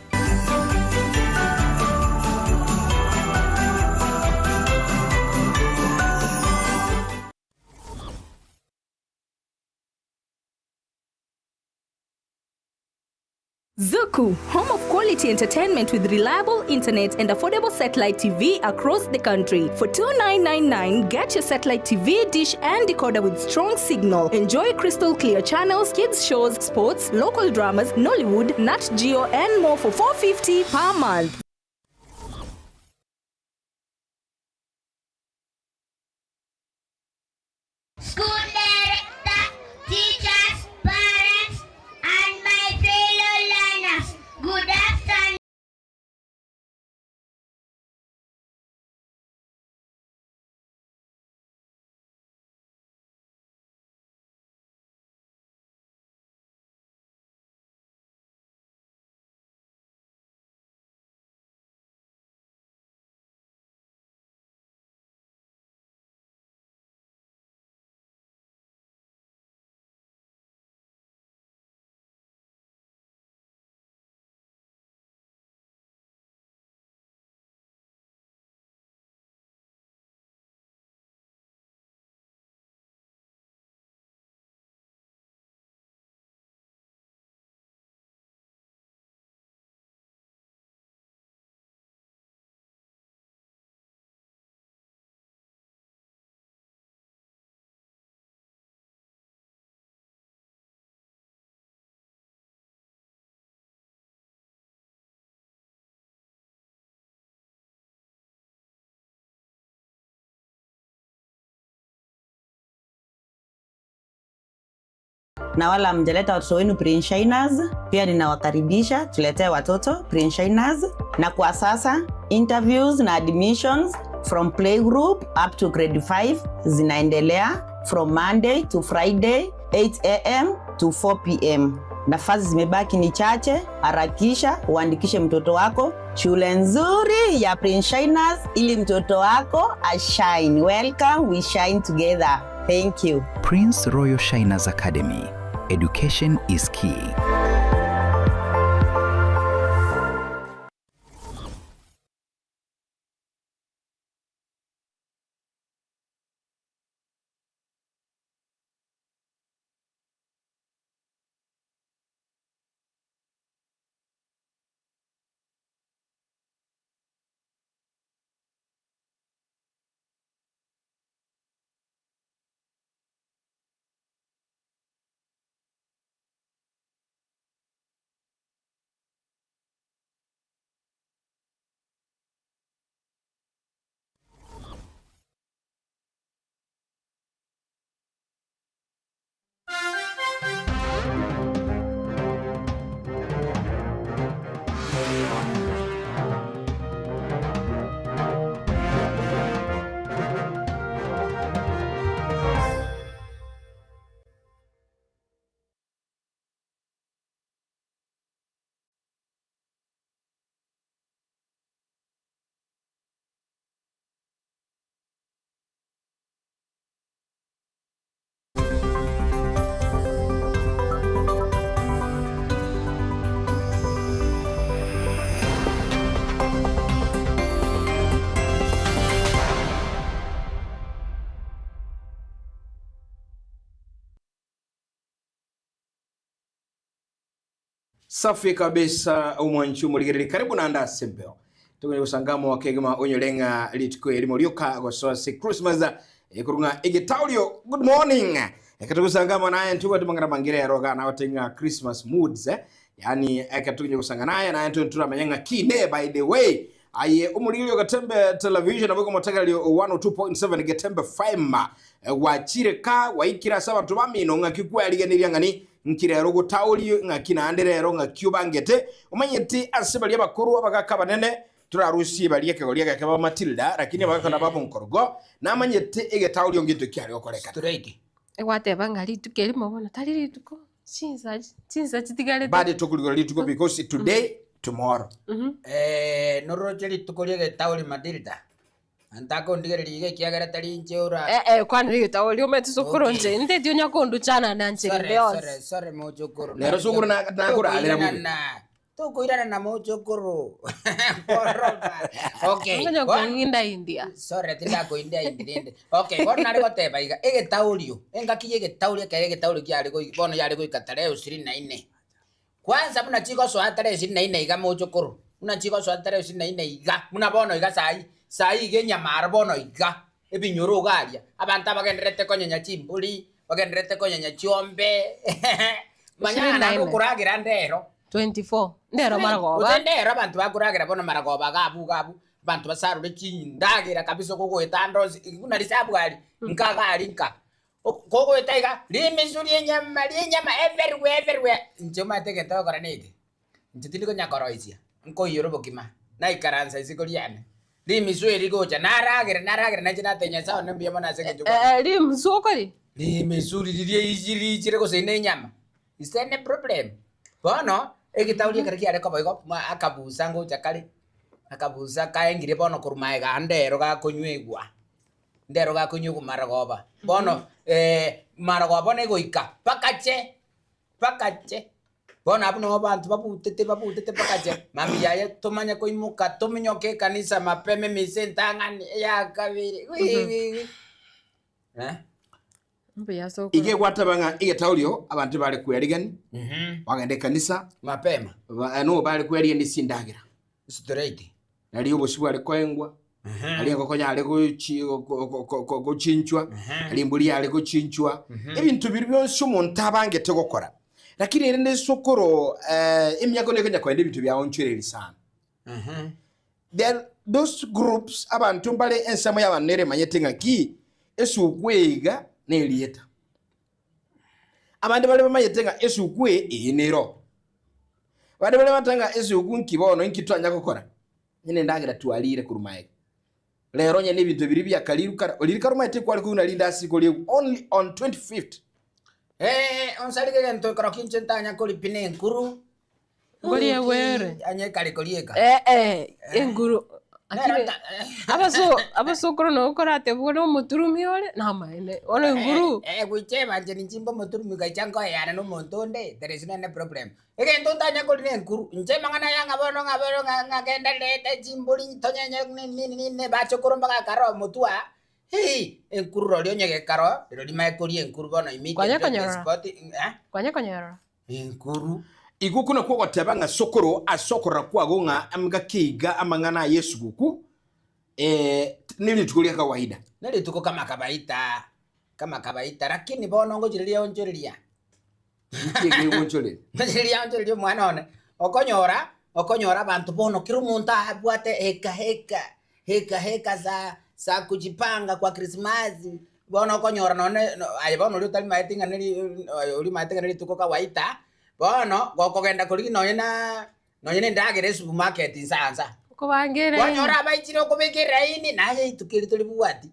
Zuku, home of quality entertainment with reliable internet and affordable satellite TV across the country. For 2999, get your satellite TV, dish and decoder with strong signal. Enjoy crystal clear channels, kids shows, sports, local dramas, Nollywood, Nat Geo and more for 450 per month. School director, teachers, parents, and my fellow learners, good afternoon. Na wala hamjaleta watoto wenu Prince Shiners, pia ninawakaribisha tuletee watoto Prince Shiners. Na kwa sasa interviews na admissions from playgroup up to grade 5 zinaendelea from Monday to Friday 8 am to 4 pm. Nafasi zimebaki ni chache, harakisha uandikishe mtoto wako shule nzuri ya Prince Shiners ili mtoto wako ashine. Welcome, we shine together. Thank you. Prince Royal Shiners Academy. Education is key. Safi kabisa umwanchu muligereri karibu na anda sembeo tugende gusangamo wakegema onyolenga lituko elimo lyoka gosoa si Christmas ekurunga egetaulio good morning. Ekatugusangamo naye ntuko tumangara mangire roga na watenga Christmas moods yani ekatugenye gusanga naye naye ntura manyanga kine by the way aye umulilio Gatembe television abiko motegalio 102.7 Gatembe FM wachireka waikira saba tubamino ng'aki kwaliganiria ng'ani nkirero gutauli ng'aki naende rero ng'aki obangete omanyete ase baria bakuru abagaka banene turarusie baria ekegori egeke ba Matilda lakini abagaka na babonkorogo namanyete egetauri onginto kiari gokorekana straight Egwateba ng'a rituko erimo bono tari rituko chinsa chinsa chitigarete bade tukurigora rituko because today tomorrow. Noroche rituko ria egetauri Matilda. Antakondigereria iga ekiagera tari inche ora. Eh eh kwanera egetaorio omanyete sokoro inche inteti onya konduchana na nche Sorry, rende yonsi. sorry, sorry mochokoro. Nero sokoro na- nakorarera bobe. Tokoiranana. Tokoirana na mochokoro. Koroba. Okay. Onye Bono- kong'inda India. Sorry, tindakoindia indi rende. Okay, bono nare goteba iga egetaorio, engaki ya egetaorio ekero egetaorio kiare goi bono yare goika tarehe ishirini na nne. Kwanza buna chigosoa tarehe ishirini na nne iga mochokoro, buna chigosoa tarehe ishirini na nne iga, buna bono iga saii, saii iga enyama aro bono iga, ebinyoro iga aria, abanto abagendererete konyenya chimbori, bagendererete konyenya chiombe, manya Ishirini na naende nne. okoragera ndero. 24 ndero maragoba. Gose ndero abanto bakoragera bono maragoba iga abwo iga abwo, abanto basarore chindagera kabisa okogoeta ande onsi, buna risabu aria, nka iga aria nka. Kogoeta iga, rimisu rienyama rienyama everywhere everywhere. Inche omanyete egento ogokora neke, inche tindi konya koroisia, nkoiyora obokima, naikaransa isiko riane, rimisu eri rigocha naragera naragera nainche natebia Nyasaye one mbuya mono ase eng'encho Eh, rimisu okori? Rimisu riria riria riichire gose ne enyama, is any problem? Bono, egetauri ekero kiare koba igo, ma akabusa ngocha kare, akabusa kaengire bono korwa maega ande ero gakonywegwa. ndero gakonywa marogoba bono marogoba bono egoika bakache bakache bono abwo nabo abanto babutete babutete bakache mambia yaye tomanye koimoka tominyoke ekanisa mapema emisa entang'ani eya kabere wi eh. Mbuya ase okoro. Iga egwateba ng'a egetaurio abanto bare kwerigani, bagenda ekanisa mapema, no bare kwerigani chindagera. Straight. Nari obosio bware koengwa, nari engoko yare gochi go- go- go- go- gochinchwa, nari embori yare gochinchwa, ebinto biria bionsi omonto abangete gokora. Lakini erende esokoro emiaka nigo ekonya koenda ebinto biaonchoreiri sana. There those groups abanto mbare ensemo y'abanto nere emanyete ng'aki esugukuu eye iga nerieta. Abande bare bamanyete ng'a esugukuu eye eye nero. Abande bare bamanyete ng'a esugukuu nki bono inki twanya gokora? Onye na endagera twarire korwa magega. Rero onye na ebinto biria biakarirwe kare, riria kare omanyete kware koigwa na rindasi koriegwa only on 25th. Eh, onsarige egento ekero kinche ntanya koripi na enkuru. Nkoriegwere. Anye kare korieka. Eh, eh, enkuru. Nero Akire, abaso abasokoro nabo koratebwe na omoturumi ore, namaene. Bono enkuru. Eh, eh, goicheba inche ninche imbe omoturumi gaicha nkoeyana na omonto onde, there is no any problem. Egento ntanya korina enkuru, inche amang'ana aya ng'a bono ng'a bono ng'a ng'a genda reta chimbori tonyenye nini nini nini bachokoro mbagakara omotwe aa, hii, enkuru roria onye gekaro, rirorio rimae koria enkuru bono Kwanya immediately on the konyorora. spot, eh. Kwanya konyorora. Enkuru. Igo okwo nakwo ogoteba ng'a sokoro ase okorora kwago ng'a amgake iga amang'ana aya esuguku eh, nerituko ria kawaida. Nerituko kama kawaida, kama kawaida, lakini bono ngochireria onchoreria. Nki egegonchoreria? Ngochireria onchoreria omwana one, okonyora, okonyora abanto bono kera omonto abwate heka heka, heka heka za za kujipanga kwa krismasi, bono okonyora nonye no aye bono oria otarimaeti ng'a neri oria omaete ng'a nerituko kawaida, bono gokogenda korigia nonye na nonye na endagera esupermarket insa nsa. Okobangera Kwanyora abaichire okobeka eraini, naye rituko eri toribwati.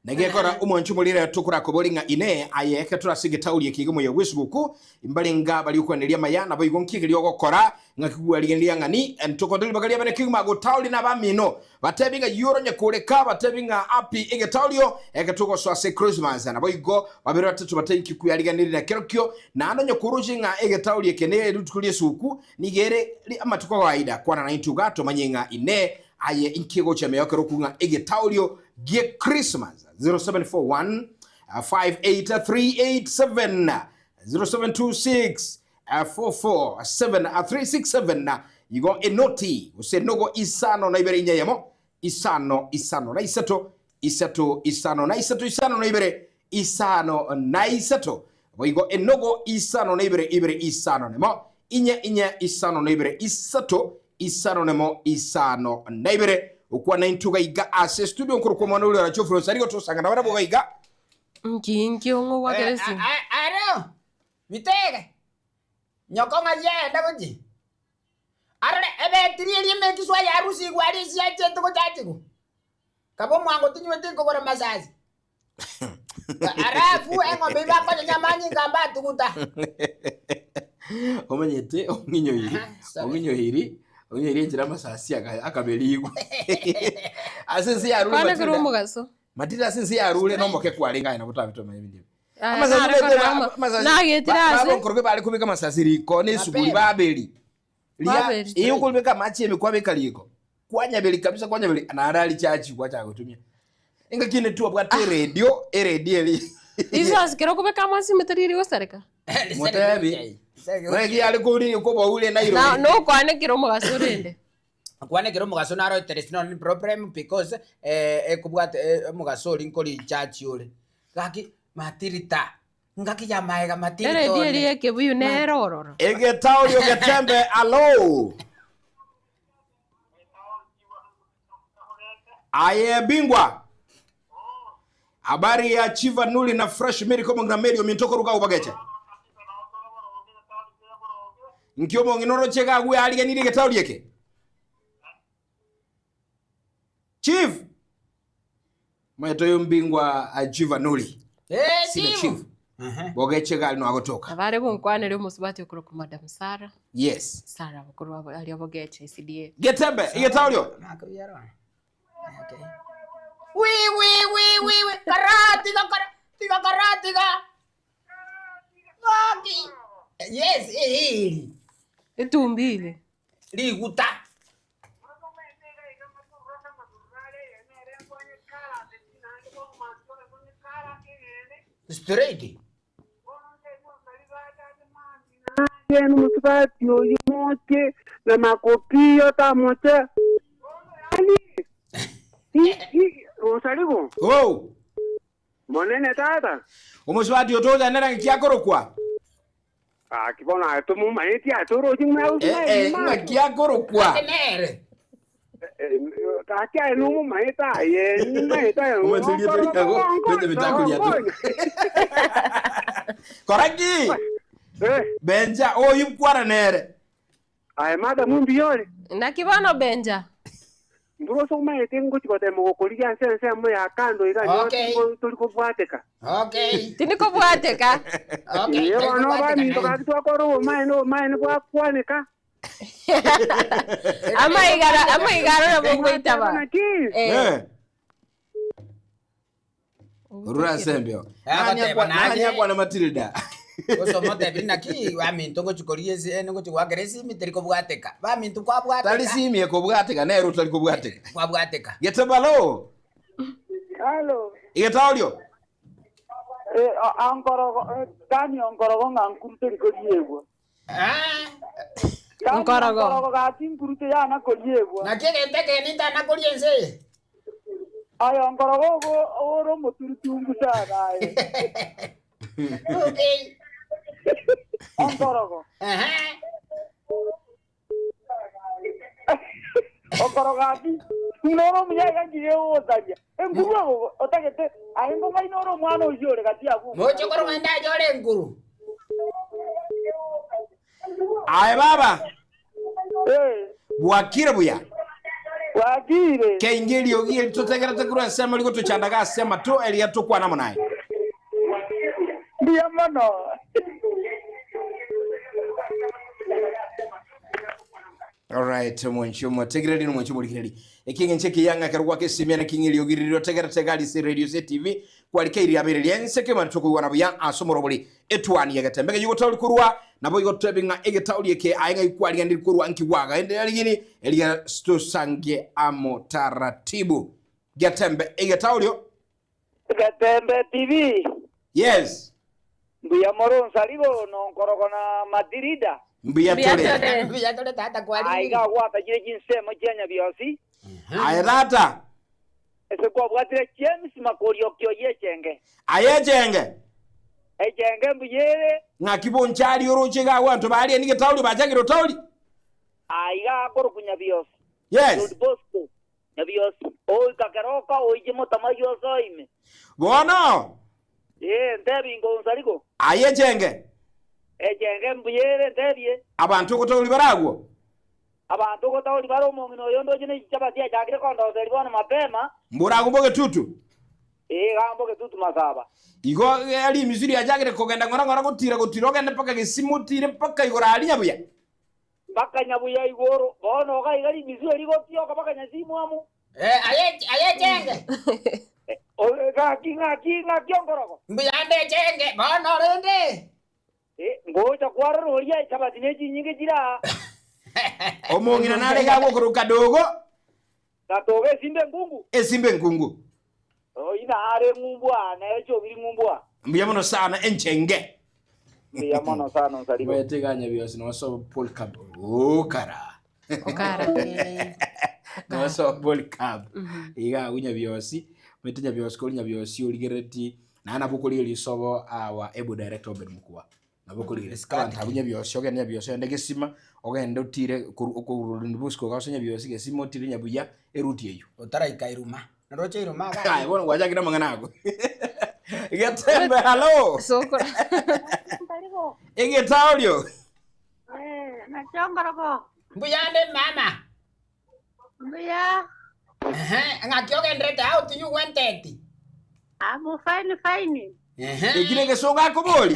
Nagekora omwancho omorere tokorakobori ng'a Inee, aye ekero tore ase egetauri eke iga omoyega bw'esuguku, mbarenge baria okwaneria amaya, naboigo nki ekeria ogokora, ng'aki kwarigereria ng'a ni ntokonde ribaga riabene kegima gotaori nabamino, batebi ng'a yio oronye koreka, batebi ng'a api egetaurio eke togosoa ase Christmas, naboigo babere batato batebi nki kwarigereria na kerokio, naende onye koroche ng'a egetauri eke ne rituko ri'esuguku, nigo ere amatuko kawaida, kwana naintwe iga tomanye ng'a Inee, aye inki egochia meyokero okwo ng'a egetaurio gie Christmas 0741 58387 0726 447367 igo enoti gose enogo isano na ibere inyeyemo isano isano na isato isato isano na isato isano na ibere isano na isato boigo enogo isano na ibere ibere isano nemo inye inye isano na ibere isato isano nemo isano na ibere okwana intwe gaiga ase studio nkoro kwa mwana ore orache ofurose arigo tosangana barabwo gaiga Nki nki ong'o gwakera esimi? Aro, bitege, nyoko ng'ai yaenda gochia? Arore, ebetiri eria emekiswa yarusigwe aria esiachete gochachigwa. Kaba omwango tinyweti nkogora masasi. Alafu eng'ombe iba akonyenya amanyinga mbatuguta. Omanyete ong'inyoiri sorry. ong'inyoiri ong'inyoiri enchera amasasi aka- akaberigwa. Ase ense yarure Kwane Matilda. kero omogaso. Matilda ase ense yarure nomoke kwarenge aye nabo twabitomanya ebinto ebi. Aya, Amasasi nare bete korora ba- ama- amasasi- nagetire ba- ase. babonkoroge bare kobeka amasasi riko na esuguri baberi. Ria Baberi. iyo okoribeka amache ime kwabeka riko. Kwanyaberi kabisa kwanyaberi nare ari chachi kwachaka gotumia. Engaki ende twabwate eredio, eredio eri. Risasi kero okobeka amache ime tari rigosareka. Motebi. Regi yare kori kobaure Na Nairobi. nokwane kero omogaso rende. Kwane kero omogaso naro there is no problem because eh, ekobwate eh, omogaso ori nkori chachi ore. Gaki matirita. Ngaki ya maega matirita. Eredio eri ekebuyu nere ororo. Egetaorio getembe alo. Aye bingwa. Habari ya Chiva Nuli na Fresh Miracle Mongrameri omintoko ruga ubageche. Nkio mong'inoro chega gwe aliganire getaorio eke. Chief. Maito yo mbingwa Chiva Nuli. Eh, Sina Chief. chief. Bogeche gali no agotoka. Abare gonkwanere omosubati okorokwa Madam Sarah. Yes. Sarah okorwa aria bogeche CDA. Getembe igetaorio. Wi wi wi wi wi karatiga karatiga karatiga. Ngaki. Yes, eh. Etumbile. Liguta. Straight. Yenu musubati oyu moche na makopio tamoche. Rosarigo. Oh. Monene tata. Omusubati otojanera nkiakorokwa. Ah, kibona tumumaiti atoro jimwe Eh, eh, nkiakorokwa. Nere. Kakia numu maita ye maita. Umetulia tulia kwende mitakulia tu. Koraki. Benja oyu mkwara nere. Ay mada mumbiore. Naki bono Benja. Mburo so maite ngochi kote mogokoliga nsense mo ya kando iga Okay. tuli kobwateka. Okay. Tinikobwateka. Okay. Ye bono ba minto kakitwakora omaene omaene bwakwaneka. Amaigara amaigara nabo ngoitaba. Eh. Rura sembio. Agateba Nani naye. akwana Matilda. Osomotebi naki baminto ngochikoria esi ngochigwakera esimi teri kobwateka. Baminto kwabwateka. Tari simi ekobwateka nere utari kobwateka. Kwabwateka. Getebalo. Halo. Igetaorio. Eh, ankorogo Dani onkorogo nga nkurute rikoriegwa. Nkorogo. Nkorogo gati nkurute yana koriegwa. Naki egente kenita nakoria ense. Ayo nkorogo ogo oro moturutungu sana aye. Okay. Onkorogo. Onkorogo gati noro munyaiga ngire gũgũcaria enkuru ogo otagete aye ngũngai noro mwana ũcio ũrĩ gati yaku Mocho korogenda jore nkuru. Aye baba. Eh. Bwakire buya. Bwakire. Keingirio gie tutegerete kurwa sema liko tuchandaga sema tu elia tukwana munaye. Ndiyo mono. Alright, mwencho mwategereri no mwencho mulikireri. Ekinge ncheki yanga karugwa kesimia na kingilio giriro tegera tegali se radio se TV kwalike iri abere lyense ke mantu kuwa buya asomoro buli etwani yagatembege yugo tauli kurwa nabo yugo tebinga ege tauli eke ayenga ikwali ndi kurwa nkiwaga ende aligini elia stusange amo taratibu. Gatembe ege taulio. Gatembe TV. Yes. Mbuya moro nsarigo no nkorogo na Madirida. Mbuya tole. Mbuya tole tata kwali. Aiga gwata chire chinsemo chia Nyabiosi. Aye tata. Ese kwabwatire James Makorio kio yechenge. Aye chenge. Echenge mbuyere Ng'aki bonchari oroche ga wantu bali nige tauli bachagiro tauli. aiga akoro ku Nyabiosi. Yes. Lord Bosco. Nyabiosi. Oi kakeroka oi jimotama yosoime. Bono. Eh ntebi ngo nsarigo. Aye chenge. Echenge mbuyere ntebie. Abantu kotauli baragwo. Abantu gotauri baro omong'ina oyo ndoche ne chichabati achakire kondoseri bono mapema. Mburago mboge tutu. Eh gambo getutu masaba. Igo ali misuri achagire kogenda ngora ngora gutira gutira ogende mpaka gisimu tire mpaka igoro ali nyabuya. Mpaka nyabuya igoro bono iga igari misuri rigotioka mpaka nyasimu amu. Eh, aye aye chenge. Ng'aki ng'aki ng'aki ongorogo. Mbuyande chenge bono rende. Ngocha kwarora oria echabati ne chinyinge chira. Omong'ina nare gagokoroka dogo. Gatogo esimba enkungu. Esimba enkungu. Ina are ng'umbu aa nere chiobiri ng'umbu aa. Mbuya mono sana enchenge. Mbuya mono sana onsarigo. Mwete ganya biosi noso Paul Cup. Okara. Okara. Noso Paul Cup. Iga agunya biosi. Mwete nya biosi kori nya biosi origereti. Na nabo kori risobo awa ebu director Obed Mukua. Nabo kori abanto abunya biosi ogende nya biosi ogende gesima ogende otire okorunda bosiko gose nya biosi gesima otire nyabuya eruti eyo. Otaraika iruma. Naroche iruma. Aye bono gwachakire amang'ana ago. Getembe hello. Sokora. Egetaorio. Nachongorogo. Mbuyande mama. Mbuya. Ehe, ng'aki ogenderete how do you want it? I'm fine fine. Ehe. Ekire gesonga akobori.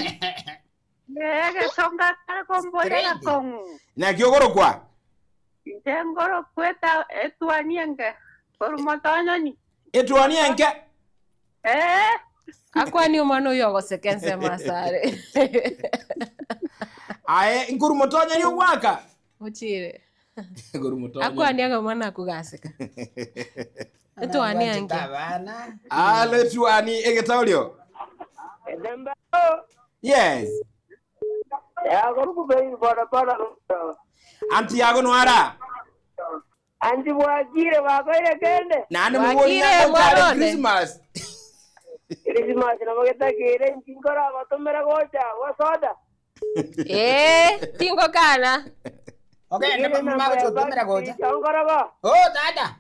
Egesonga kare komboya gakong'u. Naki ogorokwa. Inche ngoro kweta etwani enke. Korwa motonyoni. Etwani enke. Eh. Akwani omwana oyo ogoseka ensemo asare. Aye nkuru motonyoni ogwaka. Ochire. Nkuru motonyoni. Akwani aga omwana akugaseka. Etwani enke. Alo etwani egetaorio. Yes. Anti yago nwara. Anti bwakire bakoire kende. Nani mugori nyango Christmas. Christmas nabo getakire nkinkora batomera gocha gwasoda. Eh, tingo kana. Okay, magochotumira gocha. Chongorogo. Oh, tata.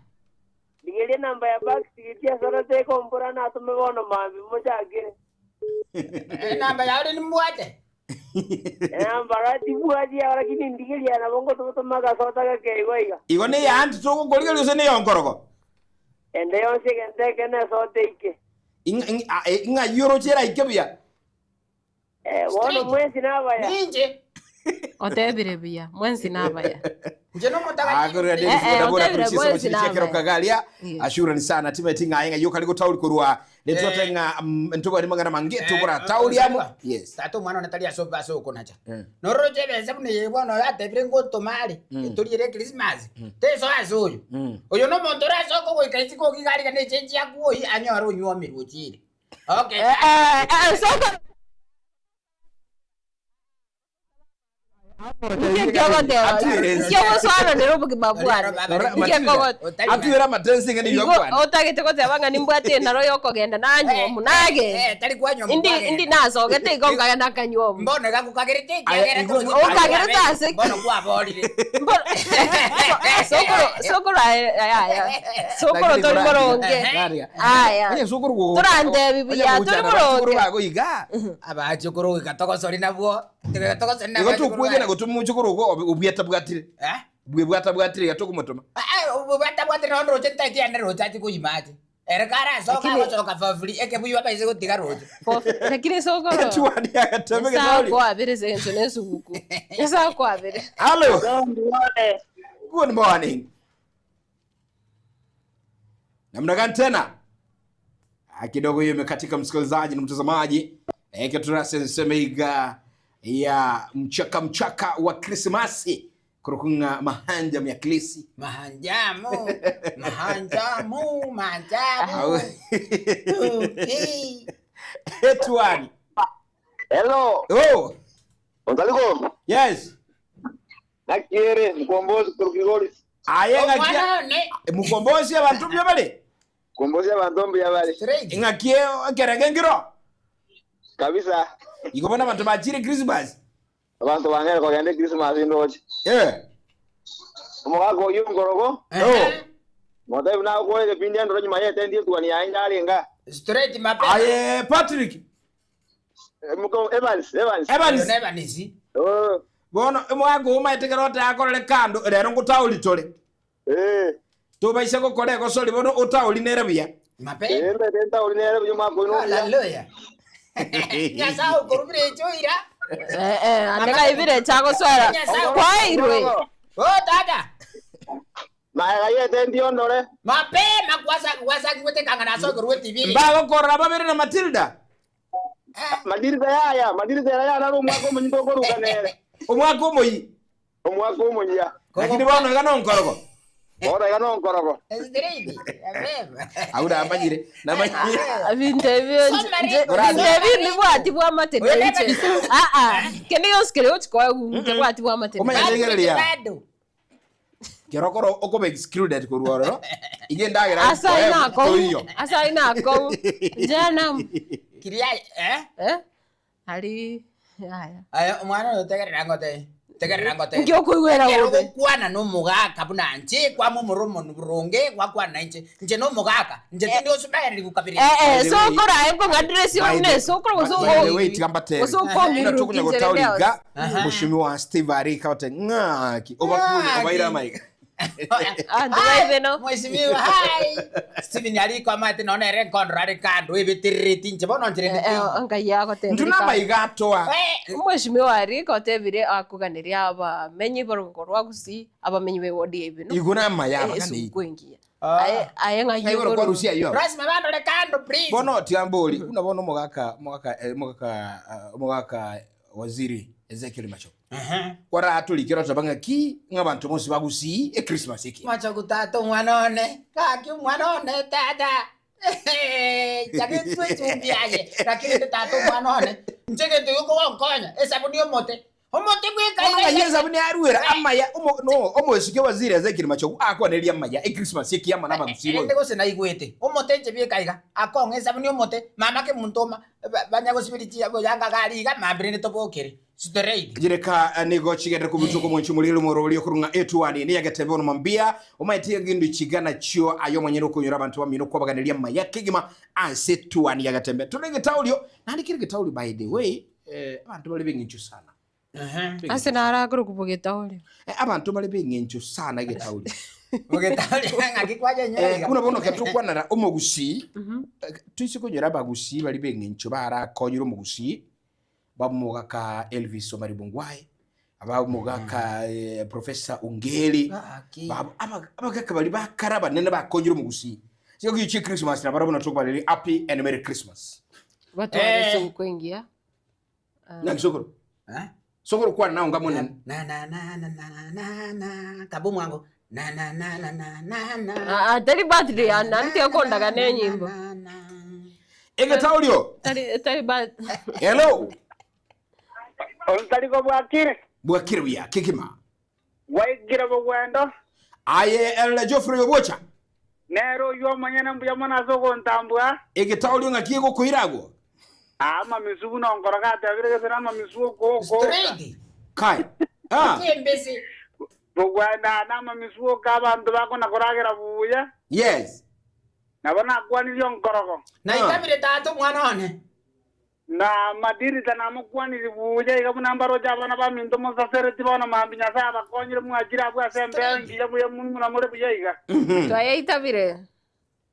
Ndigerie namba ya back seat ya sora te kompora na tume bono mambi muchakire. Namba yawe ni mbwate. Namba ratibwati ya lakini ndigeria na bongo tumaga soda gakeigo iga. Igo ne ya anti togokorigeria gose ne yonkorogo. Ende yonse kende kene sote ike. Ing'a yorochera ike buya. Eh, bono mwezi nabaya. Ninje. Otebire buya, mwensi nabaya. Nje no Agorera Davis Eh, eh, boda boda otebire kuchisa mwensi machiri chekero nabaya. kagalia. Ashura ni sana tima tinga inga yoka liko tauli kurwa. Letu tenga ntuba ni magana mangeto bora tauli amo. Yes. Tata omwana one tari aso ase okonacha. Nororoche ebesa buna eye bono yatebire ngotomare. Etoriere Christmas. Teso ase oyo. Oyo no omonto orase okogoika isiko okigariga ne echenji yaku oyi anyore onywomirwe ochire. Okay. Eh, eh, soko. Kiogoswana obogima bwane. Atuira matensi ngani yokwana. Otagete goteba ng'a nimbwate enaro yokogenda nanywomu nagenda. Tari kwanywomu Indi kwagenda. indi nasogete igo nkagenda nkanywomu. Mbono gakukagerete Aye, Okagerete ase Mbono kwaborire. Sokoro sokoro aya sokoro tori moronge. Aya. Onye sokoro go. Torantebi buya tori moronge. Bago iga. Abachukuru goika togosori nabwo. Togosori Igo tukwegena gotuma muchukuru go obweta bwatire. Eh? Bwe bwata bwatire gatokumutuma. Bwata bwatire nondo roche ntaiti ande roche ati kuyimache. Ere kara soka gochoka for free ekebuyu abaise gotiga roche. Lakini sokoro. Etwani agateme Nyasaye getauri. akwabire ase eng'encho na esuguku. Nyasaye akwabire. Hello. Good morning. Namna gani tena? Ah, kidogo hiyo imekatika msikilizaji na mtazamaji. Keturase nseme iga ya mchaka mchaka wa Krismasi kurukunga mahanjam ya klisi. Mahanjamu, mahanjamu, mahanjamu. Etwani. Hello. Oh. Onzaliko. Yes. Nakiere mkombozi kutoka Aye ngakia. Mukombozi abantu bya bale. Mkombozi abantu bya bale. Ngakie kerege ngiro. Kabisa. Ikobona abantu bachire Christmas. Abantu bangere kogende Christmas ndochi. Eh. Omugaka oyu ngorogo. Oh. Motebi nagokorire pindi endoro nyuma yete ndi twani yaye ndarenga. Straight mapema. Aye Patrick. Muko Evans, Evans. Evans. Evans. Oh. Bono omwaka omaete kero otakorere kando rero ngutauri tore. Eh. Tubaise gukora egosori bono utauri nere buya. Mapema. Eh, mbete ntauri nere buya mwaka oyu. Hallelujah. Nyasaye ukurubire echoira. Eh eh, andeka ibire chagoswera. Kwairwe. Oh tata. Maega yete ndiondore. Mapema gwasagigwete kang'ana ase okorwa TV. Mbagokorora babere na Matilda. Matilda yaya, Matilda yaya naro omwaka omonyi tokoruga nere. Omwaka omoyi. Omwaka omonyi ya. Lakini bono iga nonkorogo. Bono iga nonkorogo. Au namanyire, namanyire. Bintu ebio bintu ebio nibwati bwa matete inche. Ah ah. Kende gionsi kere gochikoa nke bwati bwa matete. Omanye rigereria. Kero koro okoba excluded korwa ororo. Iga endagera Asa ina koe kou. toiyo. Asa ina kou. Jana. Kiria eh? Eh? Ali aya. Aya omwana oyo tegerera ngote. Tegerera ngote. Nki okoigwera Ekero bobe? ogokwana na omogaka buna nche kwama omoro burunge gwakwana inche nche na omogaka nche tindi osumaereri gukabiri. Eh eh sokora aye nkong'adire sio ne sokora gose By the way, tiga mbatere. gose okong'iruki Buna tokonya inche gotauriga rende Mheshimiwa Steve Arika ote ng'aki obakune Ng'aki. obaira amaiga. Ah, ndibaibe Mheshimiwa, hi. Steven ariko amate nona ere nkondora are kando ebeterereti inche bono nchire Eh, ngai agotebire Ntuna amaiga atoa. Mheshimiwa Arika otebire akuganeria abamenyi borugo rwa Gusii abamenyi be ward ya Ibeno. Igo na amaya Eh, abagane. esuku engiya. Aye aye ng'ai Ng'ai igoro kwarusia ayio aba. Rasima bandore kando please. Bono tiga mbori buna bono omogaka omogaka eh, omogaka ah, omogaka waziri Ezekiel Machogu. Kwaratorikera oteba ng'aki ng'a abanto bonsi ba Gusii echristmas eke. Machogu tata omwana one gaki omwana one tata chagetwe echumbi aye lakini ndi tata omwana one nche gento gikogonkonya esabuni omote omote Bono ng'ai esabuni arwera amaya omo no omosike waziri Ezekiel Machogu akwaneria amaya echristmas eke ama na abagusii ende bonsi. gose naigwete omote nche biekaiga akong'a esabuni omote mama ke muntu oma banyagosibiri yanga gariga mambire nitobokere straight Jireka eh, nigo chigendere kubutuko mwenchi muliro morori okurunga etuani ni yagetebe ono mambia omaete gindu chigana chio ayo mwenyene okunyura abantu bamino kwabaganeria maya kigima anse tuani yagetembe tulege taulio nandikire getaulio by the way eh, abantu bali beng'encho sana Ase naragoro kubogeta ore. Eh, abantu bali beng'encho sana egetaulio ng'aki kwajenyereiga Eh, buna bono ketukwanara omogusii eh, twise konyora abagusii bari beng'encho barakonyire omogusii bamogaka Elvis Omari Bongwae abamogaka eh, Professor Ongeri Babo- abagaka bari bakara banene bakonyire omogusii siko Christmas na barabona tukubariri happy and merry Christmas Batware esuku engiya. na sokoro sokoro kwana nawo ngamonene na na na na na na na kabu mwangu na na na na na na na Ah, ah, tari birthday ana ntiakondaga ne nyimbo. egetaulio Tari tari birthday. hello Ontariko bwakire. bwakire buya kikima Waigire bogwendo. aye el Geoffrey Obocha Nero oyo omonyene mbuya mono ase ogontambua. egetaulio ng'aki egokoiragwo Ama misubu nonkoroga atebire gese na amamisu okoko. Kai. Ah. Kimbisi. Bogwenda na amamisu oka abanto bakona koragera buya. Yes. Nabo nakwanirie onkorogo. Naitabire tata omwana one. Na madirita namokwaniri buya iga buna mbaroche abana baminto mosasereti bono mambi nyasaye abakonyire mwachire abwo ase embeo engiya buya muna more buya iga. Twayaitabire.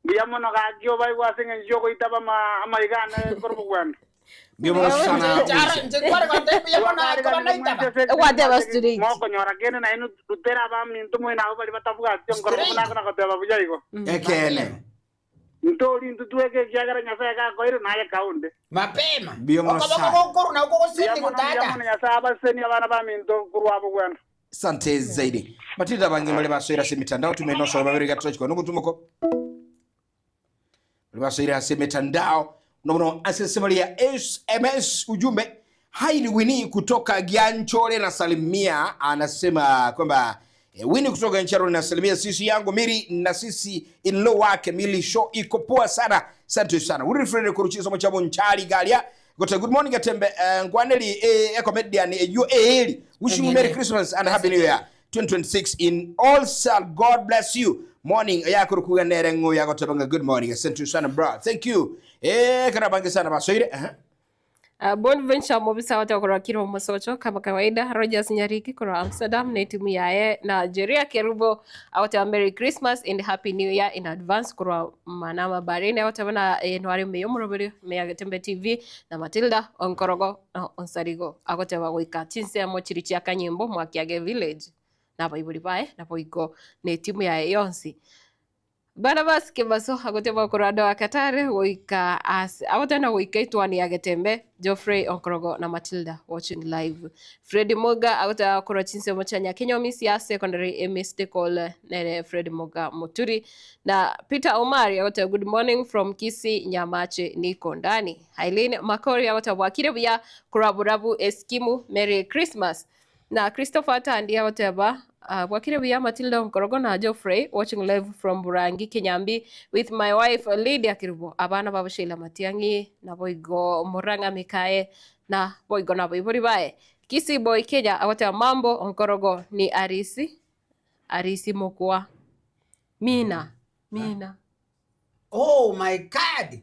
Mbuya mono gaki obaigwa ase eng'encho yogoitaba amaigane koro bogwenda. Mokonyora kende naye rutera abaminto moi nabo bari batabwati onkoro buna goteba buya igo. Ekene. Ntori ntu tweke ekiagera nyasaye gakoire naye kaunde. Mapema. Mbuya mono sana. Okobokokoruna okogosindi Mbuya mono nyasaye abaseni abana baminto korwa bogwenda. Sante zaidi. Matilda bangi bali basoira ase mitandao tumenoso babiri gatochiko nugutumoko. Bali basoira ase mitandao unaona ase ya SMS ujumbe. Hai ni Winnie kutoka Gianchore na salimia anasema kwamba eh, Winnie kutoka Gianchore na salimia sisi yangu Miri na sisi in law wake Mili show iko poa sana. Asante sana. Wilfred Kuruchizo mchabo nchali galia. Gote good morning Gatembe eh, Ngwaneli eh, comedian eh, you eh, wishing you Merry Christmas and Happy New Year 2026 in all shall God bless you. Morning yakuru kuganere ngo yakotebanga good morning. Asante sana bro. Thank you. Eh karabange sana basoire. Eh. Bonventure Mobisa wote wakorwa Kirwa Mosocho kama kawaida, Rogers Nyariki korwa Amsterdam na timu yaye na Jeria Kerubo awote wa Merry Christmas and Happy New Year in advance korwa Manama Bahrain awote bana eh, nwari meyo muroberi meya Getembe TV na Matilda Onkorogo na Onsarigo agote wa goika chinsemo chiri chia Kanyimbo Mwakiage Village Na abaibori baye, naboigo na etimu yaye yonsi. Barnabas Kebaso agoteba korwa Doha Qatar goika ase agoteba goika etwani ya Getembe, Geoffrey Onkorogo na Matilda watching live. Fred Muga agoteba korwa chinsemo chia Nyakinyomi sia Secondary missed call nere Fred Muga Muturi na Peter Omari agoteba good morning from Kisii Nyamache niko ndani. Eileen Makori agoteba bwakire buya korwa Burabu Eskimu Merry Christmas. Na Christopher Tandi agoteba, ah, Bwakire buya Matilda Onkorogo na Geoffrey watching live from Burangi Kinyambi with my wife Lydia Kirubo abana babo Sheila Matiang'i naboigo Murang'a Mikaye na boigo nabaibori baye. Kisii Boy Kenya agoteba mambo Onkorogo ni Arisi Arisi Mokwa Mina Mina Oh my God.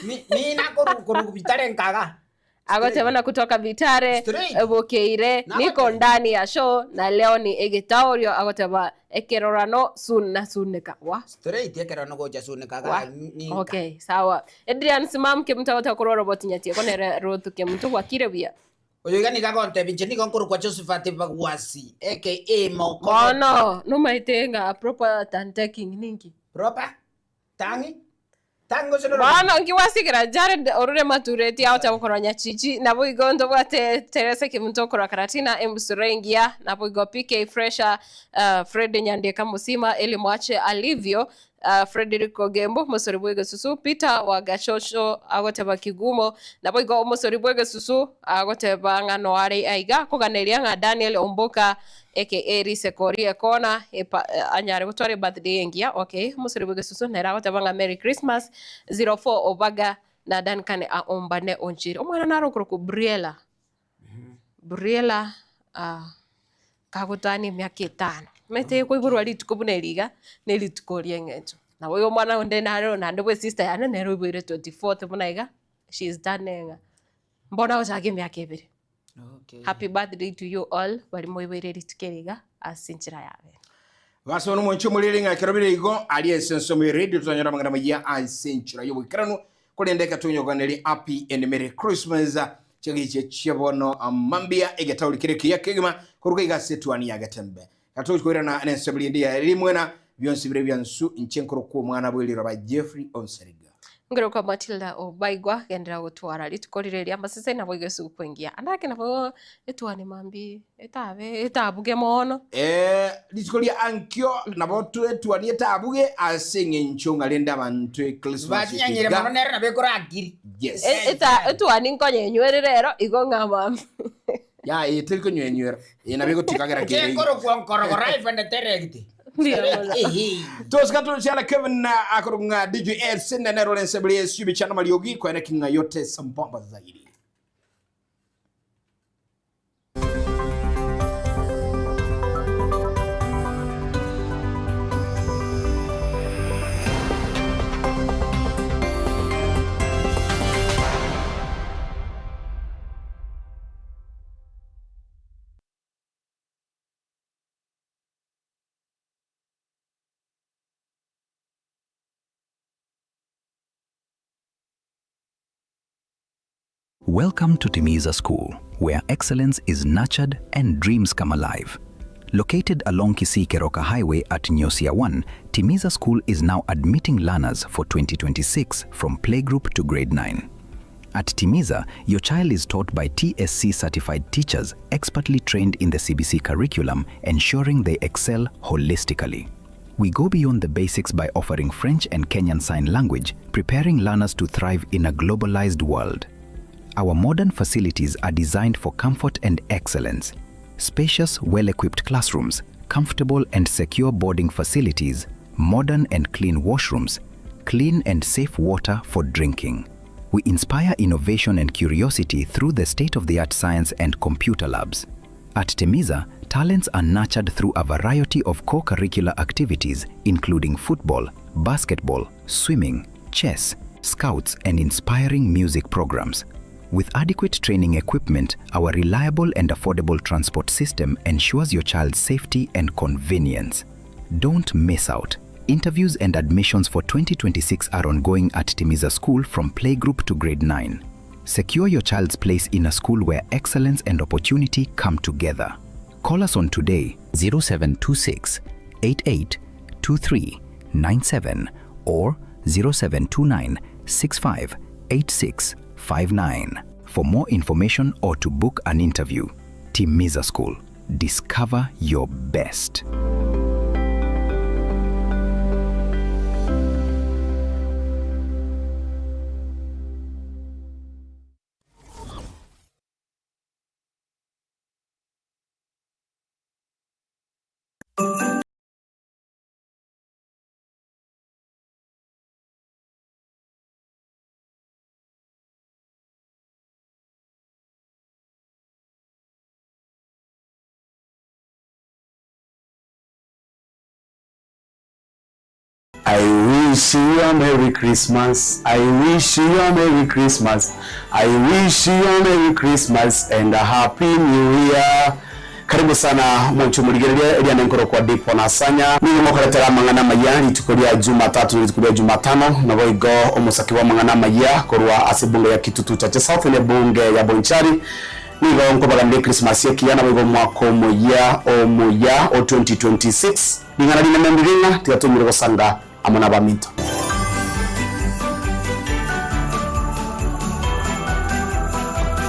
Mi, mina koru koru bitare nkaga. agoteba na kutoka Vitare Straight. Bokeire niko ndani ya show na leo ni egetaorio agoteba ekerorano soon na suneka wa Straight ekero no gocha sune kaga. Wa. Okay, sawa. Adrian Simam kimta korwa robot nyatie konere rothu kimtu gwakire buya. Oyo iga niga gontebi inche nigo nkorokwa Josephat Bagwasi aka Moko. Bono numaite ng'a proper turn taking ninki. Proper? Tangi? Tangi gose noro- Bono nkiwasigera Jared orure matureti agocha gokorwa Nyachichi nabo igo ntobwate Teresa Kimuntu okorwa Karatina Embusuro Engiya nabo igo PK Fresher uh, Fred Nyandeka Musima Eli Mwache Alivio uh, Frederick Ogembo mosori bwa egesusu Peter Wagachosho agoteba Kigumo nabo igo omosori bwa egesusu agoteba ng'a noare aiga koganeria ng'a Daniel Omboka aka Risekori Ekona epa, eh, anyare gotwara ebirthday engiya okay omosori bwa egesusu nere agoteba ng'a Merry Christmas 04 Obaga na Duncan Aombane Onchiri omwana naro okorokwa Briella Briella ah, kagotania emiaka etano omanyete koiborwa rituko buna eri iga, na erituko ria eng'encho. Nabo igo omwana onde naro naende bwa esister yane nere oiboire 24th buna iga, she is turning mbono agochaka emiaka ebere. Happy birthday to you all, baria moiboire rituko eri iga ase enchera ya bene. Basoma nomonche omorere ng'a ekero bire igo, aria ase ensomo ya radio totanyora amang'ana amayia ase enchera y'oboikeranu, korende eke tonyoganerie Happy and Merry Christmas chiagichia chia bono mambia egetauri kere ekiya kegima koruga iga ase etuani ya Getembe. Gatochi koirana nensemo rinde ya rimwena bionsi bire biansu inche nkorokwa omwana bw'eriroba Jeffrey Onsariga. Ngero kwa Matilda obaigwa gendera gotwara rituko rire ria amasese nabo igo esuguku engiya. Ande ake nabo etuani mambi etabe etabuge mono. Eh, rituko ria ankio nabo etuani etabuge ase eng'encho ng'a rende abanto echristmas Bachinyanyire mono nere nabo ekorakiri. Yes. Eta etuani nkonyenywerera ero igo ng'a mambi. Ya, eye teri konywenywera. Eye nabo egotikagera kere igo. Nkorokwa nkorogo live and direct. Tosika tuchiala Kevin na akorunga DJ Edson na Nero Lensebri SUB chana mariogi kwa kinga yote sambamba zaidi. Welcome to Timiza School, where excellence is nurtured and dreams come alive. Located along Kisii Keroka Highway at Nyosia 1, Timiza School is now admitting learners for 2026 from playgroup to grade 9. At Timiza, your child is taught by TSC certified teachers expertly trained in the CBC curriculum, ensuring they excel holistically. We go beyond the basics by offering French and Kenyan Sign Language, preparing learners to thrive in a globalized world. Our modern facilities are designed for comfort and excellence. Spacious, well equipped classrooms, comfortable and secure boarding facilities, modern and clean washrooms, clean and safe water for drinking. We inspire innovation and curiosity through the state of the art science and computer labs. At Temiza, talents are nurtured through a variety of co curricular activities, including football, basketball, swimming, chess, scouts, and inspiring music programs. With adequate training equipment, our reliable and affordable transport system ensures your child's safety and convenience. Don't miss out. Interviews and admissions for 2026 are ongoing at Timiza School from playgroup to grade 9. Secure your child's place in a school where excellence and opportunity come together. Call us on today 0726 88 2397 or 0729 65 86 59 for more information or to book an interview. Timiza School. Discover your best. I wish you a Merry Christmas. I wish you a Merry Christmas. I wish you a Merry Christmas and a Happy New Year. Karibu sana mwancho morigereria eriane nkoro kwa Dipo na Sanya. Nigo mokoretera amang'ana amaya rituko ria Jumatatu na rituko ria Jumatano nabo igo omosaki bwa amang'ana amaya korwa ase ebunge ya Kitutu Chache South na ebunge ya Bonchari nigo nkobaganirie Christmas ekiya nabo igo omwaka omoyia omuya o 2026 Ring'ana rinene ndiring'a, tiga toimire gosanga amo nabaminto.